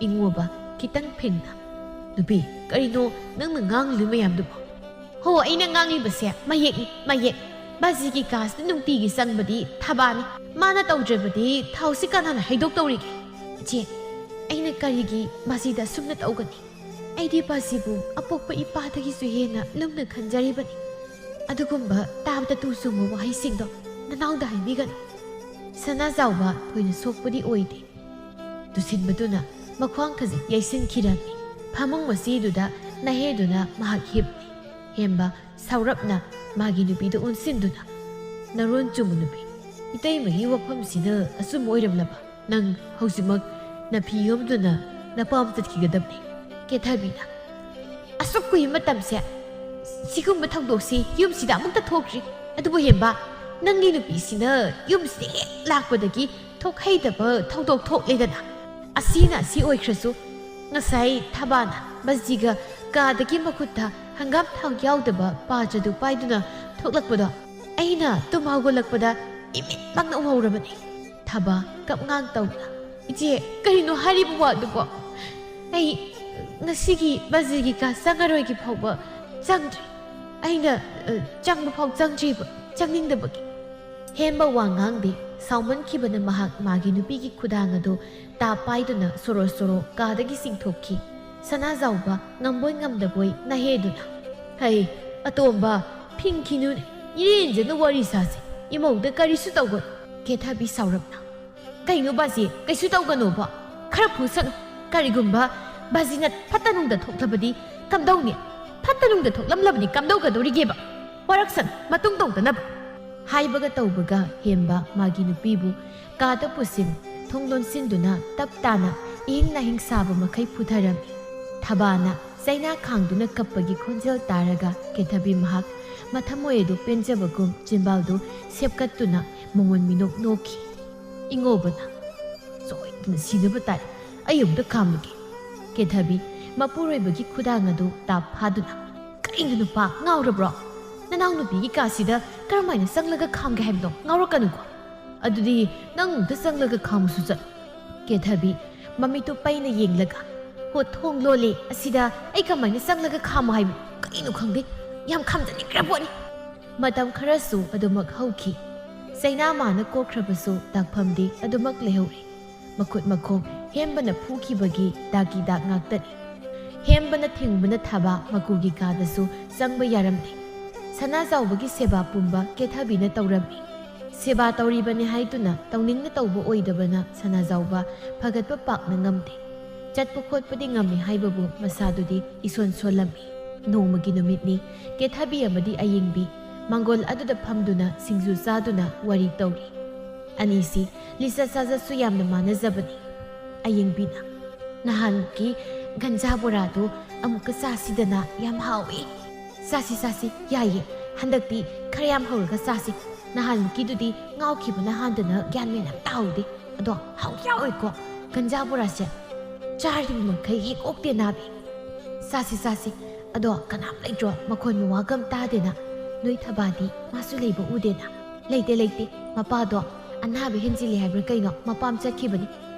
ꯏꯉꯣꯕ ꯈꯤꯇꯪ ꯐꯤꯡꯅ, "ꯅꯨꯄꯤ, ꯀꯔꯤꯅꯣ ꯅꯪꯅ ꯉꯥꯡꯂꯤꯕ ꯃꯌꯥꯝꯗꯨꯕꯣ?" "ꯍꯣ, ꯑꯩꯅ ꯉꯥꯡꯂꯤꯕꯁꯦ ꯃꯌꯦꯛꯅꯤ, ꯃꯌꯦꯛ꯫ ꯕꯥꯖꯤꯒꯤ ꯀꯥꯁꯤꯗ ꯅꯨꯡꯇꯤꯒꯤ ꯆꯪꯕꯗꯤ ꯊꯕꯥꯅꯤ꯫ ꯃꯥꯅ ꯇꯧꯗ꯭ꯔꯕꯗꯤ ꯊꯥꯎꯁꯤ ꯀꯅꯥꯅ ꯍꯩꯗꯣꯛꯇꯧꯔꯤꯒꯦ? ꯏꯆꯦ, ꯑꯩꯅ ꯀꯔꯤꯒꯤ ꯕꯥꯖꯤꯗ ꯑꯁꯨꯝꯅ ꯇꯧꯒꯅꯤ? ꯑꯩꯗꯤ ꯕꯥꯖꯤꯕꯨ ꯑꯄꯣꯛꯄ ꯏꯄꯥꯗꯒꯤꯁꯨ ꯍꯦꯟꯅ ꯂꯨꯝꯅ ꯈꯟꯖꯔꯤꯕꯅꯤ꯫ ꯑꯗꯨꯒꯨꯝꯕ ꯇꯥꯕꯗ ꯇꯨ ꯆꯨꯡꯕ ꯋꯥꯍꯩꯁꯤꯡꯗꯣ ꯅꯅꯥꯎꯗ ꯍꯥꯏꯕꯤꯒꯅꯨ꯫" ꯁꯅꯥꯖꯥꯎꯕ ꯊꯣꯏꯅ ꯁꯣꯛꯄꯗꯤ ꯑꯣꯏꯗꯦ꯫ ꯇꯨꯁꯤꯟꯕꯗꯨꯅ ꯃꯈ꯭ꯋꯥꯡ ꯈꯖꯤꯛ ꯌꯩꯁꯤꯟꯈꯤꯔꯝꯃꯤ꯫ ꯐꯃꯨꯡ ꯃꯆꯤꯗꯨꯗ ꯅꯍꯦꯗꯨꯅ ꯃꯍꯥꯛ ꯍꯤꯞꯂꯤ꯫ ꯍꯦꯝꯕ ꯁꯥꯎꯔꯞꯅ ꯃꯥꯒꯤ ꯅꯨꯄꯤꯗ ꯑꯣꯟꯁꯤꯟꯗꯨꯅ, "ꯅꯔꯣꯟ ꯆꯨꯝꯕ ꯅꯨꯄꯤ, ꯏꯇꯩꯃꯒꯤ ꯋꯥꯐꯝꯁꯤꯅ ꯑꯆꯨꯝꯕ ꯑꯣꯏꯔꯝꯂꯕ? ꯅꯪ ꯍꯧꯖꯤꯛꯃꯛ ꯅꯐꯤ ꯌꯣꯝꯗꯨꯅ ꯅꯄꯥꯝ ꯆꯠꯈꯤꯒꯗꯕꯅꯤ꯫" ꯀꯦꯊꯕꯤꯅ, "ꯑꯁꯨꯛ ꯀꯨꯏꯕ ꯃꯇꯝꯁꯦ ꯁꯤꯒꯨꯝꯕ ꯊꯧꯗꯣꯛꯁꯤ ꯌꯨꯝꯁꯤꯗ ꯑꯃꯨꯛꯇ ꯊꯣꯛꯇ꯭ꯔꯤ꯫ ꯑꯗꯨꯕꯨ ꯍꯦꯝꯕ, ꯅꯪꯒꯤ ꯅꯨꯄꯤꯁꯤꯅ ꯌꯨꯝꯁꯤꯗ ꯍꯦꯛ ꯂꯥꯛꯄꯗꯒꯤ ꯊꯣꯛꯍꯩꯗꯕ ꯊꯧꯗꯣꯛ ꯊꯣꯛꯂꯦꯗꯅ꯫ ꯑꯁꯤꯅ ꯑꯁꯤ ꯑꯣꯏꯈ꯭ꯔꯁꯨ, ꯉꯁꯥꯏ ꯊꯕꯥꯅ ꯕꯖꯤꯒ ꯀꯥꯗꯒꯤ ꯃꯈꯨꯠꯇ ꯍꯪꯒꯥꯝ ꯊꯥꯎ ꯌꯥꯎꯗꯕ ꯄꯥꯇ꯭ꯔꯗꯨ ꯄꯥꯏꯗꯨꯅ ꯊꯣꯛꯂꯛꯄꯗꯣ ꯑꯩꯅ ꯇꯨꯝ ꯍꯧꯒꯠꯂꯛꯄꯗ ꯏꯃꯤꯠꯃꯛꯅ ꯎꯍꯧꯔꯕꯅꯤ꯫" ꯊꯕꯥ ꯀꯞꯉꯥꯡ ꯇꯧꯅ, "ꯏꯆꯦ, ꯀꯔꯤꯅꯣ ꯍꯥꯏꯔꯤꯕ ꯋꯥꯗꯨꯕꯣ? ꯑꯩ ꯉꯁꯤꯒꯤ ꯕꯖꯤꯒꯤ ꯀꯥ ꯆꯪꯉꯔꯣꯏꯒꯤ ꯐꯥꯎꯕ ꯆꯪꯗ꯭ꯔꯤ꯫ ꯑꯩꯅ, ꯑ, ꯆꯪꯕ ꯐꯥꯎ ꯆꯪꯗ꯭ꯔꯤꯕ, ꯆꯪꯅꯤꯡꯗꯕꯒꯤ꯫" ꯍꯦꯝꯕ ꯋꯥ ꯉꯥꯡꯗꯦ꯫ ꯁꯥꯎꯃꯟꯈꯤꯕꯅ ꯃꯍꯥꯛ ꯃꯥꯒꯤ ꯅꯨꯄꯤꯒꯤ ꯈꯨꯗꯥꯡ ꯑꯗꯨ ꯇꯥꯞ ꯄꯥꯏꯗꯨꯅ ꯁꯣꯔꯣ ꯁꯣꯔꯣ ꯀꯥꯗꯒꯤ ꯆꯤꯡꯊꯣꯛꯈꯤ꯫ ꯁꯅꯥꯖꯥꯎꯕ ꯉꯝꯕꯣꯏ ꯉꯝꯗꯕꯣꯏ ꯅꯍꯦꯗꯨꯅ, "ꯍꯩ, ꯑꯇꯣꯝꯕ, ꯐꯤꯡꯈꯤꯅꯨꯅꯦ꯫ ꯏꯔꯦꯟꯖꯅ ꯋꯥꯔꯤ ꯁꯥꯁꯦ꯫ ꯏꯃꯧꯗ ꯀꯔꯤꯁꯨ ꯇꯧꯒꯅꯨ꯫" ꯀꯦꯊꯕꯤ ꯁꯥꯎꯔꯞꯅ, "ꯀꯩꯅꯣ ꯕꯥꯖꯤ, ꯀꯩꯁꯨ ꯇꯧꯒꯅꯣꯕ? ꯈꯔ ꯐꯨꯁꯅꯨ꯫ ꯀꯔꯤꯒꯨꯝꯕ ꯕꯥꯖꯤꯅ ꯐꯠꯇ ꯅꯨꯡꯗ ꯊꯣꯛꯂꯕꯗꯤ ꯀꯝꯗꯧꯅꯤ? ꯐꯠꯇ ꯅꯨꯡꯗ ꯊꯣꯛꯂꯝꯂꯕꯗꯤ ꯀꯝꯗꯧꯒꯗꯧꯔꯤꯒꯦꯕ? ꯋꯥꯔꯛꯁꯅꯨ, ꯃꯇꯨꯡ ꯇꯧꯗꯅꯕ꯫" ꯍꯥꯏꯕꯒ ꯇꯧꯕꯒ ꯍꯦꯝꯕ ꯃꯥꯒꯤ ꯅꯨꯄꯤꯕꯨ ꯀꯥꯗ ꯄꯨꯁꯤꯟ, ꯊꯣꯡ ꯂꯣꯟꯁꯤꯟꯗꯨꯅ ꯇꯞ ꯇꯥꯅ ꯏꯍꯤꯡ ꯅꯥꯍꯤꯡ ꯁꯥꯕ ꯃꯈꯩ ꯐꯨꯊꯔꯝꯃꯤ꯫ ꯊꯕꯥꯅ ꯆꯩꯅꯥ ꯈꯥꯡꯗꯨꯅ ꯀꯞꯄꯒꯤ ꯈꯣꯟꯖꯦꯜ ꯇꯥꯔꯒ ꯀꯦꯊꯕꯤ ꯃꯍꯥꯛ ꯃꯊꯃꯣꯏ ꯑꯗꯨ ꯄꯦꯟꯖꯕꯒꯨꯝ ꯆꯤꯟꯕꯥꯜꯗꯨ ꯁꯦꯞꯀꯠꯇꯨꯅ ꯃꯉꯣꯟ ꯃꯤꯅꯣꯛ ꯅꯣꯛꯈꯤ꯫ ꯏꯉꯧꯕꯅ, "ꯁꯣꯏꯗꯅ ꯁꯤꯅꯕ ꯇꯥꯏ꯫ ꯑꯩ ꯑꯃꯨꯛꯇ ꯈꯥꯝꯃꯒꯦ꯫" ꯀꯦꯊꯕꯤ ꯃꯄꯨꯔꯣꯏꯕꯒꯤ ꯈꯨꯗꯥꯡ ꯑꯗꯨ ꯇꯥꯞ ꯐꯥꯗꯨꯅ, "ꯀꯔꯤꯅꯣ ꯅꯨꯄꯥ, ꯉꯥꯎꯔꯕ꯭ꯔꯣ? ꯅꯅꯥꯎꯅꯨꯄꯤꯒꯤ ꯀꯥꯁꯤꯗ ꯀꯔꯝꯍꯥꯏꯅ ꯆꯪꯂꯒ ꯈꯥꯝꯒꯦ ꯍꯥꯏꯕꯅꯣ? ꯉꯥꯎꯔꯛꯀꯅꯨꯀꯣ꯫ ꯑꯗꯨꯗꯤ ꯅꯪ ꯑꯃꯨꯛꯇ ꯆꯪꯂꯒ ꯈꯥꯝꯃꯨꯁꯨ ꯆꯠꯂꯨ꯫" ꯀꯦꯊꯕꯤ ꯃꯃꯤꯠꯇꯨ ꯄꯩꯅ ꯌꯦꯡꯂꯒ, "ꯍꯣ, ꯊꯣꯡ ꯂꯣꯜꯂꯦ꯫ ꯑꯁꯤꯗ ꯑꯩ ꯀꯃꯥꯏꯅ ꯆꯪꯂꯒ ꯈꯥꯝꯃꯨ ꯍꯥꯏꯕꯅꯣ? ꯀꯔꯤꯅꯣ ꯈꯪꯗꯦ꯫ ꯌꯥꯝ ꯈꯥꯝꯖꯅꯤꯡꯈ꯭ꯔ ꯄꯣꯠꯅꯤ꯫" ꯃꯇꯝ ꯈꯔꯁꯨ ꯑꯗꯨꯃꯛ ꯍꯧꯈꯤ꯫ ꯆꯩꯅꯥ ꯃꯥꯅ ꯀꯣꯛꯈ꯭ꯔꯕꯁꯨ ꯇꯥꯛꯐꯝꯗꯤ ꯑꯗꯨꯃꯛ ꯂꯩꯍꯧꯔꯤ꯫ ꯃꯈꯨꯠ ꯃꯈꯣꯡ ꯍꯦꯝꯕꯅ ꯐꯨꯈꯤꯕꯒꯤ ꯗꯥꯛꯀꯤ ꯗꯥꯛ ꯉꯥꯛꯇꯅꯤ꯫ ꯍꯦꯝꯕꯅ ꯊꯤꯡꯕꯅ ꯊꯥꯕ ꯃꯀꯨꯒꯤ ꯀꯥꯗꯁꯨ ꯆꯪꯕ ꯌꯥꯔꯝꯗꯦ꯫ ꯁꯅꯥꯖꯥꯎꯕꯒꯤ ꯁꯦꯕꯥ ꯄꯨꯝꯕ ꯀꯦꯊꯕꯤꯅ ꯇꯧꯔꯝꯃꯤ꯫ ꯁꯦꯕꯥ ꯇꯧꯔꯤꯕꯅꯤ ꯍꯥꯏꯗꯨꯅ ꯇꯧꯅꯤꯡꯅ ꯇꯧꯕ ꯑꯣꯏꯗꯕꯅ ꯁꯅꯥꯖꯥꯎꯕ ꯐꯒꯠꯄ ꯄꯥꯛꯅ ꯉꯝꯗꯦ꯫ ꯆꯠꯄ ꯈꯣꯠꯄꯗꯤ ꯉꯝꯃꯤ ꯍꯥꯏꯕꯕꯨ ꯃꯁꯥꯗꯨꯗꯤ ꯏꯁꯣꯟ ꯁꯣꯜꯂꯝꯃꯤ꯫ ꯅꯣꯡꯃꯒꯤ ꯅꯨꯃꯤꯠꯅꯤ꯫ ꯀꯦꯊꯕꯤ ꯑꯃꯗꯤ ꯑꯌꯤꯡꯕꯤ ꯃꯥꯡꯒꯣꯜ ꯑꯗꯨꯗ ꯐꯝꯗꯨꯅ ꯁꯤꯡꯖꯨ ꯆꯥꯗꯨꯅ ꯋꯥꯔꯤ ꯇꯧꯔꯤ꯫ ꯑꯅꯤꯁꯤ ꯂꯤꯆꯠ ꯁꯥꯖꯠꯁꯨ ꯌꯥꯝꯅ ꯃꯥꯟꯅꯖꯕꯅꯤ꯫ ꯑꯌꯤꯡꯕꯤꯅ, "ꯅꯍꯥꯟꯒꯤ ꯒꯟꯖꯥ ꯕꯣꯔꯥꯗꯨ ꯑꯃꯨꯛꯀ ꯆꯥꯁꯤꯗꯅ, ꯌꯥꯝ ꯍꯥꯎꯏ꯫" "ꯆꯥꯁꯤ, ꯆꯥꯁꯤ, ꯌꯥꯏꯌꯦ꯫ ꯍꯟꯗꯛꯇꯤ ꯈꯔ ꯌꯥꯝ ꯍꯧꯔꯒ ꯆꯥꯁꯤ꯫ ꯅꯍꯥꯟꯃꯨꯛꯀꯤꯗꯨꯗꯤ ꯉꯥꯎꯈꯤꯕꯅ ꯍꯥꯟꯗꯅ ꯒ꯭ꯌꯥꯟ ꯃꯦꯟ ꯑꯝꯇ ꯇꯥꯍꯧꯗꯦ꯫ ꯑꯗꯣ ꯍꯥꯎꯗꯤ ꯍꯥꯎꯋꯦꯀꯣ ꯒꯟꯖꯥ ꯕꯣꯔꯥꯁꯦ꯫ ꯆꯥꯔꯤꯕ ꯃꯈꯩ ꯍꯦꯛ ꯑꯣꯛꯇꯦ ꯅꯥꯕꯤ꯫ ꯆꯥꯁꯤ, ꯆꯥꯁꯤ꯫ ꯑꯗꯣ ꯀꯅꯥꯝ ꯂꯩꯇ꯭ꯔꯣ? ꯃꯈꯣꯟ ꯃꯋꯥꯒ ꯑꯝ ꯇꯥꯗꯦꯅ꯫ ꯅꯣꯏ ꯊꯕꯥꯗꯤ ꯃꯥꯁꯨ ꯂꯩꯕ ꯎꯗꯦꯅ꯫" "ꯂꯩꯇꯦ, ꯂꯩꯇꯦ꯫ ꯃꯄꯥꯗꯣ ꯑꯅꯥꯕ ꯍꯦꯟꯖꯤꯜꯂꯦ ꯍꯥꯏꯕ꯭ꯔꯥ ꯀꯩꯅꯣ, ꯃꯄꯥꯝ ꯆꯠꯈꯤꯕꯅꯤ꯫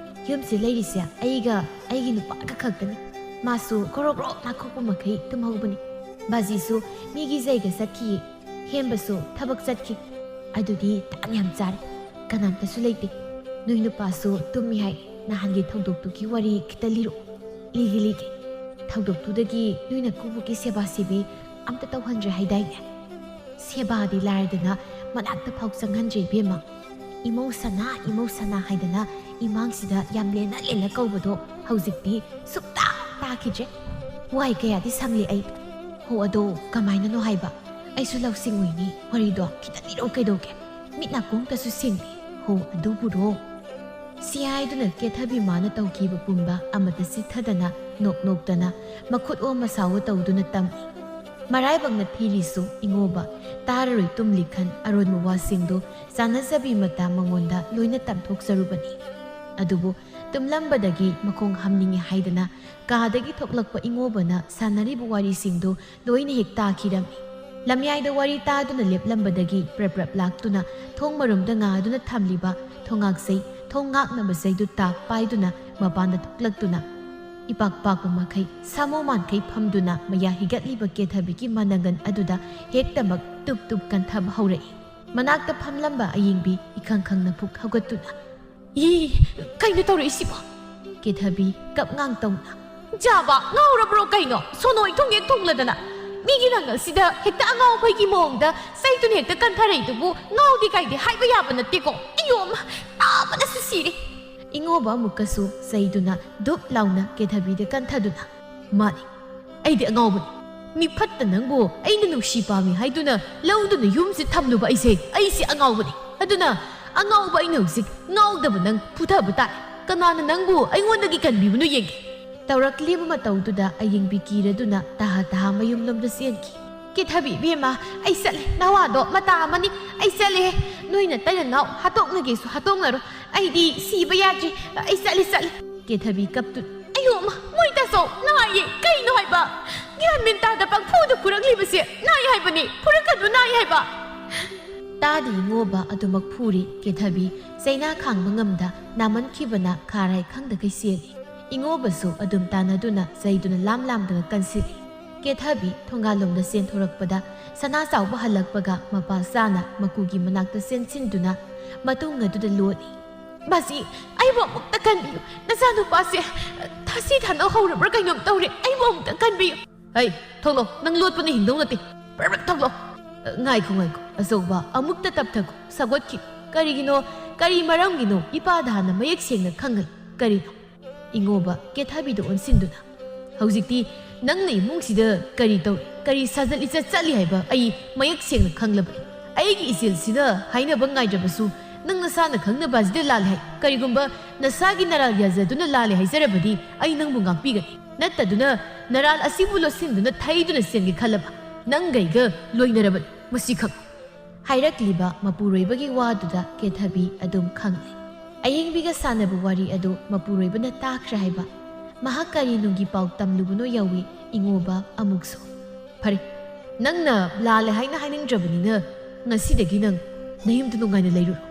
ꯌꯨꯝꯁꯤ ꯂꯩꯔꯤꯁꯦ ꯑꯩꯒ ꯑꯩꯒꯤ ꯅꯨꯄꯥꯒ ꯈꯛꯇꯅꯤ꯫ ꯃꯥꯁꯨ ꯒ꯭ꯔꯣ ꯒ꯭ꯔꯣ ꯅꯥꯈꯣꯛꯄ ꯃꯈꯩ ꯇꯨꯝꯍꯧꯕꯅꯤ꯫ ꯕꯥꯖꯤꯁꯨ ꯃꯤꯒꯤ ꯖꯩꯒ ꯆꯠꯈꯤꯌꯦ꯫ ꯍꯦꯝꯕꯁꯨ ꯊꯕꯛ ꯆꯠꯈꯤ꯫ ꯑꯗꯨꯗꯤ ꯇꯥꯟ ꯌꯥꯝ ꯆꯥꯔꯦ꯫ ꯀꯅꯥꯝꯇꯁꯨ ꯂꯩꯇꯦ꯫ ꯅꯣꯏ ꯅꯨꯄꯥꯁꯨ ꯇꯨꯝꯃꯤ ꯍꯥꯏ꯫ ꯅꯍꯥꯟꯒꯤ ꯊꯧꯗꯣꯛꯇꯨꯒꯤ ꯋꯥꯔꯤ ꯈꯤꯇ ꯂꯤꯔꯛꯑꯣ꯫ ꯂꯤꯒꯦ, ꯂꯤꯒꯦ꯫ ꯊꯧꯗꯣꯛꯇꯨꯗꯒꯤ ꯅꯣꯏ ꯅꯀꯨꯕꯣꯛꯀꯤ ꯁꯦꯕꯥ ꯁꯦꯕꯤ ꯑꯝꯇ ꯇꯧꯍꯟꯗ꯭ꯔꯦ ꯍꯥꯏꯗꯥꯏꯅꯦ? ꯁꯦꯕꯥꯗꯤ ꯂꯥꯏꯔꯗꯅ ꯃꯅꯥꯛꯇ ꯐꯥꯎ ꯆꯪꯍꯟꯗ꯭ꯔꯦ ꯏꯕꯦꯝꯃ꯫ "ꯏꯃꯧ ꯁꯅꯥ, ꯏꯃꯧ ꯁꯅꯥ" ꯍꯥꯏꯗꯅ ꯏꯃꯥꯡꯁꯤꯗ ꯌꯥꯝ ꯂꯦꯟꯅ ꯂꯦꯟꯅ ꯀꯧꯕꯗꯣ ꯍꯧꯖꯤꯛꯇꯤ ꯁꯨꯛꯇꯥ ꯇꯥꯈꯤꯗ꯭ꯔꯦ꯫ ꯋꯥꯏ ꯀꯌꯥꯗꯤ ꯁꯪꯂꯦ ꯑꯩ꯫ ꯍꯣ, ꯑꯗꯣ ꯀꯃꯥꯏꯅꯅꯣ ꯍꯥꯏꯕ? ꯑꯩꯁꯨ ꯂꯧꯁꯤꯡ ꯑꯣꯏꯅꯤ, ꯋꯥꯔꯤꯗꯣ ꯈꯤꯇ ꯂꯤꯔꯛꯑꯣ ꯀꯩꯗꯧꯒꯦ? ꯃꯤꯠ ꯅꯥꯀꯣꯡꯇꯁꯨ ꯁꯤꯡꯂꯤ꯫ ꯍꯣ, ꯑꯗꯨꯕꯨꯔꯣ? ꯁꯤ ꯍꯥꯏꯗꯨꯅ ꯀꯦꯊꯕꯤ ꯃꯥꯅ ꯇꯧꯈꯤꯕ ꯄꯨꯝꯕ ꯑꯃꯠꯇ ꯆꯤꯠꯊꯗꯅ, ꯅꯣꯛ ꯅꯣꯛꯇꯅ, ꯃꯈꯨꯠ ꯑꯣ ꯃꯁꯥꯋꯣ ꯇꯧꯗꯨꯅ ꯇꯝꯃꯤ꯫ ꯃꯔꯥꯏꯕꯛꯅ ꯊꯤꯔꯤꯁꯨ ꯏꯉꯣꯕ ꯇꯥꯔꯔꯣꯏ ꯇꯨꯝꯂꯤ ꯈꯟ ꯑꯔꯣꯟꯕ ꯋꯥꯁꯤꯡꯗꯨ ꯆꯥꯟꯅꯖꯕꯤ ꯃꯇꯥ ꯃꯉꯣꯟꯗ ꯂꯣꯏꯅ ꯇꯝꯊꯣꯛꯆꯔꯨꯕꯅꯤ꯫ ꯑꯗꯨꯕꯨ ꯇꯨꯝꯂꯝꯕꯗꯒꯤ ꯃꯈꯣꯡ ꯍꯥꯝꯅꯤꯡꯉꯤ ꯍꯥꯏꯗꯅ ꯀꯥꯗꯒꯤ ꯊꯣꯛꯂꯛꯄ ꯏꯉꯣꯕꯅ ꯁꯥꯟꯅꯔꯤꯕ ꯋꯥꯔꯤꯁꯤꯡꯗꯨ ꯂꯣꯏꯅ ꯍꯦꯛ ꯇꯥꯈꯤꯔꯝꯃꯤ꯫ ꯂꯝꯌꯥꯏꯗ ꯋꯥꯔꯤ ꯇꯥꯗꯨꯅ ꯂꯦꯞꯂꯝꯕꯗꯒꯤ ꯄ꯭ꯔꯞ ꯄ꯭ꯔꯞ ꯂꯥꯛꯇꯨꯅ ꯊꯣꯡ ꯃꯔꯨꯝꯗ ꯉꯥꯗꯨꯅ ꯊꯝꯂꯤꯕ ꯊꯣꯡꯉꯥꯛꯆꯩ, ꯊꯣꯡ ꯉꯥꯛꯅꯕ ꯆꯩꯗꯨ ꯇꯥꯛ ꯄꯥꯏꯗꯨꯅ ꯃꯄꯥꯟꯗ ꯊꯣꯛꯂꯛꯇꯨꯅ ꯏꯄꯥꯛ ꯄꯥꯛꯄ ꯃꯈꯩ ꯁꯥꯃꯨ ꯃꯥꯟꯈꯩ ꯐꯝꯗꯨꯅ ꯃꯌꯥ ꯍꯤꯒꯠꯂꯤꯕ ꯀꯦꯊꯕꯤꯒꯤ ꯃꯅꯪꯒꯟ ꯑꯗꯨꯗ ꯍꯦꯛꯇꯃꯛ ꯇꯨꯞ ꯇꯨꯞ ꯀꯟꯊꯕ ꯍꯧꯔꯛꯏ꯫ ꯃꯅꯥꯛꯇ ꯐꯝꯂꯝꯕ ꯑꯌꯦꯡꯕꯤ ꯏꯈꯪ ꯈꯪꯅ ꯐꯨꯛ ꯍꯧꯒꯠꯇꯨꯅ, "ꯏ, ꯀꯩꯅꯣ ꯇꯧꯔꯛꯏꯁꯤꯕꯣ?" ꯀꯦꯊꯕꯤ ꯀꯞ ꯉꯥꯡ ꯇꯧꯅ, "ꯖꯥꯕ, ꯉꯥꯎꯔꯕ꯭ꯔꯣ ꯀꯩꯅꯣ? ꯁꯣꯅꯣ ꯏꯊꯨꯡ ꯍꯦꯛ ꯊꯨꯡꯂꯗꯅ ꯃꯤꯒꯤ ꯅꯪꯒꯜꯁꯤꯗ ꯍꯦꯛꯇ ꯑꯉꯥꯎ ꯑꯐꯩꯒꯤ ꯃꯑꯣꯡꯗ ꯆꯩꯗꯨꯅ ꯍꯦꯛꯇ ꯀꯟꯊꯔꯛꯏꯗꯨꯕꯨ ꯉꯥꯎꯗꯦ ꯀꯥꯏꯗꯦ ꯍꯥꯏꯕ ꯌꯥꯕ ꯅꯠꯇꯦꯀꯣ꯫ ꯑꯌꯣ, ꯇꯥꯕꯅꯁꯨ ꯁꯤꯔꯦ!" ꯏꯉꯣꯕ ꯑꯃꯨꯛꯀꯁꯨ ꯆꯩꯗꯨꯅ ꯗꯨꯞ ꯂꯥꯎꯅ ꯀꯦꯊꯕꯤꯗ ꯀꯟꯊꯗꯨꯅ, "ꯃꯥꯅꯤ, ꯑꯩꯗꯤ ꯑꯉꯥꯎꯕꯅꯤ꯫ ꯃꯤ ꯐꯠꯇ ꯅꯪꯕꯨ ꯑꯩꯅ ꯅꯨꯡꯁꯤ ꯄꯥꯝꯃꯤ ꯍꯥꯏꯗꯨꯅ ꯂꯧꯗꯨꯅ ꯌꯨꯝꯁꯤ ꯊꯝꯂꯨꯕ ꯑꯩꯁꯦ, ꯑꯩꯁꯦ ꯑꯉꯥꯎꯕꯅꯤ꯫ ꯑꯗꯨꯅ ꯑꯉꯥꯎꯕ ꯑꯩꯅ ꯍꯧꯖꯤꯛ ꯉꯥꯎꯗꯕ ꯅꯪ ꯐꯨꯊꯕ ꯇꯥꯏ꯫ ꯀꯅꯥꯅ ꯅꯪꯕꯨ ꯑꯩꯉꯣꯟꯗꯒꯤ ꯀꯟꯕꯤꯕꯅꯣ ꯌꯦꯡꯒꯦ!" ꯇꯧꯔꯛꯂꯤꯕ ꯃꯇꯧꯗꯨꯗ ꯑꯌꯦꯡꯕꯤ ꯀꯤꯔꯗꯨꯅ ꯇꯍꯥ ꯇꯍꯥ ꯃꯌꯨꯝꯂꯣꯝꯗ ꯆꯦꯟꯈꯤ꯫ "ꯀꯦꯊꯕꯤ ꯏꯕꯦꯝꯃ, ꯑꯩ ꯆꯠꯂꯦ꯫ ꯅꯋꯥꯗꯣ ꯃꯇꯥ ꯑꯃꯅꯤ꯫ ꯑꯩ ꯆꯠꯂꯦ꯫ ꯅꯣꯏ ꯅꯇꯩ ꯅꯅꯥꯎ ꯍꯥꯠꯇꯣꯛꯅꯒꯦꯁꯨ ꯍꯥꯠꯇꯣꯛꯅꯔꯣ꯫ ꯑꯩꯗꯤ ꯁꯤꯕ ꯌꯥꯗ꯭ꯔꯤ꯫ ꯑꯩ ꯆꯠꯂꯦ, ꯆꯠꯂꯦ꯫" ꯀꯦꯊꯕꯤ ꯀꯞꯇꯨ, "ꯑꯌꯣ, ꯃꯣꯏ ꯇꯥꯆꯧ ꯅꯥꯏꯌꯦ꯫ ꯀꯩꯅꯣ ꯍꯥꯏꯕ? ꯒ꯭ꯌꯥꯟ ꯃꯦꯟ ꯇꯥꯗ ꯄꯪꯐꯨꯗ ꯐꯨꯔꯛꯂꯤꯕꯁꯦ ꯅꯥꯏ ꯍꯥꯏꯕꯅꯤ꯫ ꯐꯨꯔꯛꯀꯅꯨ, ꯅꯥꯏ ꯍꯥꯏꯕ!" ꯇꯥꯗꯤ ꯏꯉꯣꯕ ꯑꯗꯨꯃꯛ ꯐꯨꯔꯤ꯫ ꯀꯦꯊꯕꯤ ꯆꯩꯅꯥ ꯈꯥꯡꯕ ꯉꯝꯗ ꯅꯥꯃꯟꯈꯤꯕꯅ ꯈꯥꯔꯥꯏ ꯈꯪꯗꯈꯩ ꯆꯦꯜꯂꯤ꯫ ꯏꯉꯣꯕꯁꯨ ꯑꯗꯨꯝ ꯇꯥꯟꯅꯗꯨꯅ ꯆꯩꯗꯨꯅ ꯂꯥꯝ ꯂꯥꯝꯗꯨꯅ ꯀꯟꯁꯤꯜꯂꯤ꯫ ꯀꯦꯊꯕꯤ ꯊꯣꯡꯒꯥꯜꯂꯣꯝꯗ ꯆꯦꯟꯊꯣꯔꯛꯄꯗ ꯁꯅꯥ ꯆꯥꯎꯕ ꯍꯜꯂꯛꯄꯒ ꯃꯄꯥ ꯆꯥꯅ ꯃꯀꯨꯒꯤ ꯃꯅꯥꯛꯇ ꯆꯦꯟꯁꯤꯟꯗꯨꯅ ꯃꯇꯨꯡ ꯑꯗꯨꯗ ꯂꯣꯠꯂꯤ꯫ "ꯃꯁꯤ ꯑꯩꯕꯨ ꯑꯃꯨꯛꯇ ꯀꯟꯕꯤꯌꯨ꯫ ꯅꯆꯥꯅꯨꯄꯥꯁꯦ ꯊꯥꯁꯤ ꯊꯥꯅꯧ ꯍꯧꯔꯕ꯭ꯔꯥ ꯀꯩꯅꯣꯝ ꯇꯧꯔꯦ꯫ ꯑꯩꯕꯨ ꯑꯃꯨꯛꯇ ꯀꯟꯕꯤꯌꯨ꯫" "ꯍꯩ, ꯊꯣꯛꯂꯣ, ꯅꯪ ꯂꯣꯠꯄꯅ ꯍꯤꯡꯗꯧ ꯅꯠꯇꯦ꯫ ꯄ꯭ꯔꯞ ꯄ꯭ꯔꯞ ꯊꯣꯛꯂꯣ꯫" "ꯉꯥꯏꯈꯣ, ꯉꯥꯏꯈꯣ, ꯑꯆꯧꯕ, ꯑꯃꯨꯛꯇ ꯇꯞꯊꯈꯣ, ꯁꯧꯒꯠꯈꯤꯅꯨ꯫ ꯀꯔꯤꯒꯤꯅꯣ, ꯀꯔꯤ ꯃꯔꯝꯒꯤꯅꯣ, ꯏꯄꯥꯗ ꯍꯥꯟꯅ ꯃꯌꯦꯛ ꯁꯦꯡꯅ ꯈꯪꯍꯜꯂꯨ꯫ ꯀꯔꯤꯅꯣ?" ꯏꯉꯣꯕ ꯀꯦꯊꯕꯤꯗ ꯑꯣꯟꯁꯤꯟꯗꯨꯅ, "ꯍꯧꯖꯤꯛꯇꯤ ꯅꯪꯅ ꯏꯃꯨꯡꯁꯤꯗ ꯀꯔꯤ ꯇꯧꯔꯤ, ꯀꯔꯤ ꯁꯥꯖꯠ ꯂꯤꯆꯠ ꯆꯠꯂꯤ ꯍꯥꯏꯕ ꯑꯩ ꯃꯌꯦꯛ ꯁꯦꯡꯅ ꯈꯪꯂꯕꯅꯤ꯫ ꯑꯩꯒꯤ ꯏꯆꯦꯜꯁꯤꯅ ꯍꯥꯏꯅꯕ ꯉꯥꯏꯗ꯭ꯔꯕꯁꯨ ꯅꯪ ꯅꯁꯥꯅ ꯈꯪꯅꯕ ꯑꯁꯤꯗ ꯂꯥꯜꯂꯦ ꯍꯥꯏ꯫ ꯀꯔꯤꯒꯨꯝꯕ ꯅꯁꯥꯒꯤ ꯅꯔꯥꯜ ꯌꯥꯖꯗꯨꯅ ꯂꯥꯜꯂꯦ ꯍꯥꯏꯖꯔꯕꯗꯤ ꯑꯩ ꯅꯪꯕꯨ ꯉꯥꯛꯄꯤꯒꯅꯤ꯫ ꯅꯠꯇꯗꯨꯅ ꯅꯔꯥꯜ ꯑꯁꯤꯕꯨ ꯂꯣꯠꯁꯤꯟꯗꯨꯅ ꯊꯩꯗꯨꯅ ꯆꯦꯟꯒꯦ ꯈꯜꯂꯕ ꯅꯪꯒ ꯑꯩꯒ ꯂꯣꯏꯅꯔꯕꯅꯤ꯫ ꯃꯁꯤ ꯈꯪꯉꯨ꯫" ꯍꯥꯏꯔꯛꯂꯤꯕ ꯃꯄꯨꯔꯣꯏꯕꯒꯤ ꯋꯥꯗꯨꯗ ꯀꯦꯊꯕꯤ ꯑꯗꯨꯝ ꯈꯪꯂꯦ꯫ ꯑꯌꯦꯡꯕꯤꯒ ꯁꯥꯟꯅꯕ ꯋꯥꯔꯤ ꯑꯗꯨ ꯃꯄꯨꯔꯣꯏꯕꯅ ꯇꯥꯈ꯭ꯔꯦ ꯍꯥꯏꯕ꯫ ꯃꯍꯥꯛ ꯀꯔꯤ ꯅꯨꯡꯒꯤ ꯄꯥꯎ ꯇꯝꯂꯨꯕꯅꯣ ꯌꯥꯎꯏ ꯏꯉꯣꯕ ꯑꯃꯨꯛꯁꯨ꯫ "ꯐꯔꯦ, ꯅꯪꯅ ꯂꯥꯜꯂꯦ ꯍꯥꯏꯅ ꯍꯥꯏꯅꯤꯡꯗ꯭ꯔꯕꯅꯤꯅ ꯉꯁꯤꯗꯒꯤ ꯅꯪ ꯅꯌꯨꯝꯗ ꯅꯨꯡꯉꯥꯏꯅ ꯂꯩꯔꯨꯔꯣ꯫"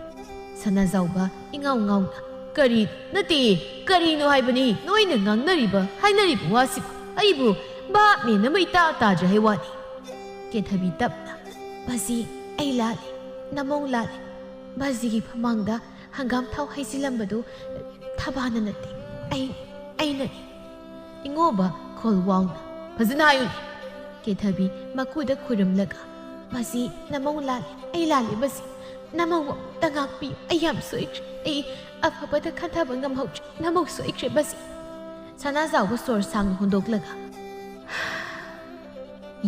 ꯁꯅꯥꯖꯥꯎꯕ ꯏꯉꯥꯎ ꯉꯥꯎꯅ, "ꯀꯔꯤ? ꯅꯠꯇꯦ, ꯀꯔꯤꯅꯣ ꯍꯥꯏꯕꯅꯤ ꯅꯣꯏꯅ ꯉꯥꯡꯅꯔꯤꯕ ꯍꯥꯏꯅꯔꯤꯕ ꯋꯥꯁꯤꯕꯨ? ꯑꯩꯕꯨ ꯚꯥꯞ ꯃꯦꯟ ꯑꯃ ꯏꯇꯥ ꯇꯥꯗ꯭ꯔꯦ ꯍꯥꯏ ꯋꯥꯅꯤ꯫" ꯀꯦꯊꯕꯤ ꯇꯞꯅ, "ꯕꯥꯖꯤ, ꯑꯩ ꯂꯥꯜꯂꯦ, ꯅꯃꯧ ꯂꯥꯜꯂꯦ꯫ ꯕꯥꯖꯤꯒꯤ ꯐꯃꯥꯡꯗ ꯍꯪꯒꯥꯝ ꯊꯥꯎ ꯍꯩꯖꯤꯜꯂꯝꯕꯗꯨ ꯊꯕꯥꯅ ꯅꯠꯇꯦ, ꯑꯩ, ꯑꯩꯅꯅꯤ꯫" ꯏꯉꯣꯕ ꯈꯣꯜ ꯋꯥꯎꯅ, "ꯐꯖꯅ ꯍꯥꯏꯌꯨꯅꯦ꯫" ꯀꯦꯊꯕꯤ ꯃꯀꯨꯗ ꯈꯨꯔꯨꯝꯂꯒ, "ꯕꯥꯖꯤ, ꯅꯃꯧ ꯂꯥꯜꯂꯦ, ꯑꯩ ꯂꯥꯜꯂꯦ ꯕꯥꯖꯤ꯫ ꯅꯃꯧ ꯑꯃꯨꯛꯇ ꯉꯥꯛꯄꯤꯌꯨ, ꯑꯩ ꯌꯥꯝ ꯁꯣꯏꯈ꯭ꯔꯦ꯫ ꯑꯩ ꯑꯐꯕꯗ ꯈꯟꯊꯕ ꯉꯝꯍꯧꯗ꯭ꯔꯦ, ꯅꯃꯧ ꯁꯣꯏꯈ꯭ꯔꯦ ꯕꯥꯖꯤ꯫" ꯁꯅꯥꯖꯥꯎꯕ ꯁꯣꯔ ꯁꯥꯡꯅ ꯍꯣꯟꯗꯣꯛꯂꯒ,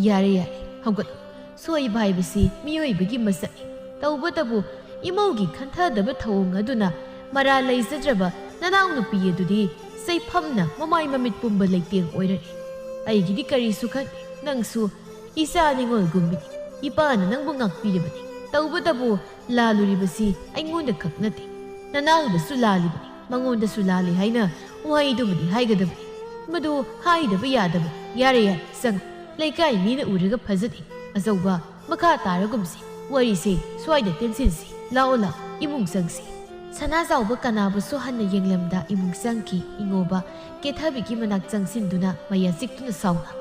"ꯌꯥꯔꯦ, ꯌꯥꯔꯦ, ꯍꯧꯒꯠꯂꯣ꯫ ꯁꯣꯏꯕ ꯍꯥꯏꯕꯁꯤ ꯃꯤꯑꯣꯏꯕꯒꯤ ꯃꯁꯛꯅꯤ꯫ ꯇꯧꯕꯇꯕꯨ ꯏꯃꯧꯒꯤ ꯈꯟꯊꯗꯕ ꯊꯧꯑꯣꯡ ꯑꯗꯨꯅ ꯃꯔꯥꯜ ꯂꯩꯖꯗ꯭ꯔꯕ ꯅꯅꯥꯎꯅꯨꯄꯤ ꯑꯗꯨꯗꯤ ꯆꯩꯐꯝꯅ ꯃꯃꯥꯏ ꯃꯃꯤꯠ ꯄꯨꯝꯕ ꯂꯩꯇꯦꯡ ꯑꯣꯏꯔꯛꯏ꯫ ꯑꯩꯒꯤꯗꯤ ꯀꯔꯤꯁꯨ ꯈꯟꯗꯦ꯫ ꯅꯪꯁꯨ ꯏꯆꯥ ꯅꯤꯉꯣꯜꯒꯨꯝꯕꯅꯤ꯫ ꯏꯄꯥꯅ ꯅꯪꯕꯨ ꯉꯥꯛꯄꯤꯔꯕꯅꯤ꯫ ꯇꯧꯕꯇꯕꯨ ꯂꯥꯜꯂꯨꯔꯤꯕꯁꯤ ꯑꯩꯉꯣꯟꯗ ꯈꯛ ꯅꯠꯇꯦ, ꯅꯅꯥꯎꯗꯁꯨ ꯂꯥꯜꯂꯤꯕꯅꯤ꯫ ꯃꯉꯣꯟꯗꯁꯨ ꯂꯥꯜꯂꯤ ꯍꯥꯏꯅ ꯋꯥꯍꯩꯗꯨꯃꯗꯤ ꯍꯥꯏꯒꯗꯕꯅꯤ꯫ ꯃꯗꯨ ꯍꯥꯏꯗꯕ ꯌꯥꯗꯕꯅꯤ꯫ ꯌꯥꯔꯦ, ꯌꯥꯔꯦ, ꯆꯪꯉꯨ꯫ ꯂꯩꯀꯥꯏ ꯃꯤꯅ ꯎꯔꯒ ꯐꯖꯗꯦ꯫ ꯑꯆꯧꯕ, ꯃꯈꯥ ꯇꯥꯔꯒꯨꯝꯁꯤ꯫ ꯋꯥꯔꯤꯁꯦ ꯁ꯭ꯋꯥꯏꯗ ꯇꯦꯟꯁꯤꯟꯁꯤ꯫ ꯂꯥꯛꯑꯣ, ꯂꯥꯛꯑꯣ, ꯏꯃꯨꯡ ꯆꯪꯁꯤ꯫" ꯁꯅꯥꯖꯥꯎꯕ ꯀꯅꯥꯕꯨꯁꯨ ꯍꯟꯅ ꯌꯦꯡꯂꯝꯗ ꯏꯃꯨꯡ ꯆꯪꯈꯤ꯫ ꯏꯉꯣꯕ ꯀꯦꯊꯕꯤꯒꯤ ꯃꯅꯥꯛ ꯆꯪꯁꯤꯟꯗꯨꯅ ꯃꯌꯥ ꯆꯤꯛꯇꯨꯅ ꯁꯥꯎꯅ,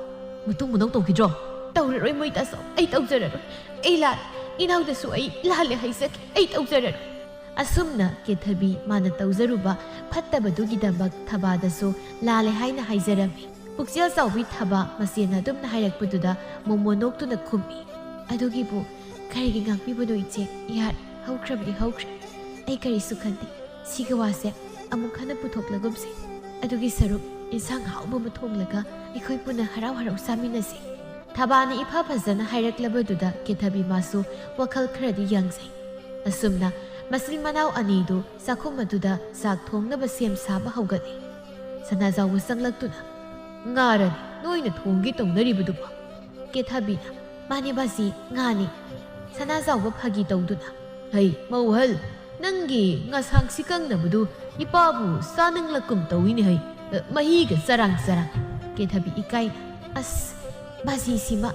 ꯃꯇꯨꯡ ꯃꯅꯧ ꯇꯧꯈꯤꯗ꯭ꯔꯣ? "ꯇꯧꯔꯔꯣꯏ ꯃꯣꯏꯇꯥꯁꯣ, ꯑꯩ ꯇꯧꯖꯔꯔꯣꯏ꯫ ꯑꯩ ꯂꯥꯜꯂꯦ꯫ ꯏꯅꯥꯎꯗꯁꯨ ꯑꯩ ꯂꯥꯜꯂꯦ ꯍꯥꯏꯖꯒꯦ꯫ ꯑꯩ ꯇꯧꯖꯔꯔꯣꯏ"꯫ ꯑꯁꯨꯝꯅ ꯀꯦꯊꯕꯤ ꯃꯥꯅ ꯇꯧꯖꯔꯨꯕ ꯐꯠꯇꯕꯗꯨꯒꯤꯗꯃꯛ ꯊꯕꯥꯗꯁꯨ ꯂꯥꯜꯂꯦ ꯍꯥꯏꯅ ꯍꯥꯏꯖꯔꯝꯃꯤ꯫ ꯄꯨꯛꯆꯦꯜ ꯆꯥꯎꯕꯤ ꯊꯕꯥ ꯃꯆꯦꯅ ꯑꯗꯨꯝꯅ ꯍꯥꯏꯔꯛꯄꯗꯨꯗ ꯃꯣꯃꯣ ꯅꯣꯛꯇꯨꯅ ꯈꯨꯝꯃꯤ, "ꯑꯗꯨꯒꯤꯕꯨ ꯀꯔꯤꯒꯤ ꯉꯥꯡꯕꯤꯕꯅꯣ ꯏꯆꯦ? ꯌꯥꯔꯦ, ꯍꯧꯈ꯭ꯔꯕꯗꯤ ꯍꯧꯈ꯭ꯔꯦ꯫ ꯑꯩ ꯀꯔꯤꯁꯨ ꯈꯟꯗꯦ꯫ ꯁꯤꯒꯤ ꯋꯥꯁꯦ ꯑꯃꯨꯛ ꯍꯟꯅ ꯄꯨꯊꯣꯛꯂꯒꯨꯝꯁꯦ꯫ ꯑꯗꯨꯒꯤ ꯁꯔꯨꯛ ꯏꯟꯁꯥꯡ ꯍꯥꯎꯕ ꯑꯃ ꯊꯣꯡꯂꯒ ꯑꯩꯈꯣꯏ ꯄꯨꯟꯅ ꯍꯔꯥꯎ ꯍꯔꯥꯎ ꯆꯥꯃꯤꯟꯅꯁꯤ"꯫ ꯊꯕꯥꯅ ꯏꯐ ꯐꯖꯅ ꯍꯥꯏꯔꯛꯂꯕꯗꯨꯗ ꯀꯦꯊꯕꯤ ꯃꯥꯁꯨ ꯋꯥꯈꯜ ꯈꯔꯗꯤ ꯌꯥꯡꯖꯩ꯫ ꯑꯁꯨꯝꯅ ꯃꯆꯤꯟ ꯃꯅꯥꯎ ꯑꯅꯤꯗꯨ ꯆꯥꯛꯈꯨꯝ ꯑꯗꯨꯗ ꯆꯥꯛ ꯊꯣꯡꯅꯕ ꯁꯦꯝ ꯁꯥꯕ ꯍꯧꯒꯠꯂꯤ꯫ ꯁꯅꯥꯖꯥꯎꯕ ꯆꯪꯂꯛꯇꯨꯅ, "ꯉꯥꯔꯅꯤ ꯅꯣꯏꯅ ꯊꯣꯡꯒꯦ ꯇꯧꯅꯔꯤꯕꯗꯨꯕꯣ?" ꯀꯦꯊꯕꯤꯅ, "ꯃꯥꯅꯦ ꯕꯥꯖꯤ, ꯉꯥꯅꯤ"꯫ ꯁꯅꯥꯖꯥꯎꯕ ꯐꯥꯒꯤ ꯇꯧꯗꯨꯅ, "ꯍꯩ ꯃꯧ ꯑꯍꯜ, ꯅꯪꯒꯤ ꯉꯁꯥꯡ ꯁꯤꯀꯪꯅꯕꯗꯨ ꯏꯄꯥꯕꯨ ꯆꯥꯅꯤꯡꯂꯛꯀꯨꯝ ꯇꯧꯏꯅꯦ ꯍꯩ꯫ ꯑ, ꯃꯍꯤꯒ ꯆꯔꯥꯡ ꯆꯔꯥꯡ"꯫ ꯀꯦꯊꯕꯤ ꯏꯀꯥꯏꯅ, "ꯑꯁ, ꯕꯥꯖꯤꯁꯤꯃ"꯫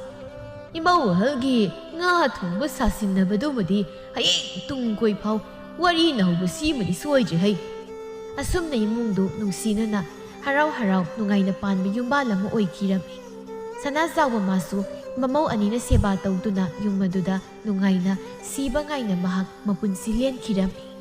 "ꯏꯃꯧ ꯑꯍꯜꯒꯤ ꯉꯥ ꯊꯣꯡꯕ ꯁꯥꯁꯤꯟꯅꯕꯗꯨꯃꯗꯤ ꯍꯌꯦꯡ ꯇꯨꯡ ꯀꯣꯏ ꯐꯥꯎ ꯋꯥꯔꯤꯅ ꯍꯧꯕꯁꯤꯃꯗꯤ ꯁꯣꯏꯗ꯭ꯔꯦ ꯍꯩ"꯫ ꯑꯁꯨꯝꯅ ꯏꯃꯨꯡꯗꯨ ꯅꯨꯡꯁꯤꯅꯅ ꯍꯔꯥꯎ ꯍꯔꯥꯎ ꯅꯨꯡꯉꯥꯏꯅ ꯄꯥꯟꯕ ꯌꯨꯝꯕꯥꯜ ꯑꯃ ꯑꯣꯏꯈꯤꯔꯝꯃꯤ꯫ ꯁꯅꯥꯖꯥꯎꯕ ꯃꯥꯁꯨ ꯃꯃꯧ ꯑꯅꯤꯅ ꯁꯦꯕꯥ ꯇꯧꯗꯨꯅ ꯌꯨꯝ ꯑꯗꯨꯗ ꯅꯨꯡꯉꯥꯏꯅ ꯁꯤꯕ ꯉꯥꯏꯅ ꯃꯍꯥꯛ ꯃꯄꯨꯟꯁꯤ ꯂꯦꯟꯈꯤꯔꯝꯃꯤ꯫